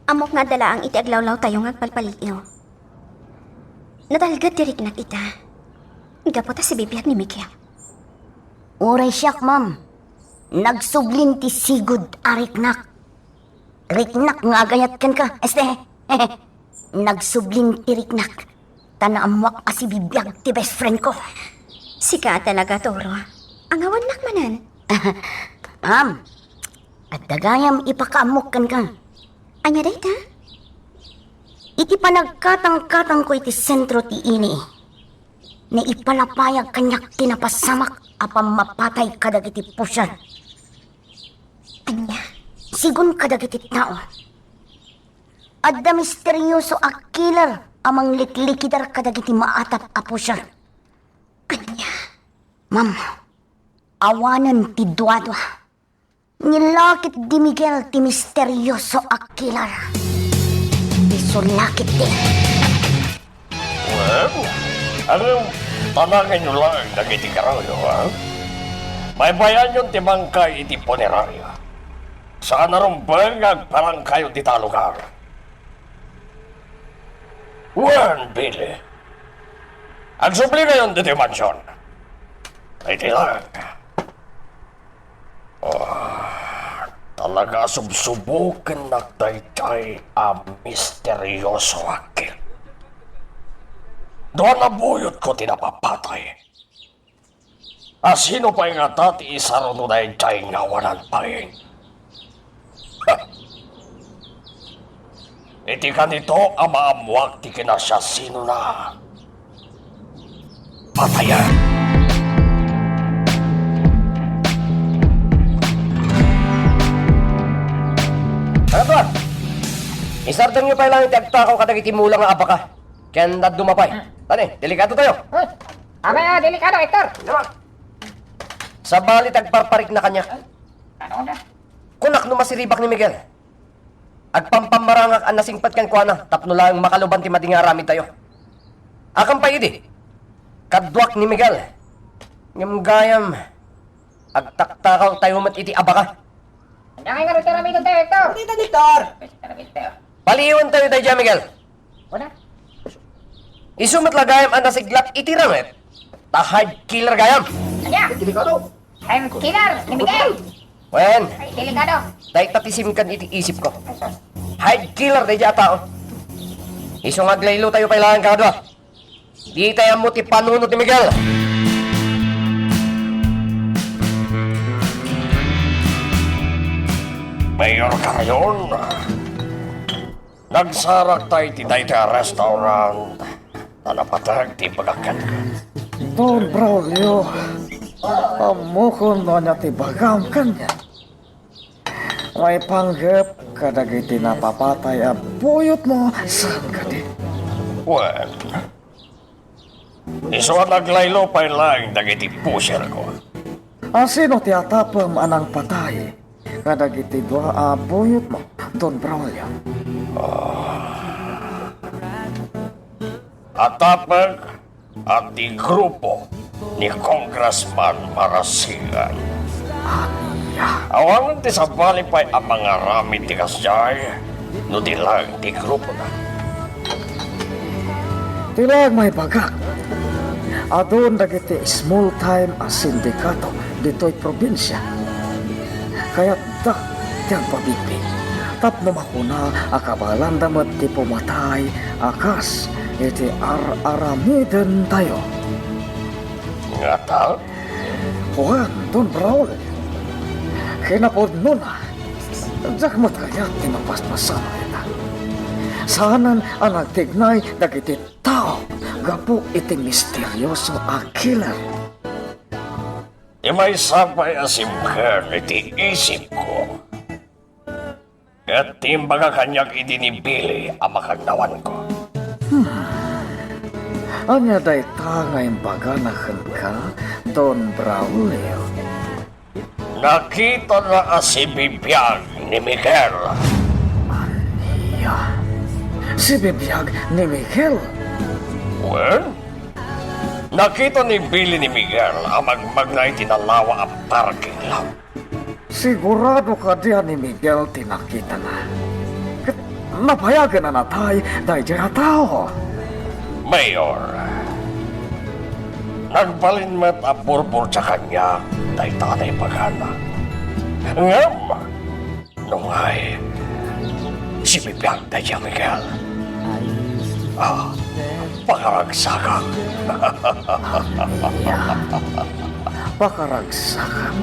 Ammok nga adda laeng iti aglawlawtayo nga agpalpaliiw. Natalged ti riknak ita. Gapu ta sibibiag ni Miguel. Uray siak, ma'am. Nagsublin ti sigud a riknak. Riknak nga agayat kenka, este. Nagsublin ti riknak. Ta naammoak a sibibiag ti best friend ko. Sika a talaga, Toro. Angawannak manen. Ma'am, adda gayam ipakaammok kenka. Ania dayta? Iti panagkatangkatangko iti sentro ti ini, naipalapayag kaniak ti napasamak a pammapatay kadagiti pusher. Ania? Sigun kadagiti tao, adda misterioso a killer a mangliklikidar kadagiti maatap a pusher. Ania? Ma'am, awanen ti duadua. Ni lakit di Miguel ti misterioso a killer. Isu lakit di. Well, ano, tananganyo lang dagiti karayo, ha? Baybayanyon ti bangkay iti punerarya. Saan a rumbeng nga agparangkayo dita lugar. Wen, Billy. Agsubli kayon ditoy mansion. Iti lang. Ah, talaga subsubukennak daydiay a misterioso a killer. Dua a buyotko ti napapatay. A sino pay ngata ti isaruno daydiay nga awanan pain? Ha! Iti kanito a maammoak ti kinasiasinona, patayen. Ano to, ah? Isardengyo pay lang iti agtakaw kadagiti mula nga abaka. Ken dadduma pay. Hmm. Tani, delikado tayo. Hoy! Abay, ah, delikado, Hector! Ano? Sabali ti agparparikna kaniak. Ano na? Kunak no masiribak ni Miguel. Agpampamarangak a nasingpet kenkuana tapno laeng makaluban ti madi nga aramidtayo. Akan pay idi, kaduak ni Miguel. Ngem gayam, agtaktakaw tayo met iti abaka. Ania ngay ngarud ti aramidentayo, Hector? Dita, Hector! Paliiwan tayo daydiay, Miguel. Wala. Isu met la gayam a nasiglak iti ranget, ta hide killer gayam. Ania? Delikado. Hide killer ni Miguel. Wen, ay, delikado. Dayta ti simkan iti isipko. Hide killer daydiay a tao. Isu nga aglaylo tayo pay laeng kadua. Ditay ammo ti panunot ni Miguel. Mayor Carayon, nagsarak tayo iti daytoy a restaurant ta napateg ti ibagak kenka. Don Braulio, ammokon no ania ti ibagam kaniak. Maipanggep kadagiti napapatay a buyotmo saan kadi? Wen, isu a naglaylo pay laeng dagiti pusherko. A sino ti atapem a nangpatay kadagiti dua a buyotmo, Don Braulio? Ah. Atapek a ti grupo ni Congressman Marasigan. Ania? Awanen ti sabali pay a mangaramid ti kasdiay no di laeng ti grupona. Ti laeng maibagak, adun dagiti small time a sindikato ditoy probinsia. Kayatda ti agpabigbi tapno makuna a kabaelanda met ti pumatay a kas iti ar-aramidentayo. Ngata? Wen, Don Braulio, kinapudnona, diak met kayat ti mapaspasamak ita. Saanen a nagtignay dagiti tao gapu iti misterioso a killer. Ti maysa pay a simker iti isipko ket ti imbaga kaniak idi ni Billy a makannawanko. Hmm. Ania dayta nga imbagana kenka, Don Braulio? Nakitana a sibibiag ni Miguel. Ania? Sibibiag ni Miguel? Wen, nakita ni Billy ni Miguel a magmagna iti nalawa a parking lot. Sigurado kadi a ni Miguel ti nakitana? Ket napayagen a natay daydiay a tao? Mayor, nagbalin met a burburdia kaniak dayta a naibagana. Ngem, nungay, sibibiag daydiay a Miguel. Ah, pakaragsakak. Pakaragsakam,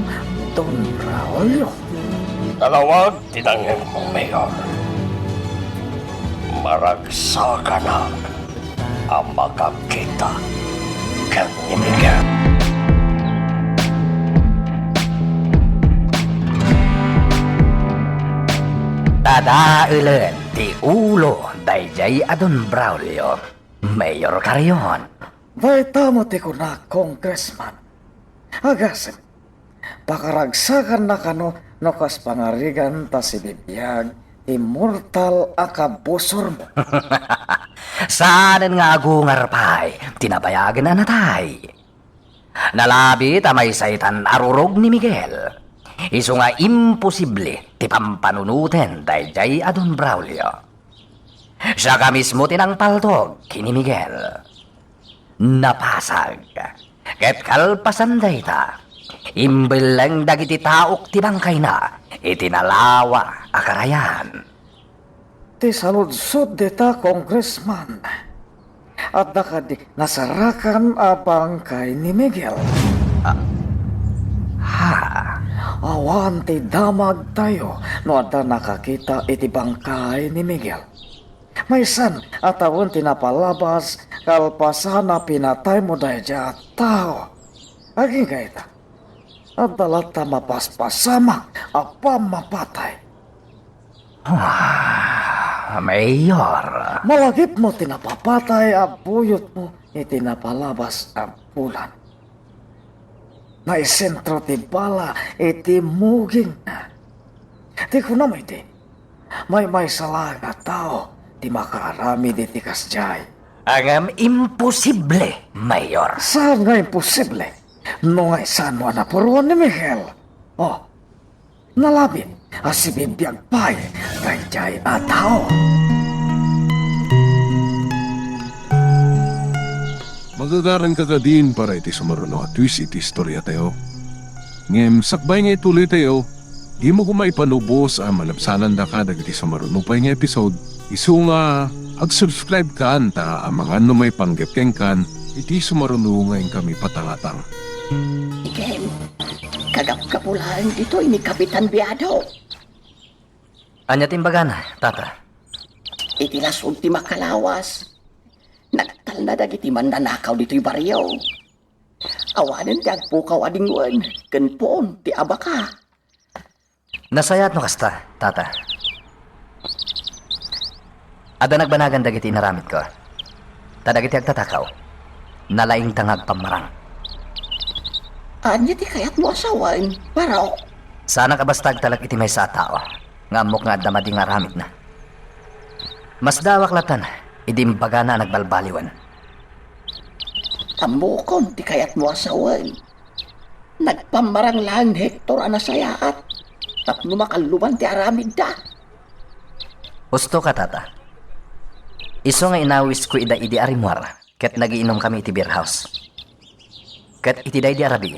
Don Braulio. Nalawag ti nangngegmo, Mayor. Maragsakanak a makakita ken ni Miguel. Adaelen ti ulo daydiay a Don Braulio, Mayor Carrion. Dayta met ti kunak, Congressman. Agasem, pakaragsakannaka no, no kas pangarigan ta sibibiag ti mortal a kabusormo. Saanen nga agungar pay ti nabayagen a natay. Nalabit a maysaytan a rurog ni Miguel. Isu nga imposible ti pampanunoten daydiay a Don Braulio. Siak a mismo ti nangpaltog ken ni Miguel. Napasag. Ket kalpasan dayta, imbelleng dagiti taok ti bangkayna iti nalawa a karayan. Ti saludsod dita, Congressman, adda kadi nasarakan a bangkay ni Miguel? Ah, ha? Awan ti damagtayo no adda nakakita iti bangkay ni Miguel. Maysan a tawen ti napalabas kalpasan a pinataymo daydiay a tao. Agingga ita, adda latta mapaspasamak a pammapatay. Ah, Mayor. Malagipmo ti napapatay a buyotmo iti napalabas a bulan. Naisentro ti bala iti mugingna. Ti kunam iti, maymaysa laeng a tao ti makaaramid iti kasdiay. Ngem imposible, Mayor. Saan nga imposible? No nga isanmo a napuruan ni Miguel. Oh, nalabit a sibibiag pay daydiay a tao. Magagaranka kadin para iti sumaruno a twist iti istoriatayo. Ngem sakbay nga ituloytayo, dimo koma ipanubos a malabsanandaka dagiti sumaruno pay nga episode. Isu nga ag-subscribe kan ta amangan no maipanggep kenkan iti sumaruno nga inkami patangatang. Ikem, kagapkapu laeng ditoy ni Kapitan Biado. Ania ti imbagana, Tata? Iti lasud ti makalawas, nagtalna dagiti mannanakaw ditoy barrio. Awanen ti agpukaw a dingwen ken puon ti abaka. Nasayaat no kasta, Tata. Adda nagbanagan dagiti inaramidko. Ta dagiti agtatakaw, nalaingda nga agpammarang. Ania ti kayatmo a sawen, Barok? Saanak a basta agtalek iti maysa a tao nga ammok nga adda madi nga aramidna. Masdaawak lattan idi imbagana a nagbalbaliwen. Ammokon ti kayatmo a sawen. Nagpammarang laeng ni Hector a nasayaat tapno makalluban ti aramidda. Husto ka, Tata. Isu nga inawisko ida idi a rimmuar ket nagiinumkami iti beer house. Ket iti daydi a rabii,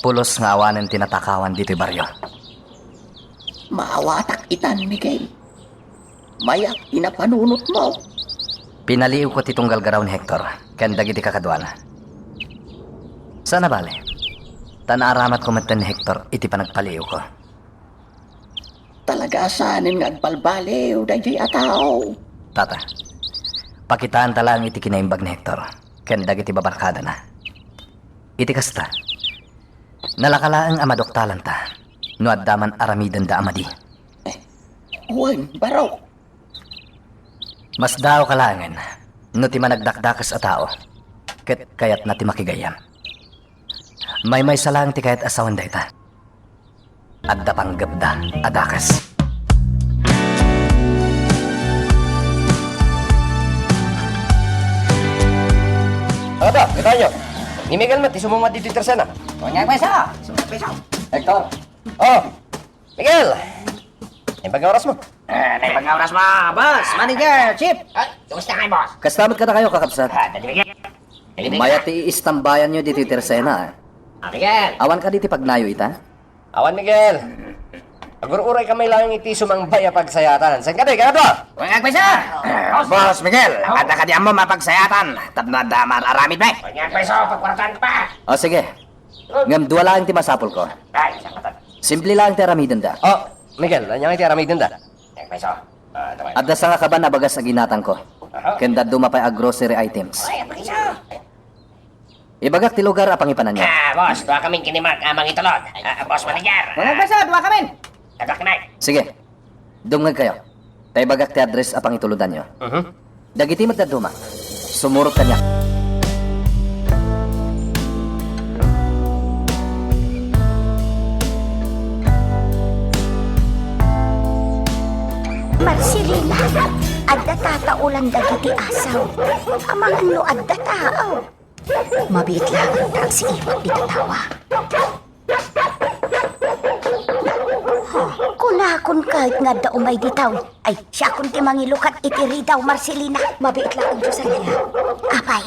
pulos nga awanen ti natakawan ditoy barrio. Maawatak itan, Miguel. Mayat ti napanunotmo. Pinaliiwko ti tunggal garaw ni Hector ken dagiti kakaduana. Saan a bale, ta naaramatko metten ni Hector iti panagpaliiwko. Talaga a saanen nga agbalbaliw daydiay a tao. Tata, pakitaanta laeng iti kinaimbag ni Hector ken dagiti babarkadana. Iti kasta, nalaka laeng a maduktalanta no adda man aramidenda a madi. Wen, Barok. Masdaawka laengen no ti managdakdakes a tao ket kayatna ti makigayyem. Maymaysa laeng ti kayat a sawen dayta. Adda panggepda a dakes. Ano to? Kitaenyo? Ni Miguel met ti sumungad ditoy tersena. Kunyag, pweso! Sumungad, pweso! Hector! Oh! Miguel! Naimbag nga oras mo. Eh, naimbag nga oras mo, boss, manager, chief. Ay, kumusta kayo, boss? Kasta met kadakayo, kakabsat. Ah, dali, Miguel. Dali, Miguel. Mayat ti iistambayanyo ditoy tersena, eh. Ah, Miguel. Awan kadi ti pagnayo ita? Awan, Miguel. Agur-uray kami laeng iti sumangbay a pagsayaatan. Saan ka, Miguel? Ano? Wala ka, sir. Boss Miguel, adda kadi ammo mapagsayatan tapno adda maaramid, bay. Wala ka, sir. Pagkwartaan ka pa. O, sige. Ngem dua laeng ti masapulko. Ay, sangkatan. Simple laeng ti aramidenda. Oh, Miguel, ania nga ti aramidenda? Ay, pweso. Ah, ito, pweso. Adda sangakaban a bagas a ginatangko. Aha. Ken dadduma pay a grocery items. Ay, pweso. Ibagak ti lugar a pangipananyo. Ah, boss, dua kamin kinimak a mangitulod. Ah, boss manager. Wala, pweso, dua kamin. Adda kami. Sige. Dumngegkayo. Ta ibagak ti address a pangitulodanyo. Mhm. Dagiti met dadduma, sumurot kaniak. Marcelina, adda tataolan dagiti asaw. Amangan no adda tao. Mabiit laeng ta agsiiwat dita tawa. Ha, kunakon kayat nga adda umay ditaw. Ay, siakon ti mangilukat iti ridaw, Marcelina. Mabiit laeng, Rosalia. Apay?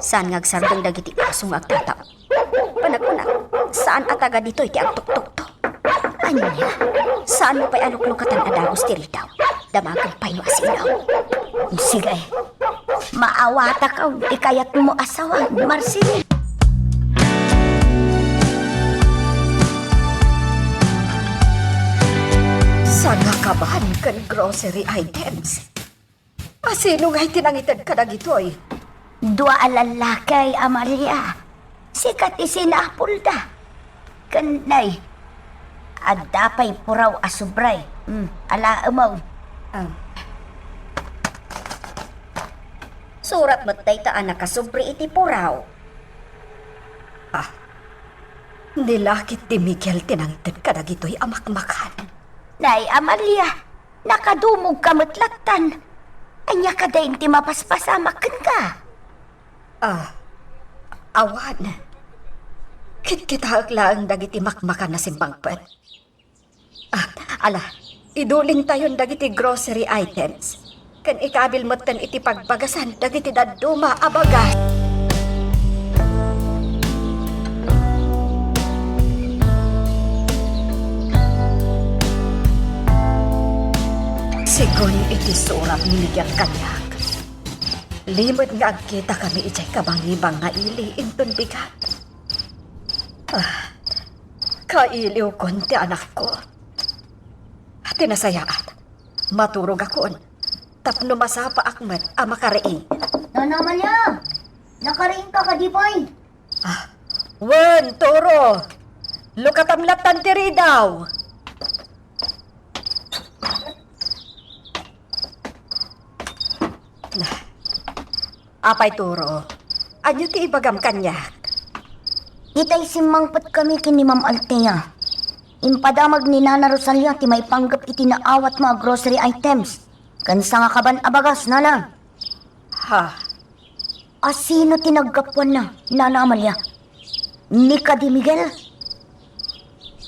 Saan nga agsardeng dagiti aso nga agtatao? Panagkunak, saan a taga ditoy ti agtuktukto? Ania? Saanmo pay a luklukatan a dagus ti ridaw? Damagen pay no asino. Sige. Maawatak ti kayatmo a sawen, Marcel. Sangakaban ken grocery items. Asino ngay ti nangited kadagitoy? Dua a lallaki, Amalia. Sika ti sinapulda. Ken nay, adda pay puraw a sobra. Hmm, alaem. Ah. Surat met dayta a nakasobra iti puraw. Ah. Ni lakit ni Miguel ti nangited kadagitoy a makmakan. Nay, Amalia, nakadumogka met lattan. Ania kadi ti mapaspasamak kenka? Ah, awan. Kitkitaek laeng dagiti makmakan a simmangpet. Ah, ala, idulingtayon dagiti grocery items. Ken ikabil metten iti pagbagasan dagiti dadduma a bagas. Segun iti surat ni Miguel kaniak, limed nga agkitakami idiay kabangibang nga ili inton bigat. Ah, kailiwkon ti anakko. Ti nasayaat, maturogakon tapno masapaak met a makariing. Nana Amalia, nakariingka kadi pay? Ah, wen, turo. Lukatam lattan ti ridaw. Nah. Apay, turo, ania ti ibagam kaniak? Itay simmangpetkami ken ni Ma'am Althea. Impadamag ni Nana Rosalia ti maipanggep iti naawatmo a grocery items ken sangakaban a bagas, nana. Ha? Asino ti naggapuanna, Nana Amalia? Ni kadi Miguel?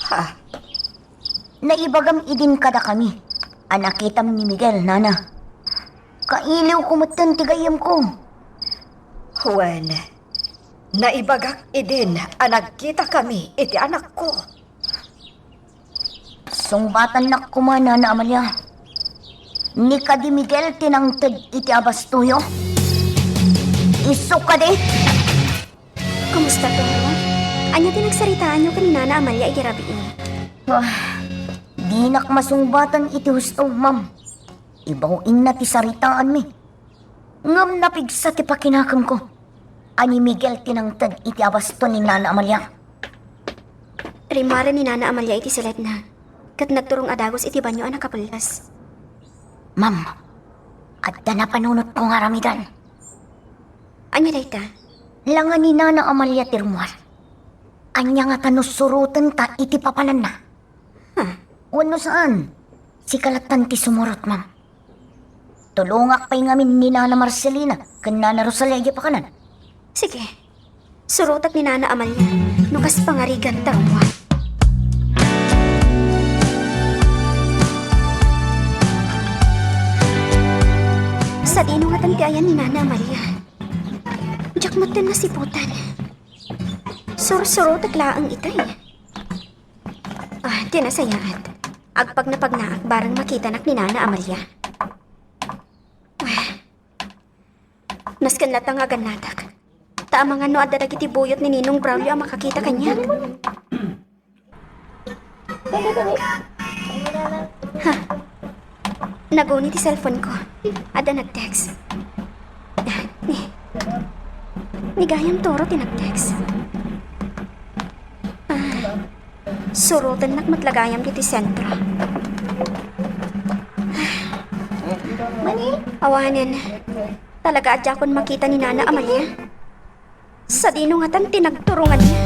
Ha? Naibagam idin kadakami a nakitam ni Miguel, nana. Kailiwko metten ti gayyemko. Wen, naibagak idin a nagkitakami iti anakko. Sungbatannak koma, Nana Amalia. Ni kadi Miguel ti nangted iti abastoyo? Isu kadi? Kumusta, Toro? Ania ti nagsaritaanyo ken ni Nana Amalia idi rabii? Ah, dinak masungbatan iti husto, ma'am. Ibaw-inna ti saritaanmi. Ngem napigsa ti pakinakemko a ni Miguel ti nangted iti abasto ni Nana Amalia. Rimmuaren ni Nana Amalia iti seletna, ket nagturong a dagus iti banio a nakapulles. Ma'am, adda napanunotko nga aramiden. Ania dayta? Langa ni Nana Amalia ti rummuar. Ania ngata no surotenta iti papananna? Ha? Wenno saan? Sika lattan ti sumurot, ma'am. Tulongak pay ngamin ni Nana Marcelina ken Nana Rosalia idiay pakanan. Sige. Surotak ni Nana Amalia no kas pangarigan ta rummuar. Sadino ngatan ti ayan ni Nana Amalia? Diak metten nasiputan. Sursurotek laeng itay. Ah, ti nasayaat, agpagna-pagnaak bareng makitanak ni Nana Amalia. Ah, nasken latta nga agannatak. Ta amangan no adda dagiti buyot ni Ninong Braulio a makakita kaniak. Ha? Naguni ti cellphone ko. Adda nag-text. Ni, ni gayam Toro ti nag-text. Ah, surotennak met la gayam ditoy sentro. Awanen, talaga a diakon makita ni Nana Amalia. Sadino ngatan ti nagturonganna?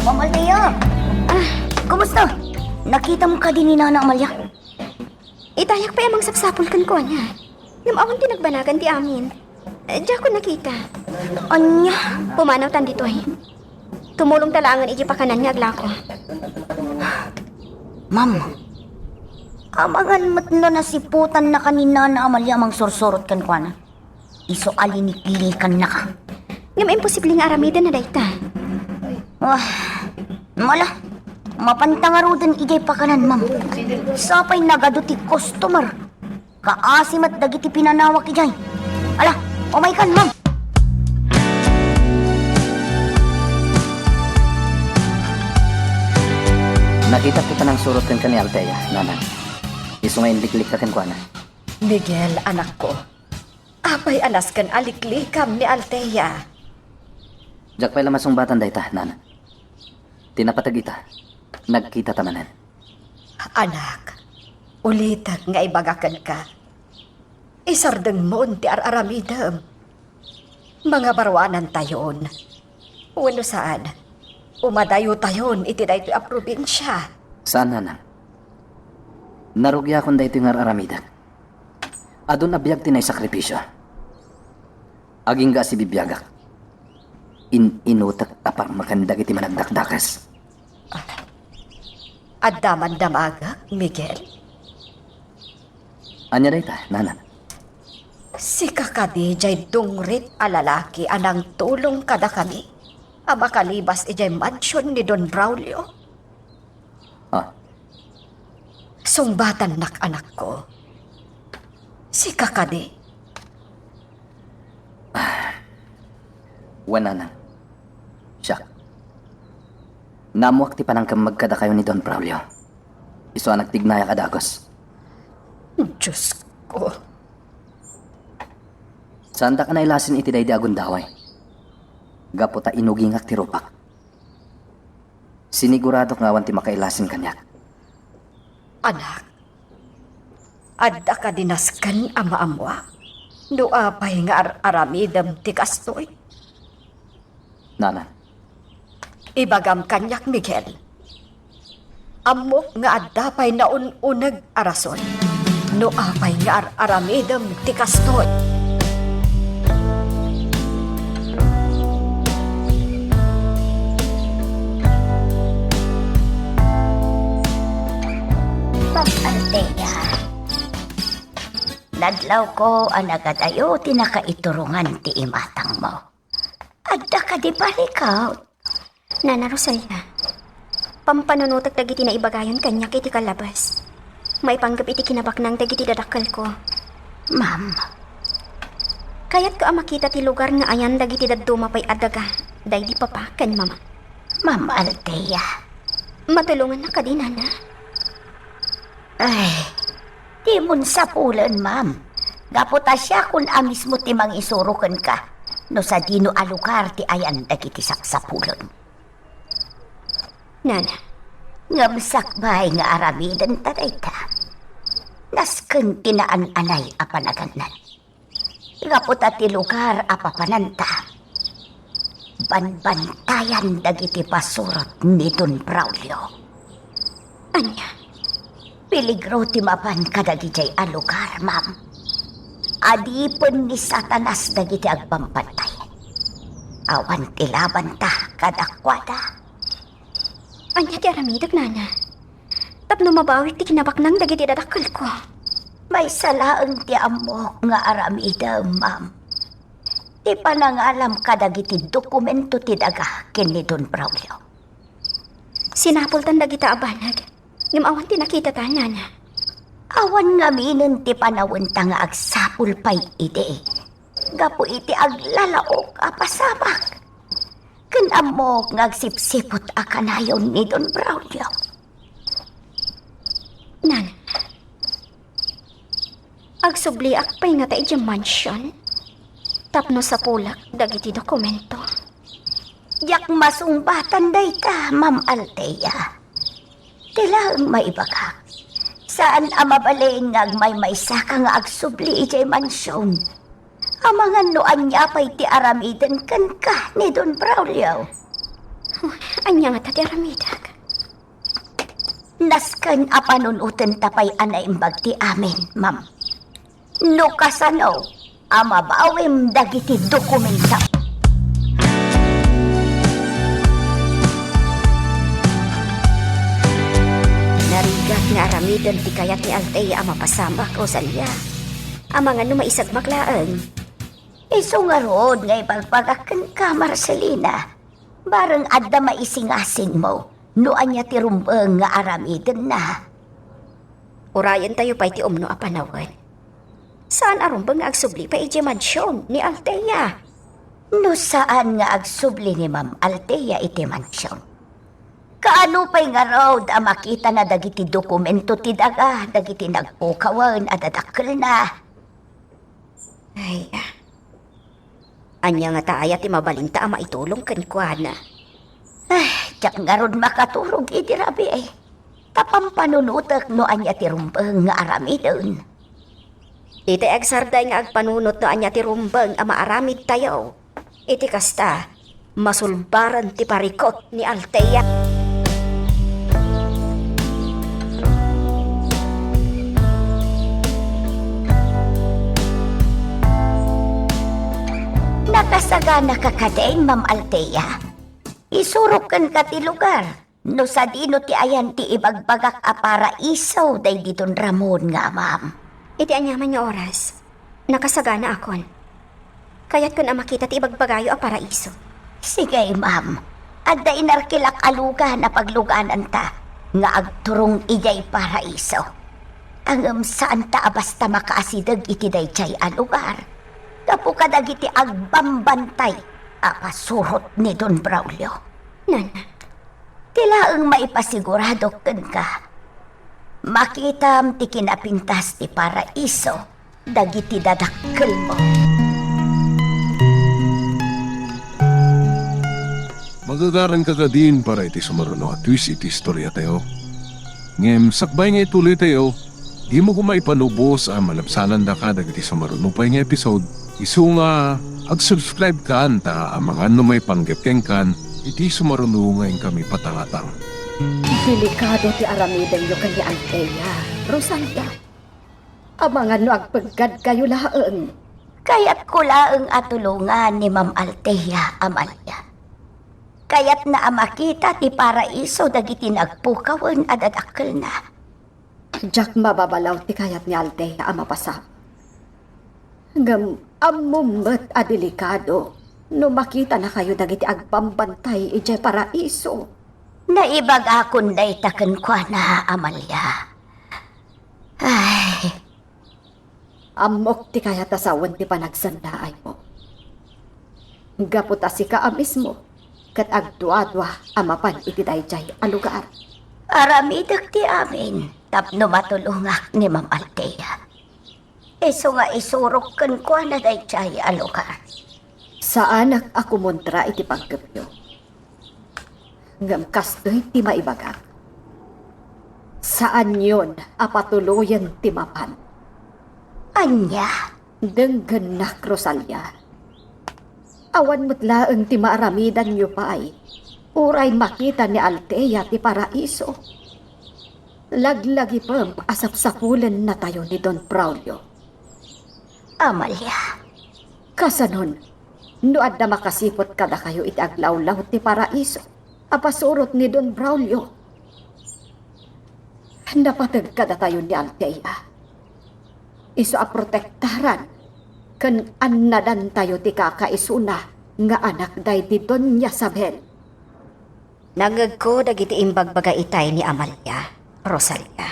Ma'am Althea! Ah. Kumusta? Nakitam kadi ni Nana Amalia? Itayak pay a mangsapsapul kenkuana. Ngem awan ti nagbanagan ti amin. Eh, diakon nakita. Ania? Pumanawtan ditoy. Tumulongta laengen iti pakanan nga aglako. Ma'am, amangan met no nasiputannaka ni Nana Amalia a mangsursurot kenkuana. Isu a liniklikannaka. Ngem imposible nga aramidenna dayta. Wah, mala, mapanta ngaruden idiay pakanan, ma'am. Sapay nagadu ti customer. Kaasi met dagiti pinanawak idiay. Ala, umaykan, ma'am. Nakitak ti panangsurot kenka ni Althea, Nanang. Isu nga inliklikka kenkuana. Miguel, anakko, apay a nasken a liklikam ni Althea? Diak pay la masungbatan dayta, Nana. Ti napateg ita, nagkitata manen. Anak, ulitek nga ibaga kenka. Isardengmon ti ar-aramidem. Mangabaruanantayon. Wenno saan, umadayotayon iti daytoy a probinsia. Saan, Nanang. Narugiakon daytoy nga ar-aramidek. Adun a biag ti naisakripisio. Agingga a sibibiagak. In-inutek a parmeken dagiti managdakdakes. Adda man damagek, Miguel? Ania dayta, Nana? Sika kadi jay dungrit a lalaki a nangtulong kadakami a makalibas idiay mansion ni Don Braulio? Ah. Sungbatannak, anakko. Sika kadi? Ah. Wen, Nanang. Siak. Naammoak ti panangkemmeg kadakayo ni Don Braulio. Isu a nagtignayak a dagus. Diosko. Saandak a nailasin iti daydi a gundaway. Gapu ta inugingak ti rupak. Siniguradok nga awan ti makailasin kaniak. Anak, adda kadi nasken a maammoak no apay nga ar-aramidem ti kastoy? Nana. Ibagam kaniak, Miguel. Ammok nga adda pay naun-uneg a rason no apay nga ar-aramidem ti kastoy. Ma'am Althea, nadlawko a nagadayo ti nakaiturongan ti imatangmo. Adda kadi barikaw? Nana Rosalia, pampanunotek dagiti naibagayon kaniak iti kalabas. Maipanggep iti kinabaknang dagiti dadakkelko. Ma'am. Kayatko a makita ti lugar nga ayan dagiti dadduma pay a daga, daydi papa ken mama. Ma'am Althea. Matulongannak kadi, Nana? Ay, dimon sapulen, ma'am. Gapu ta siakon a mismo ti mangisuro kenka no sadino a lugar ti ayan dagiti sapsapulen. Nana. Ngem sakbay nga aramidenta dayta, nasken ti naan-anay a panagannan. Gapu ta ti lugar a papananta, banbantayan dagiti pasurot ni Don Braulio. Ania? Peligro ti mapan kadagidiay a lugar, ma'am. Adipen ni Satanas dagiti agbambantay. Awan ti labanta kadakuada. Ania ti aramidek, Nana? Tapno mabawik ti kinabaknang dagiti dadakkelko. Maysa laeng ti ammok nga aramidem, ma'am. Ti panangalam kadagiti dokumento ti daga ken ni Don Braulio. Sinapultan dagita a banag, ngem awan ti nakitata, Nana. Awan ngaminen ti panawenta nga agsapul pay idi. Gapu iti aglalaok a pasamak. Ken ammok nga agsipsiput a kanayon ni Don Braulio. Nana, agsubliak pay ngata idiay mansion tapno sapulak dagiti dokumento. Diak masungbatan dayta, Ma'am Althea. Ti laeng maibagak, saan a mabalin nga agmaymaysaka nga agsubli idiay mansion. Amangan no ania pay ti aramiden kenka ni Don Braulio. Ania ngata ti aramidek? Nasken a panunotenta pay a naimbag ti amin, ma'am. No kasano a mabawim dagiti dokumento. Narigat nga aramiden ti kayat ni Althea a mapasamak, Rosalia. Amangan no maisagmak laeng. Isu ngarud nga ibagbagak kenka, Marcelina. Bareng adda maisingasingmo no ania ti rumbeng nga aramidenna. Urayentayo pay ti umno a panawen. Saan a rumbeng nga agsubli pay idiay mansion ni Althea. No saan nga agsubli ni Ma'am Althea iti mansion, kaano pay ngarud a makitana dagiti dokumento ti daga dagiti nagpukawen a dadakkelna? Ay, ah. Ania ngata aya ti mabalinta a maitulong kenkuana? Ay, diak ngarud makaturog idi rabii. Ta pampanunotek no ania ti rumbeng nga aramiden. Iti agsarday nga agpanunot no ania ti rumbeng a maaramidtayo. Iti kasta, masulbaren ti parikut ni Althea. Nakasagana ka kadin, Ma'am Althea? Isurok kenka ti lugar no sadino ti ayan ti ibagbagak a paraiso daydi Don Ramon nga amam. Iti aniaman nga oras, nakasaganaakon. Kayatkon a makita ti ibagbagayo a paraiso. Sige, ma'am. Adda inarkilak a lugan a paglugananta nga agturong idiay paraiso. Ngem saanta a basta makaasideg iti daydiay a lugar gapu kadagiti agbambantay a pasurot ni Don Braulio. Nana, ti laeng maipasiguradok kenka, makitam ti kinapintas ti paraiso dagiti dadakkelmo. Magagaranka kadin para iti sumaruno a twist iti istoriatayo. Ngem sakbay nga ituloytayo, dimo koma ipanubos a malabsanandaka dagiti sumaruno pay nga episode. Isu nga, ag-subscribe kan ta amangan no maipanggep kenkan iti sumaruno nga inkami patangatang. Delikado ti aramidenyo ken ni Althea, Rosalia. Amangan no agpeggadkayo laeng. Kayatko laeng a tulongan ni Ma'am Althea, Amalia. Kayatna a makita ti paraiso dagiti nagpukawen a dadakkelna. Diak mababalaw ti kayat ni Althea a mapasamak. Ngem ammom met a delikado no makitanakayo dagiti agbambantay idiay paraiso. Naibagakon dayta kenkuana, Amalia. Ay. Ammok ti kayat a sawen ti panagsannaaymo. Gapu ta sika a mismo ket agduadua a mapan iti daydiay a lugar. Aramidek ti amin tapno matulongak ni Ma'am Althea. Isu nga isurok kenkuana daydiay a lugar. Saanak a kumontra iti panggepyo. Ngem kastoy ti maibagak, saanyon a patuloyen ti mapan. Ania? Denggennak, Rosalia. Awan met laeng ti maaramidanyo pay, uray makita ni Althea ti paraiso. Laglagipem a sapsapulennatayo ni Don Braulio. Amalia. Kasanon, no adda makasiput kadakayo iti aglawlaw ti paraiso a pasurot ni Don Braulio? Napateg kadatayo ni Althea. Isu a protektaran ken annadantayo ti kakaisuna nga anak daydi Doña Sabel. Nangngegko dagiti imbagbaga itay ni Amalia, Rosalia.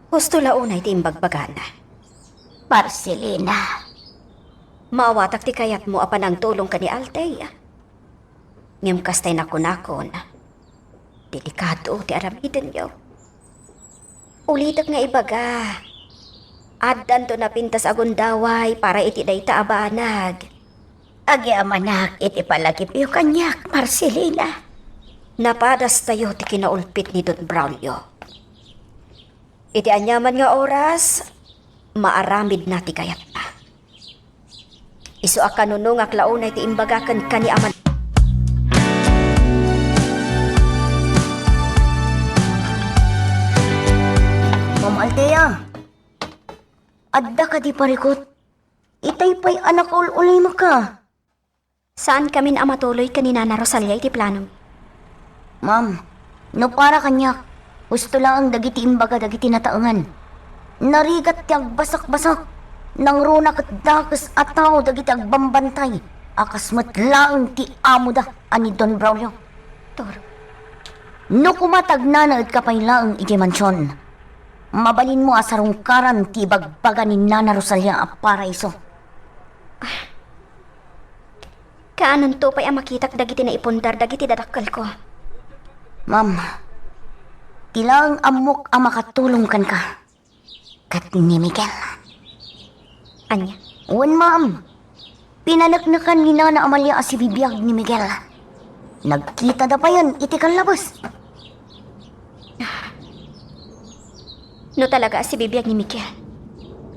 Husto la unay ti imbagbagana. Marcelina. Maawatak ti kayatmo a panangtulong ken ni Althea. Ngem kastay nakunakon, delikado ti aramidenyo. Ulitek nga ibaga, addanto napintas a gundaway para iti dayta a banag. Agyamanak iti palagipyo kaniak, Marcelina. Napadastayo ti kinaulpit ni Don Braulio. Iti aniaman nga oras, maaramidna ti kayatna. Isu a kanunongak la unay ti imbaga kenka ni Aman. Ma'am Althea, adda kadi parikut? Itay pay a nakaul-ulimekka. Saankamin a matuloy ken ni Nana Rosalia iti plano. Ma'am, no para kaniak, husto laeng dagiti imbaga dagiti nataengan. Narigat ti agbasakbasak. Nangruna ket dakes a tao dagiti agbambantay a kas met laeng ti amoda a ni Don Braulio. Toro. No koma ta agnanaedka pay laeng idiay mansion, mabalinmo a sarungkaran ti ibagbaga ni Nana Rosalia a para isu. Kaanonto pay a makitak dagiti naipundar dagiti dadakkelko? Ma'am, ti laeng ammok a makatulong kenka ket ni Miguel. Ania? Wen, ma'am. Pinaneknekan ni Nana Amalia a sibibiag ni Miguel. Nagkitada payen iti kallabes. No talaga a sibibiag ni Miguel,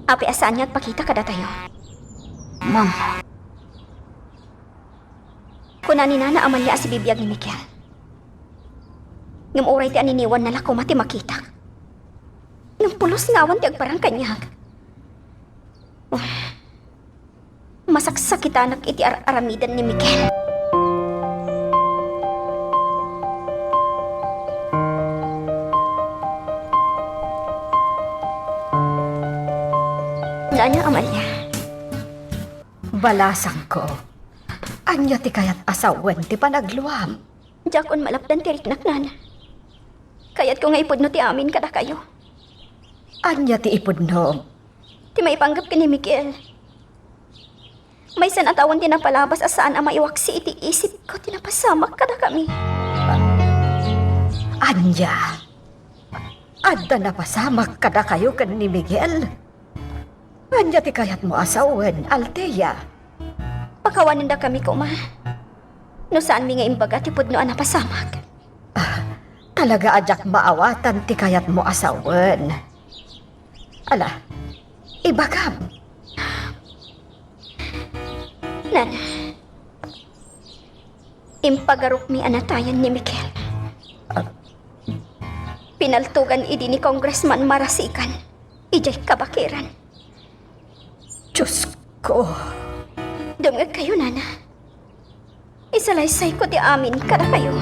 apay a saan nga agpakita kadatayo? Ma'am. Kuna ni Nana Amalia a sibibiag ni Miguel. Ngem uray ti aniniwanna la koma ti makitak. Ngem pulos nga awan ti agparang kaniak. Masaksakitanak iti ar-aramiden ni Miguel. Nana Amalia. Balasangko, ania ti kayat a sawen ti panagluam? Diakon malapdan ti riknak, Nana. Kayatko nga ipudno ti amin kadakayo. Ania ti ipudnom? Ti maipanggep ken ni Miguel. Maysa a tawen ti napalabas a saan a maiwaksi iti isipko ti napasamak kadakami. Ania? Adda napasamak kadakayo ken ni Miguel? Ania ti kayatmo a sawen, Althea? Pakawanendakami koma. No saanmi nga imbaga ti pudno a napasamak. Ah, talaga a diak maawatan ti kayatmo a sawen. Ala, ibagam. Nana, impagarokmi a natayan ni Miguel. Ah. Pinaltogan idi ni Congressman Marasigan idiay kabakiran. Diosko. Dumngegkayo, Nana. Isalaysayko ti amin kadakayo.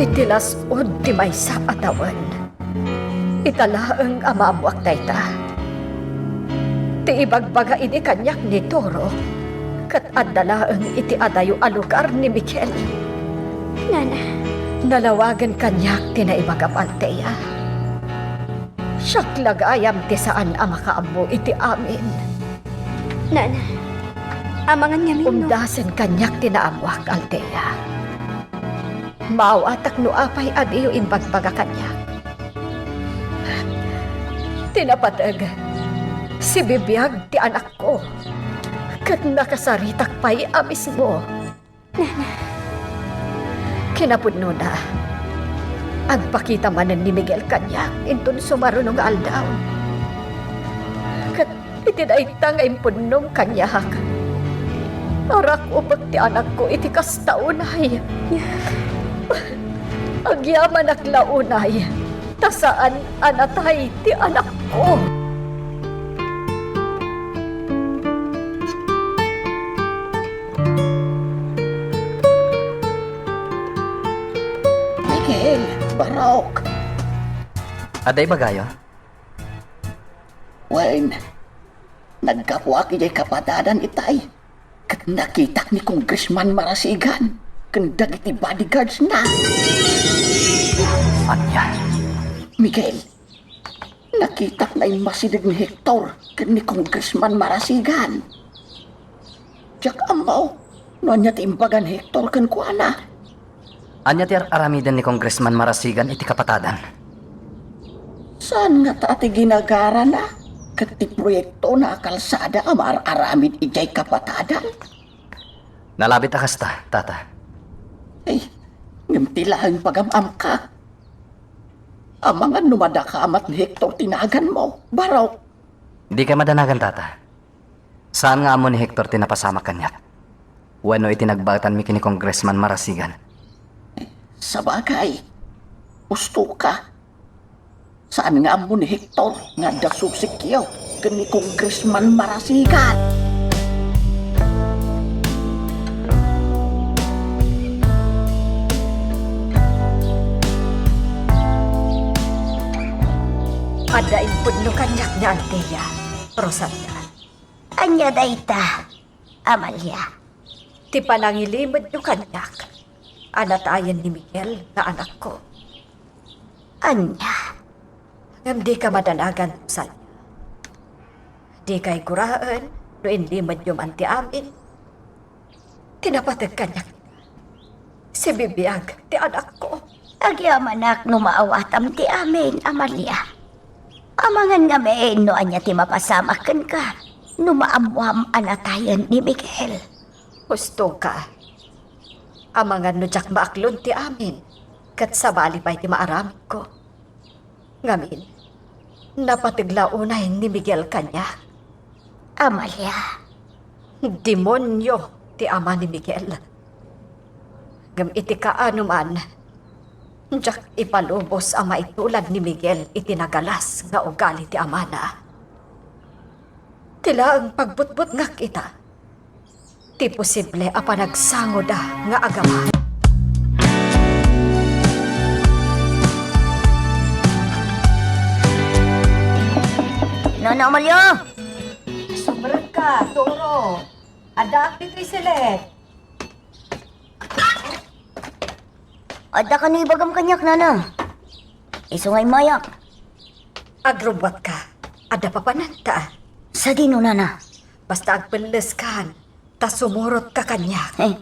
Iti las-ud ti maysa a tawen, ita laeng a maammoak dayta. Ti ibagbaga idi kaniak ni Toro, ket adda laeng iti adayo a lugar ni Miguel. Nana. Nalawagen kaniak ti naibagam, Althea. Siak la gayam ti saan a makaammo iti amin. Nana, amangan ngamin no. Umdasen kaniak ti naammoak, Althea. Maawatak no apay a diyo imbagbaga kaniak. Ti napateg, sibibiag ti anakko, ket nakasaritak pay a mismo. Nana. Kinapudnona, agpakita manen ni Miguel kaniak inton sumaruno nga aldaw. Ket iti dayta nga impudnom kaniak, arakupek ti anakko iti kasta unay. Agyamanak la unay, ta saan a natay ti anakko. Miguel, Barok. Adda ibagayo? Wen, naggapuak idiay kapadadan itay, ket nakitak ni Congressman Marasigan ken dagiti bodyguards-na. Ania? Miguel, nakitak nga immasideg ni Hector ken ni Congressman Marasigan. Diak ammo no ania ti imbaga ni Hector kenkuana. Ania ti ar-aramiden ni Congressman Marasigan iti kapatadan? Saan ngata ti ginagarana ket ti proyektona a kalsada a maar-aramid idiay kapatadan? Nalabit a kasta, Tata. Ay, ngem ti laeng pagam-amka. Amangan no madakamat ni Hector ti naganmo, barok. Dika madanagan, Tata. Saan nga ammo ni Hector ti napasamak kaniak wenno iti nagbaetanmi ken ni Congressman Marasigan. Sabagay, husto ka. Saan nga ammo ni Hector nga adda susikyo ken ni Congressman Marasigan? Adda impudno kaniak ni Antia, Rosalia. Ania dayta, Amalia? Ti panangilimedyo kaniak a natayen ni Miguel nga anakko. Ania? Ngem dika madanagan, Rosalia. Dikay guraen no inlimedyo man ti amin. Ti napateg kaniak, sibibiag ti anakko. Agyamanak no maawatam ti amin, Amalia. Amangan ngamin no ania ti mapasamak kenka no maammuam a natayen ni Miguel. Husto ka. Amangan no diak maaklon ti amin, ket sabali pay ti maaramidko. Ngamin, napateg la unay ni Miguel kaniak. Amalia. Demonio ti ama ni Miguel. Ngem iti kaano man, diak ipalubos a maitulad ni Miguel iti nagalas nga ugali ti amana. Ti laeng pagbutbutngak ita, ti posible a panagsangoda nga agama. Nana Amalia! Sumrek ka, Toro. Addaak ditoy silet. Adda kano ibagam kaniak, Nana? Isu nga immayak. Agrubbuat ka. Adda papananta. Sadino, Nana? Basta agpelles kan, ta sumurot ka kaniak. Eh,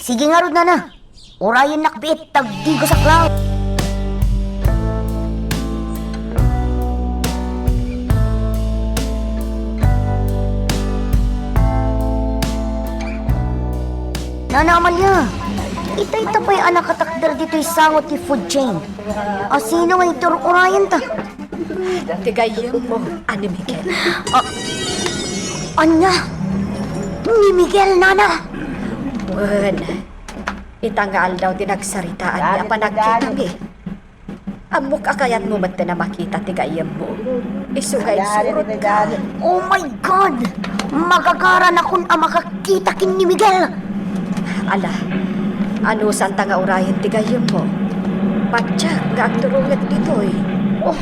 sige ngarud, Nana. Urayennak biit, tagdigosak laeng. Nana Amalia, itay ta pay a nakatakder ditoy sango ti food chain. A sino nga itur-urayenta? Ti gayyemmo a ni Miguel. A-, ania? Ni Miguel, Nana? Wen, ita nga aldaw ti nagsaritaanmi a panagkitami. Ammok a kayatmo metten a makita ti gayyemmo. Isu nga insurot ka. Oh my God! Magagaranakon a makakita ken ni Miguel! Ala, anusanta nga urayen ti gayyemmo? Patiek nga agturongek ditoy. Oh,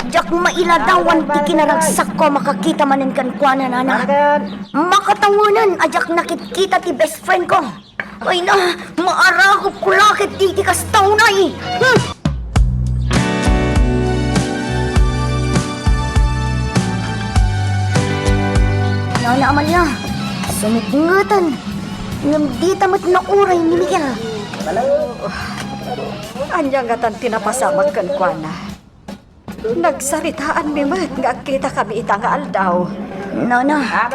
diak mailadawan ti kinaragsakko a makakita manen kenkuana, Nana. Makatawanan a diak nakitkita ti best friend ko. Ay na, maaragopko la ketdi ti kasta unay. Hmm. Nana Amalia, sumipngeten. Ngem dita met nauray ni Miguel. Ania ngatan ti napasamak kenkuana? Nagsaritaanmi met nga agkitakami ita nga aldaw. Nana.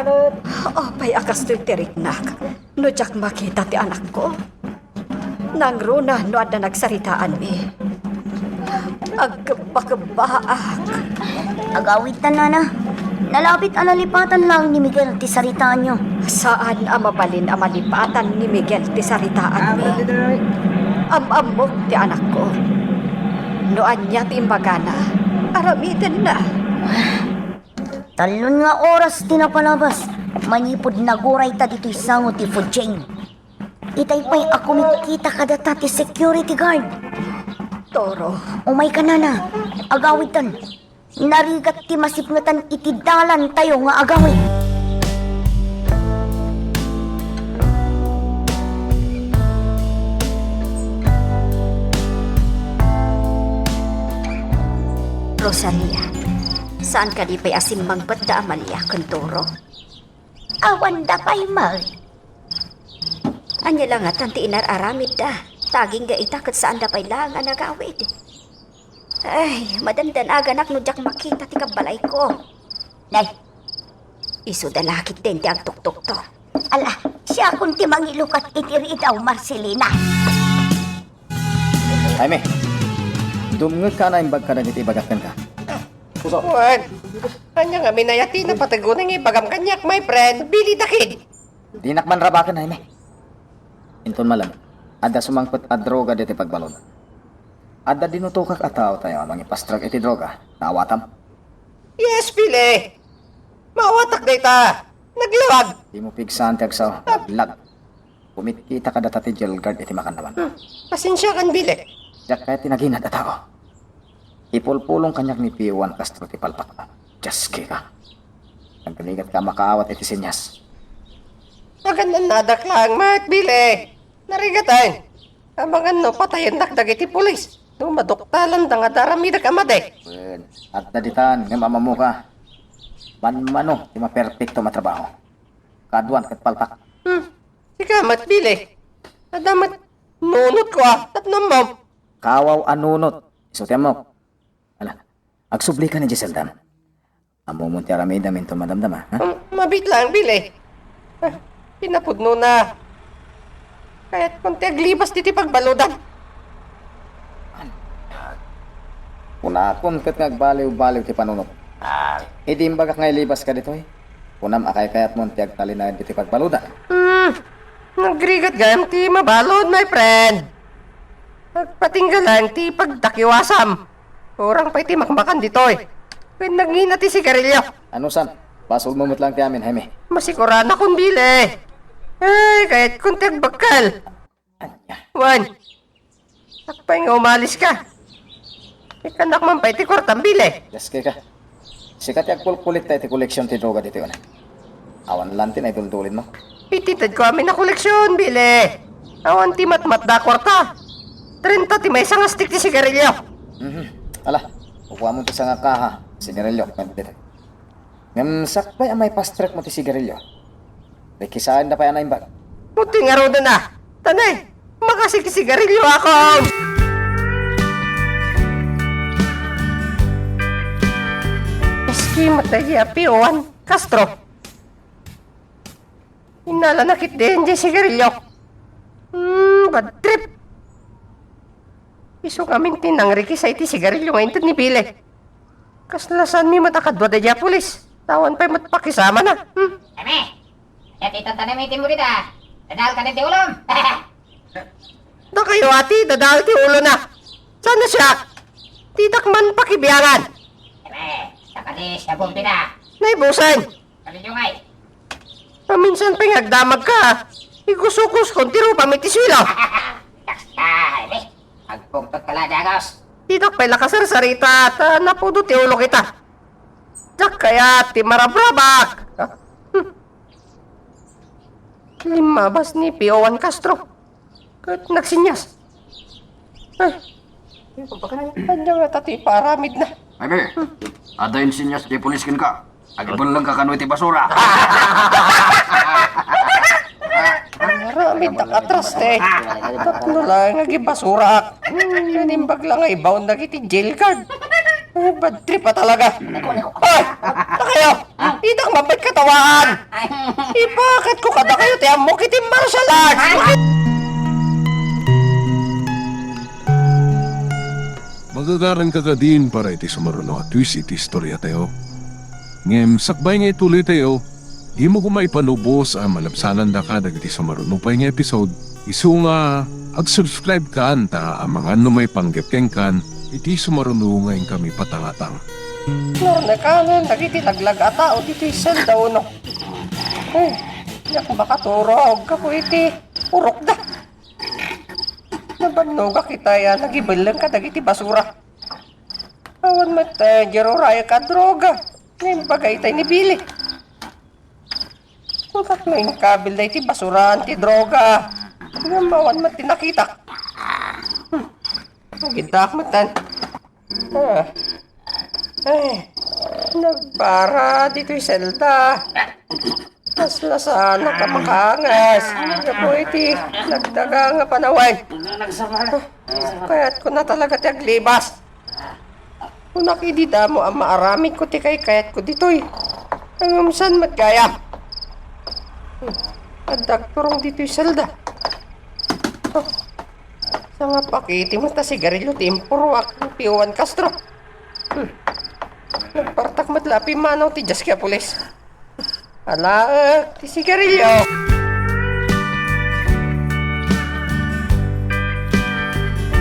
Apay a kastoy ti riknak no diak makita ti anakko? Nangruna no adda nagsaritaanmi. Agkebbakebbaak. Agawidtan, Nana. Nalabit a nalipatan laeng ni Miguel ti saritaanyo. Saan a mabalin a malipatan ni Miguel ti saritaanmi. Am-ammok ti anakko. No ania ti imbagana, aramidenna. Talon nga oras ti napalabas manipud nagurayta ditoy sango ti food chain. Itay pay a kumitkita kadata ti security guard. Toro. Umayka, Nana. Agawidtan. Narigat ti masipngetan iti dalantayo nga agawid. Rosalia, saan kadi pay a simmangpet da Amalia ken Toro? Awanda pay met. Ania la ngatan ti inar-aramidda? Ta agingga ita ket saanda pay laeng a nagawid. Ay, madandanaganak no diak makita ti kabbalayko. Nay, isuda la ketdin ti agtuktukto. Ala, siakon ti mangilukat iti riidaw, Marcelina. Jaime, dumngegka a naimbag kadagiti ibagak kenka. Wen, ania ngamin aya ti napateg unay nga ibagam kaniak, my friend? Bili dakid. Dinak man rabaken, Jaime. Inton malam, adda sumangpet a droga ditoy pagbalud. Adda dinutokak a tao tayo a mangipastrek iti droga. Naawatam? Yes, Pili. Maawatak dayta. Naglawag. Dimo pigsaan ti agsao. Naglag. Kumitkita kadata ti jail guard iti makannawan. Hmm. Pasensiakan, Pili. Diak kayat ti naginad a tao. Ipulpulong kaniak ni Pio Juan Castro ti palpakna. Diaske ka. Nagrigat ka a makaawat iti senyas. Agan-annadak laeng met, Pili. Narigaten. Amangan no patayendak dagiti pulis no maduktalanda nga adda aramidek a madi. Wen, adda ditan ngem ammoka. Manmano ti maperpekto a trabaho. Kaduan ket palpak. Hmm. Sika met, Pili. Adda met nunotko a tapno ammom. Kawaw a nunot. Isu ti ammok. Ala, agsubli ka idiay seldam. Ammomon ti aramidem inton madamdama, ha? Um, mabiit laeng, Pili. Ah, kinapudnona, kayatkon ti aglibas ditoy pagbaludam. Kunakon ket nga agbaliw-baliw ti panunot. Idi imbagak nga ilibaska ditoy, kunam a kaykayatmon ti agtalinaed ditoy pagbaludam. Hmm, nagrigat gayam ti mabalud, my friend. Agpatingga laeng ti pagdakiwasam. Kurang pay ti makmakan ditoy. Wen, nangina ti sigarilio. Anusan, basolmo met laeng ti amin, Jaime. Masikuranakon, Pili. Ay, kayatkon ti agbakkel. Ania? Wen, sakbay nga umaliska, ikkannak man pay ti kuartam, Pili. Diaske ka. Sika ti agkolkolekta iti koleksion ti droga ditoy unay. Awan laeng ti naiduldulinmo. Iti tedko amin a koleksion, Pili. Awan ti matmatda a kuarta. Trenta ti maysa nga stick ti sigarilio. Mhm. Ala, kukuamon ti sangakaha sigarilio ken ditoy. Ngem sakbay a maipastrekmo ti sigarilio, rikisaenda pay a naimbag. Uti ngaruden a. Tanay, makasiki sigarilio ako. Maski matay a Pio Juan Castro. Innalana ketdin ti sigarilio. Hmm, bad trip. Isu ngamin ti nangrikisa iti sigarilio nga inted ni Pili. Kasla saanmi met a kadua daydiay a pulis. Awan pay met pakisamana. Hmm. Eme, ket itantanemi ti murid a. Dadal ka ti ulom. Dakayo a ti dadal ti ulona. Saan a siak? Didak man pakibiangan. Eme, sakadi siya bumbina. Naibusen. Kalilyungay. Paminsan pay nga agdamagka, igusukuskon ti rupam iti suelo. Dakes ka, Jaime. Agpungtot ka la, Jagos. Didak pay la kasarsarita, ta napudo ti ulok ita. Diak kayat ti marabrabak. Hmm. Limmabas ni Pio Juan Castro. Ket nagsinyas. Ah. Ania ngata ti ipaaramidna? Ay, be. Adda insinyas ti pulis kenka. Agibellengka kano iti basura. Aramiddak a traste. Tapno laeng agibasuraak. Hmm, inimbag la nga ibaon dagiti jail guard. Ay, bad trip a talaga. Hoy! Dakayo! Didak mapankatawaan! Ipaketko kadakayo ti ammok iti martial arts! Magagaranka kadin para iti sumaruno a twist iti istoriatayo. Ngem sakbay nga ituloytayo, dimo koma ipalubos a malabsanandaka dagiti sumaruno pay nga episode. Isu nga ag-subscribe kan ta amangan no maipanggep kenkan iti sumaruno nga inkami patangatang. Narnekanen dagiti laglag a tao ditoy selda uno. Eh, diak makaturog gapu iti urokda. Nabannogak itay a nagibelleng kadagiti basura. Awan met, eh, diay rurayak a droga. Naimbag itay ni Billy. Kunak no inkabil daytoy basuraan ti droga. Ngem awan met ti nakitak. Hmm. Agiddaak metten. Ah. Ay, nagbara ditoy selda. Laslasanak a makaangas. Gapu iti nagdaga nga panawen. Kayatko na talaga ti aglibas. Kunak idi damo a maaramidko ti kaykayatko ditoy. Ngem saan met gayam? Addak turong ditoy selda. Oh, sangapakiti met a sigarilio ti impurruak ni Pio Juan Castro. Hmm. Nagpartak met la a pimmanaw ti diaske a pulis. Alaek ti sigarilio.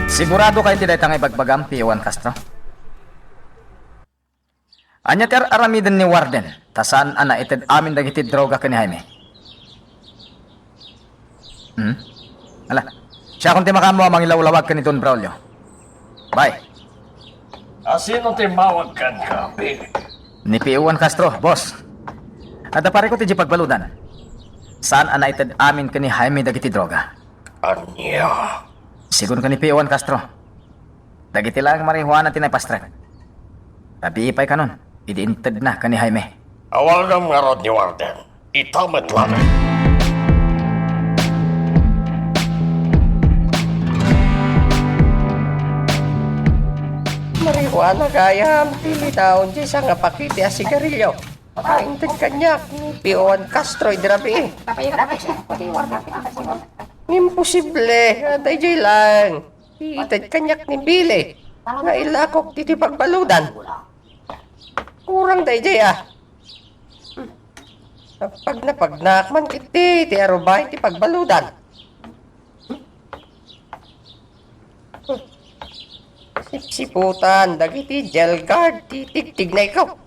Sigurado kayo ti dayta nga ibagbagam, Pio Juan Castro? Ania ti ar-aramiden ni Warden, ta saan a naited amin dagiti droga ken ni Jaime? Hmm? Ala, siakon ti makaammo a mangilawlawag ken ni Don Braulio. Bye. A sino ti mawag kenka, Billy? Ni Pio Juan Castro, boss. Adda pariko ti diay pagbaludan. Saan a naited amin ken ni Jaime dagiti droga? Ania? Sigun ken ni Pio Juan Castro, dagiti laeng marijuana ti naipastrek. Rabii pay kanon, idi intedna ken ni Jaime. Awagam ngarud ni Warden. Ita met laeng. Marijuana gayam ti linaon diay sangapakiti a sigarilio. Inted kaniak ni Pio Juan Castro idi rabii. Imposible. Daydiay laeng. Ited kaniak ni Billy nga ilakok ditoy pagbaludan. Kurang daydiay a. Pagna-pagnaak man ketdi ti arubaen ti pagbaludan. Sipsiputan dagiti jail guard ti tigtignayko.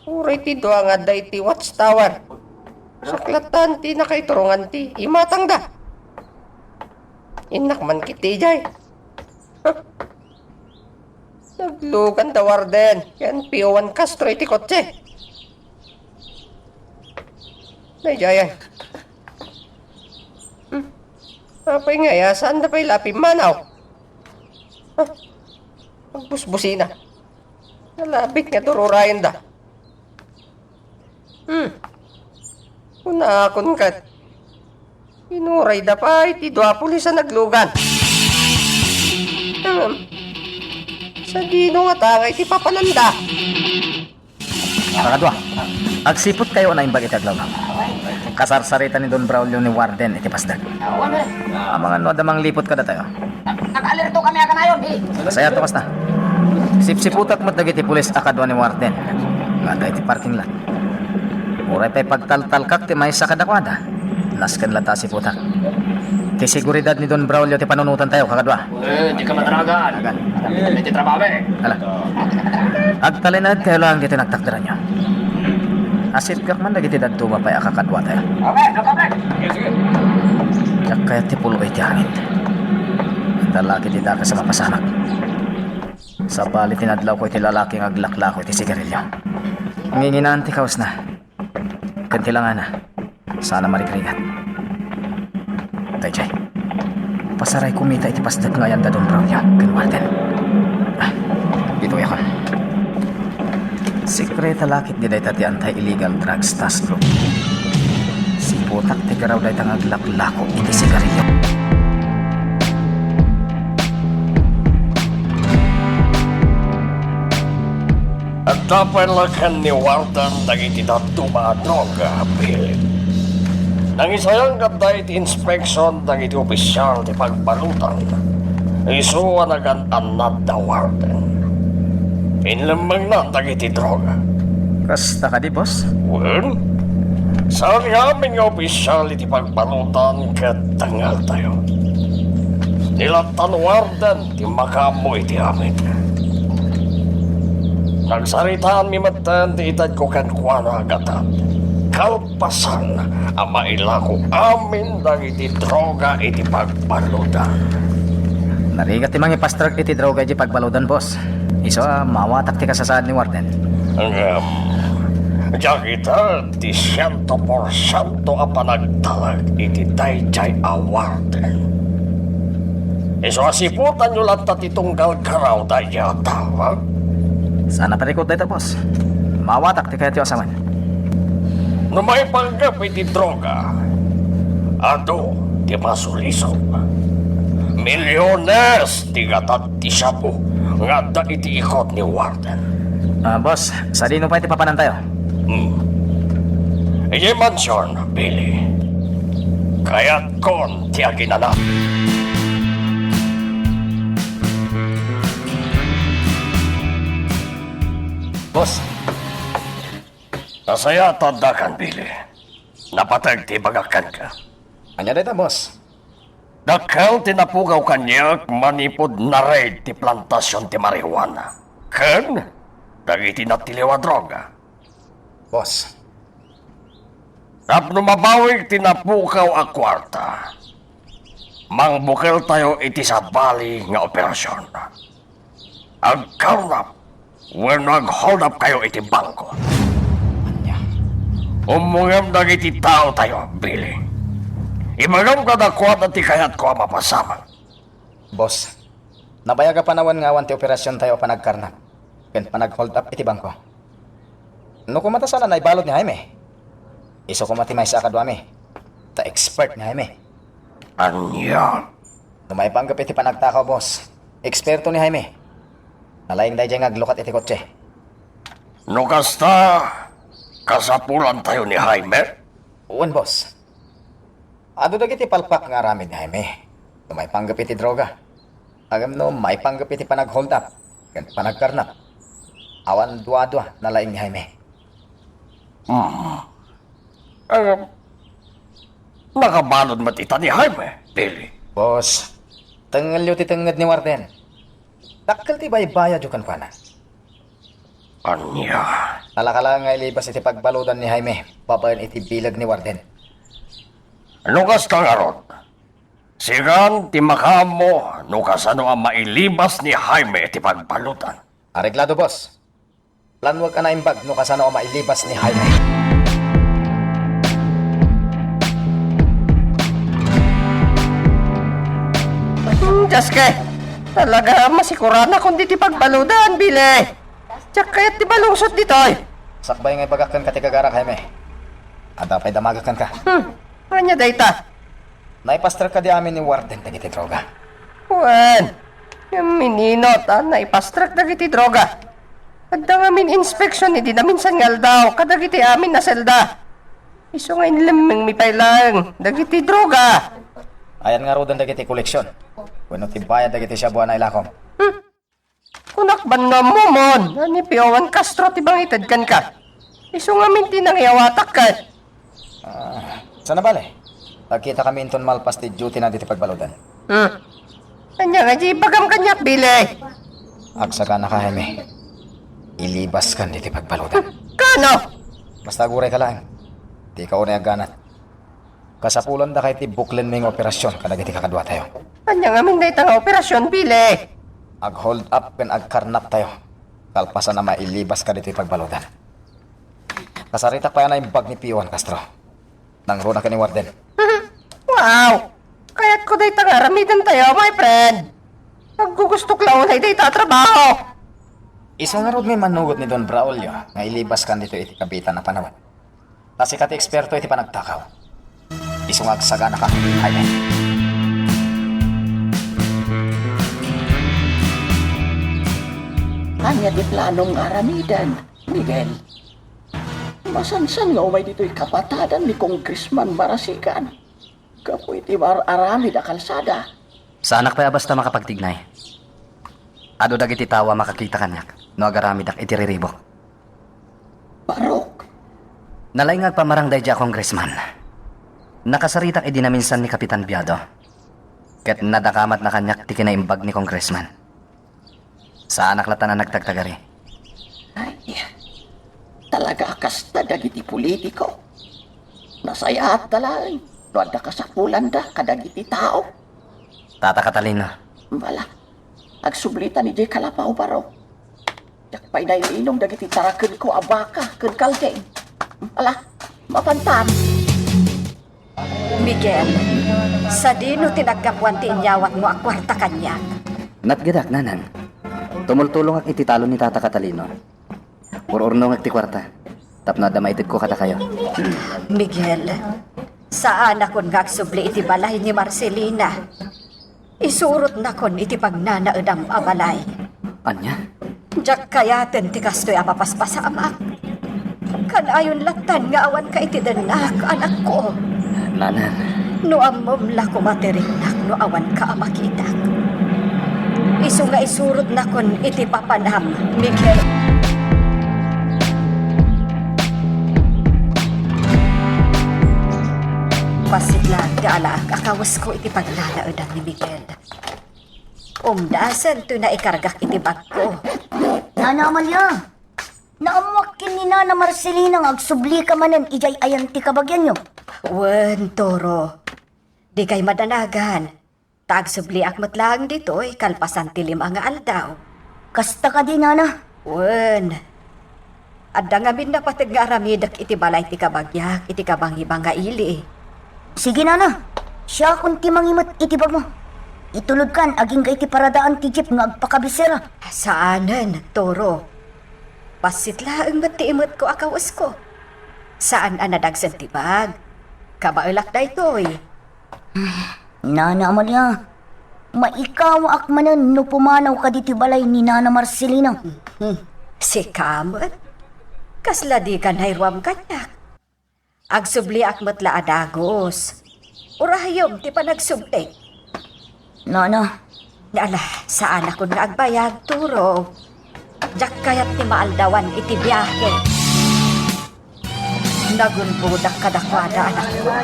Uray ti dua nga adda iti watchtower. Saklatan ti nakaiturongan ti imatangda. Innak man ketdi idiay. Naglugan da Warden ken Pio Juan Castro iti kotse. Daydiay. Hmm. Apay nga aya, saanda pay la a pimmanaw? Ah, agbusbusina. Nalabit nga tururayenda. Hmm. Kunakon ket, inurayda pay ti dua a pulis a naglugan. Ngem, sadino ngata ngay ti papananda? Kakadua, agsiputkayo a naimbag iti aglawlaw. Kasarsarita ni Don Braulio ni Warden iti pasdek. Amangan no adda mangliput kadatayo. Nag-alerto kami a kanayon, eh. Kasayat to kasta. Sipsiputak met dagiti pulis a kadua ni Warden nga adda iti parking lot. Uray pay pagtaltalkak ti maysa kadakuada, nasken latta a siputak. Ti seguridad ni Don Braulio ti panunotantayo, kakadua. Eh, di ka mataragan. Talagan. Iti trabaho, eh. Ala. Agtalinaedkayo laeng ditoy nagtakderanyo. Asipgak man dagiti dadduma pay a kakaduatayo. Okay, no problem. Sige, sige. Diak kayat ti puloy ti hangin. Adda la ketdi dakes a mapasamak. Sabali, tinadlawko iti lalaki nga aglaklako iti sigarilio. Nginginaan ti kawesna. Ken ti langana, saan a marigrigat. Daydiay. Pasarayko mita iti pasdek nga ayan da Don Braulio ken Warden. Ah, ditoyakon. Sekreta la ketdi dayta ti Anti-Illegal Drugs Task Group. Siputak ti garaw dayta nga aglaklako iti sigarilio. Adda pay la ken ni Warden dagiti dadduma a droga, Philip. Nangisayan ket adda iti inspeksion dagiti opisial ti pagbaludan. Isu a nagan-annad da Warden. Inlemmengna dagiti droga. Kasta kadi, boss? Wen, saan nga amin nga opisial iti pagbaludan ket tengngeltayo. Ni Latan Warden ti makaammo iti amin. Nagsaritaanmi metten ti itedko kenkuana a gatad. Kalpasan a mailako amin dagiti droga iti pagbaludan. Narigat ti mangipastrek iti droga iti pagbaludan, boss. Isu a mawatak ti kasasaad ni Warden. Ngem, diak ited ti siento porsiento a panagtalek iti daydiay a Warden. Isu a siputanyo latta ti tunggal garaw dayta, ha? Saan a parikut dayta, boss. Mawatak ti kayatyo a sawen. No maipanggep iti droga, adu ti masulisog. Milyones ti gatad ti shabu nga adda iti ikot ni Warden. Ah, boss, sadino pay ti papanantayo? Hmm. Idiay mansion, Billy. Kayatkon ti aginana. Boss. Nasayaat ta addakan, Billy. Napateg ti ibagak kenka. Ania dayta, boss? Dakkel ti napukaw kaniak manipud na-raid ti plantasion ti marijuana ken dagiti natiliw a droga. Boss. Tapno mabawik ti napukaw a kuarta, mangbukeltayo iti sabali nga operasion. Ag-carnap wenno ag-hold up kayo iti bangko. Ania? Ummongem dagiti taotayo, Billy. Ibagam kadakuada ti kayatko a mapasamak. Boss, nabayag a panawen nga awan ti operasiontayo a panag-carnap ken panag-hold up iti bangko. No koma ta saan a naibalud ni Jaime, isu koma ti maysa a kaduami. Ta expert ni Jaime. Ania? No maipanggep iti panagtakaw, boss, eksperto ni Jaime. Nalaing daydiay nga aglukat iti kotse. No kasta, kasapulantayo ni Jaime? Wen, boss. Adu dagiti palpak nga aramid ni Jaime. No maipanggep iti droga. Ngem no maipanggep iti panag-hold up ken panagkarnap, awan duadua nalaing ni Jaime. Hmm. Ngem, nakabalud met ita ni Jaime, Billy. Boss, tengelyo ti tengnged ni Warden. Dakkel ti baybayadyo kenkuana. Ania? Kalakala nga ilibas iti pagbaludan ni Jaime babaen iti bileg ni Warden. No kasta ngarud, sika ti makaammo no kasano a mailibas ni Jaime iti pagbaludan. Areglado, boss. Planuek a naimbag no kasano a mailibas ni Jaime. Hmm, Dios ke! Talaga, masikuranakon ditoy pagbaludan, Billy. Diak kayat ti malungsot ditoy. Sakbay nga ibagak kenka ti gagarak, Jaime. Adda pay damagek kenka. Hmm, ania dayta? Naipastrek kadi amin ni Warden dagiti droga. Wen, ngem inino ta naipastrek dagiti droga? Adda ngamin inspeksion idi naminsan nga aldaw kadagiti amin a selda. Isu nga inlemmengmi pay laeng dagiti droga. Ayan ngaruden dagiti koleksion wenno ti bayad dagiti shabu a nailakom? Hmm. Kunak ban no ammomon a ni Piowan Castro ti mangited kenka. Isu ngamin ti nangiyawatak ket. Ah, saan a bale? Agkitakami inton malpas ti duty-na ditoy pagbaludan. Hmm. Ania nga di ibagam kaniak, Billy? Agsaganaka, Jaime. Ilibaskan ditoy pagbaludan. Kano? Basta agurayka laeng. Dika unay agganat. Kasapulanda kay ti buklenmi nga operasion kadagiti kakaduatayo. Ania ngamin dayta nga operasion, Billy? Ag-hold up ken agkarnaptayo kalpasan a mailibaska ditoy pagbaludan. Kasaritak pay a naimbag ni Piowan Castro. Nangruna ken ni Warden. Wow! Kayatko dayta nga aramidentayo, my friend. Aggugustok la unay dayta a trabaho. Isu ngarud nga immanugot ni Don Braulio nga ilibaskan ditoy iti kabiitan a panawen. Ta sika ti eksperto iti panagtakaw. Isu nga agsaganaka, Jaime. Ania ti planom nga aramiden, Miguel? Masansan nga umay ditoy kapatadan ni Congressman Marasigan gapu iti mar-aramid a kalsada. Saanak pay a basta makapagtignay. Adu dagiti tao a makakita kaniak no agaramidak iti riribuk. Barok. Nalaing nga agpamarang daydiay a congressman. Nakasaritak idi naminsan ni Kapitan Biado. Ket nadakamatna kaniak ti kinaimbag ni congressman. Saanak latta a nagtagtagari. Ay, talaga a kasta dagiti politiko. Nasayaatta laeng no adda kasapulanda kadagiti tao. Tata Catalino. Bala, agsublita ni Jay Kalapaw, Barok. Diak pay naiinum dagiti tarakenko a baka ken kalding. Ala, mapantan. Miguel, sadino ti naggapuan ti inyawatmo a kuarta kaniak? Natgedak, nanang. Tumultulongak iti talon ni Tata Catalino. Pur-urnongek ti kuarta. Tapno adda maitedko kadakayo. Miguel, saanakon nga agsubli iti balay ni Marcelina. Isurotnakon iti pagnanaedam a balay. Ania? Diak kayaten ti kastoy a mapaspasamak. Kan-ayon lattan nga awanka iti dennak, anakko. Nanang. No ammom la koma ti riknak no awanka a makitak. Isu nga isurotnakon iti papanam, Miguel. Bassit laeng ti alaak a kawesko iti pagnanaedam ni Miguel. Umdasen toy naikargak iti bagko. Nana Amalia, naammoak ken ni Nana Marcelina nga agsublika manen idiay ayan ti kabagianyo. Wen, Toro. Dikay madanagan. Ta agsubliak met laeng ditoy kalpasan ti lima nga aldaw. Kasta kadi, Nana? Wen. Adda ngamin napateg nga aramidek iti balay ti kabagiak iti kabangibangi nga ili. Sige, Nana. Siakon ti mangimet iti bagmo. Itulodkan agingga iti paradaan ti jeep nga agpakabisera. Saanen, Toro. Bassit laeng met ti imetko a kawesko. Saan a nadagsen ti bag. Kabaelak daytoy. Nana Amalia, maikawaak manen no pumanaw kadi ti balay ni Nana Marcelina. Hmm. Sika met? Kasla dika nairuam kaniak. Agsubliak met la a dagus. Urayom ti panagsubli. Nana. Ala, saanakon nga agbayag, Turo. Diak kayat ti maaldawan iti biahe. Nagulbodak kadakuada, anakko.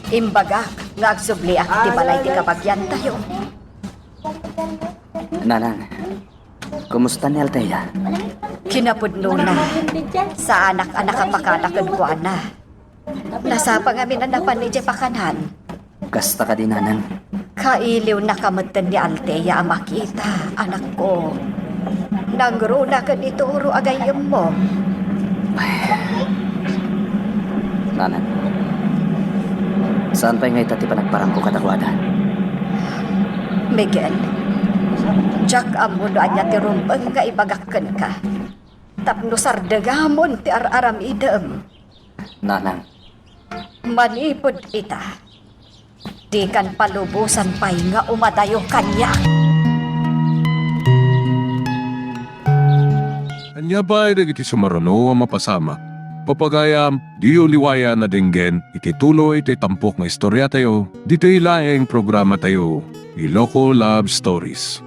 Imbagak nga agsubliak iti balay ti kabagiantayo. Nanang, kumusta ni Althea? Kinapudnona, saanak a nakapakada kenkuana. Nasapa ngamin a napan idiay pakanan. Kasta kadi, Nanang? Kailiwnaka metten ni Althea a makita, anakko. Nangruna ken ni Turo a gayyemmo. Nanang, saan pay nga ita ti panagparangko kadakuada? Miguel, diak ammo no ania ti rumbeng nga ibagak kenka. Tapno sardegamon ti ar-aramidem. Nanang. Manipud ita, dikan palubosan pay nga umadayo kaniak. Ania pay dagiti sumaruno a mapasamak? Papagayam, diyo liwayan a denggen iti tuloy ti tampok nga istoriatayo, ditoy laeng programatayo, Iloko Love Stories.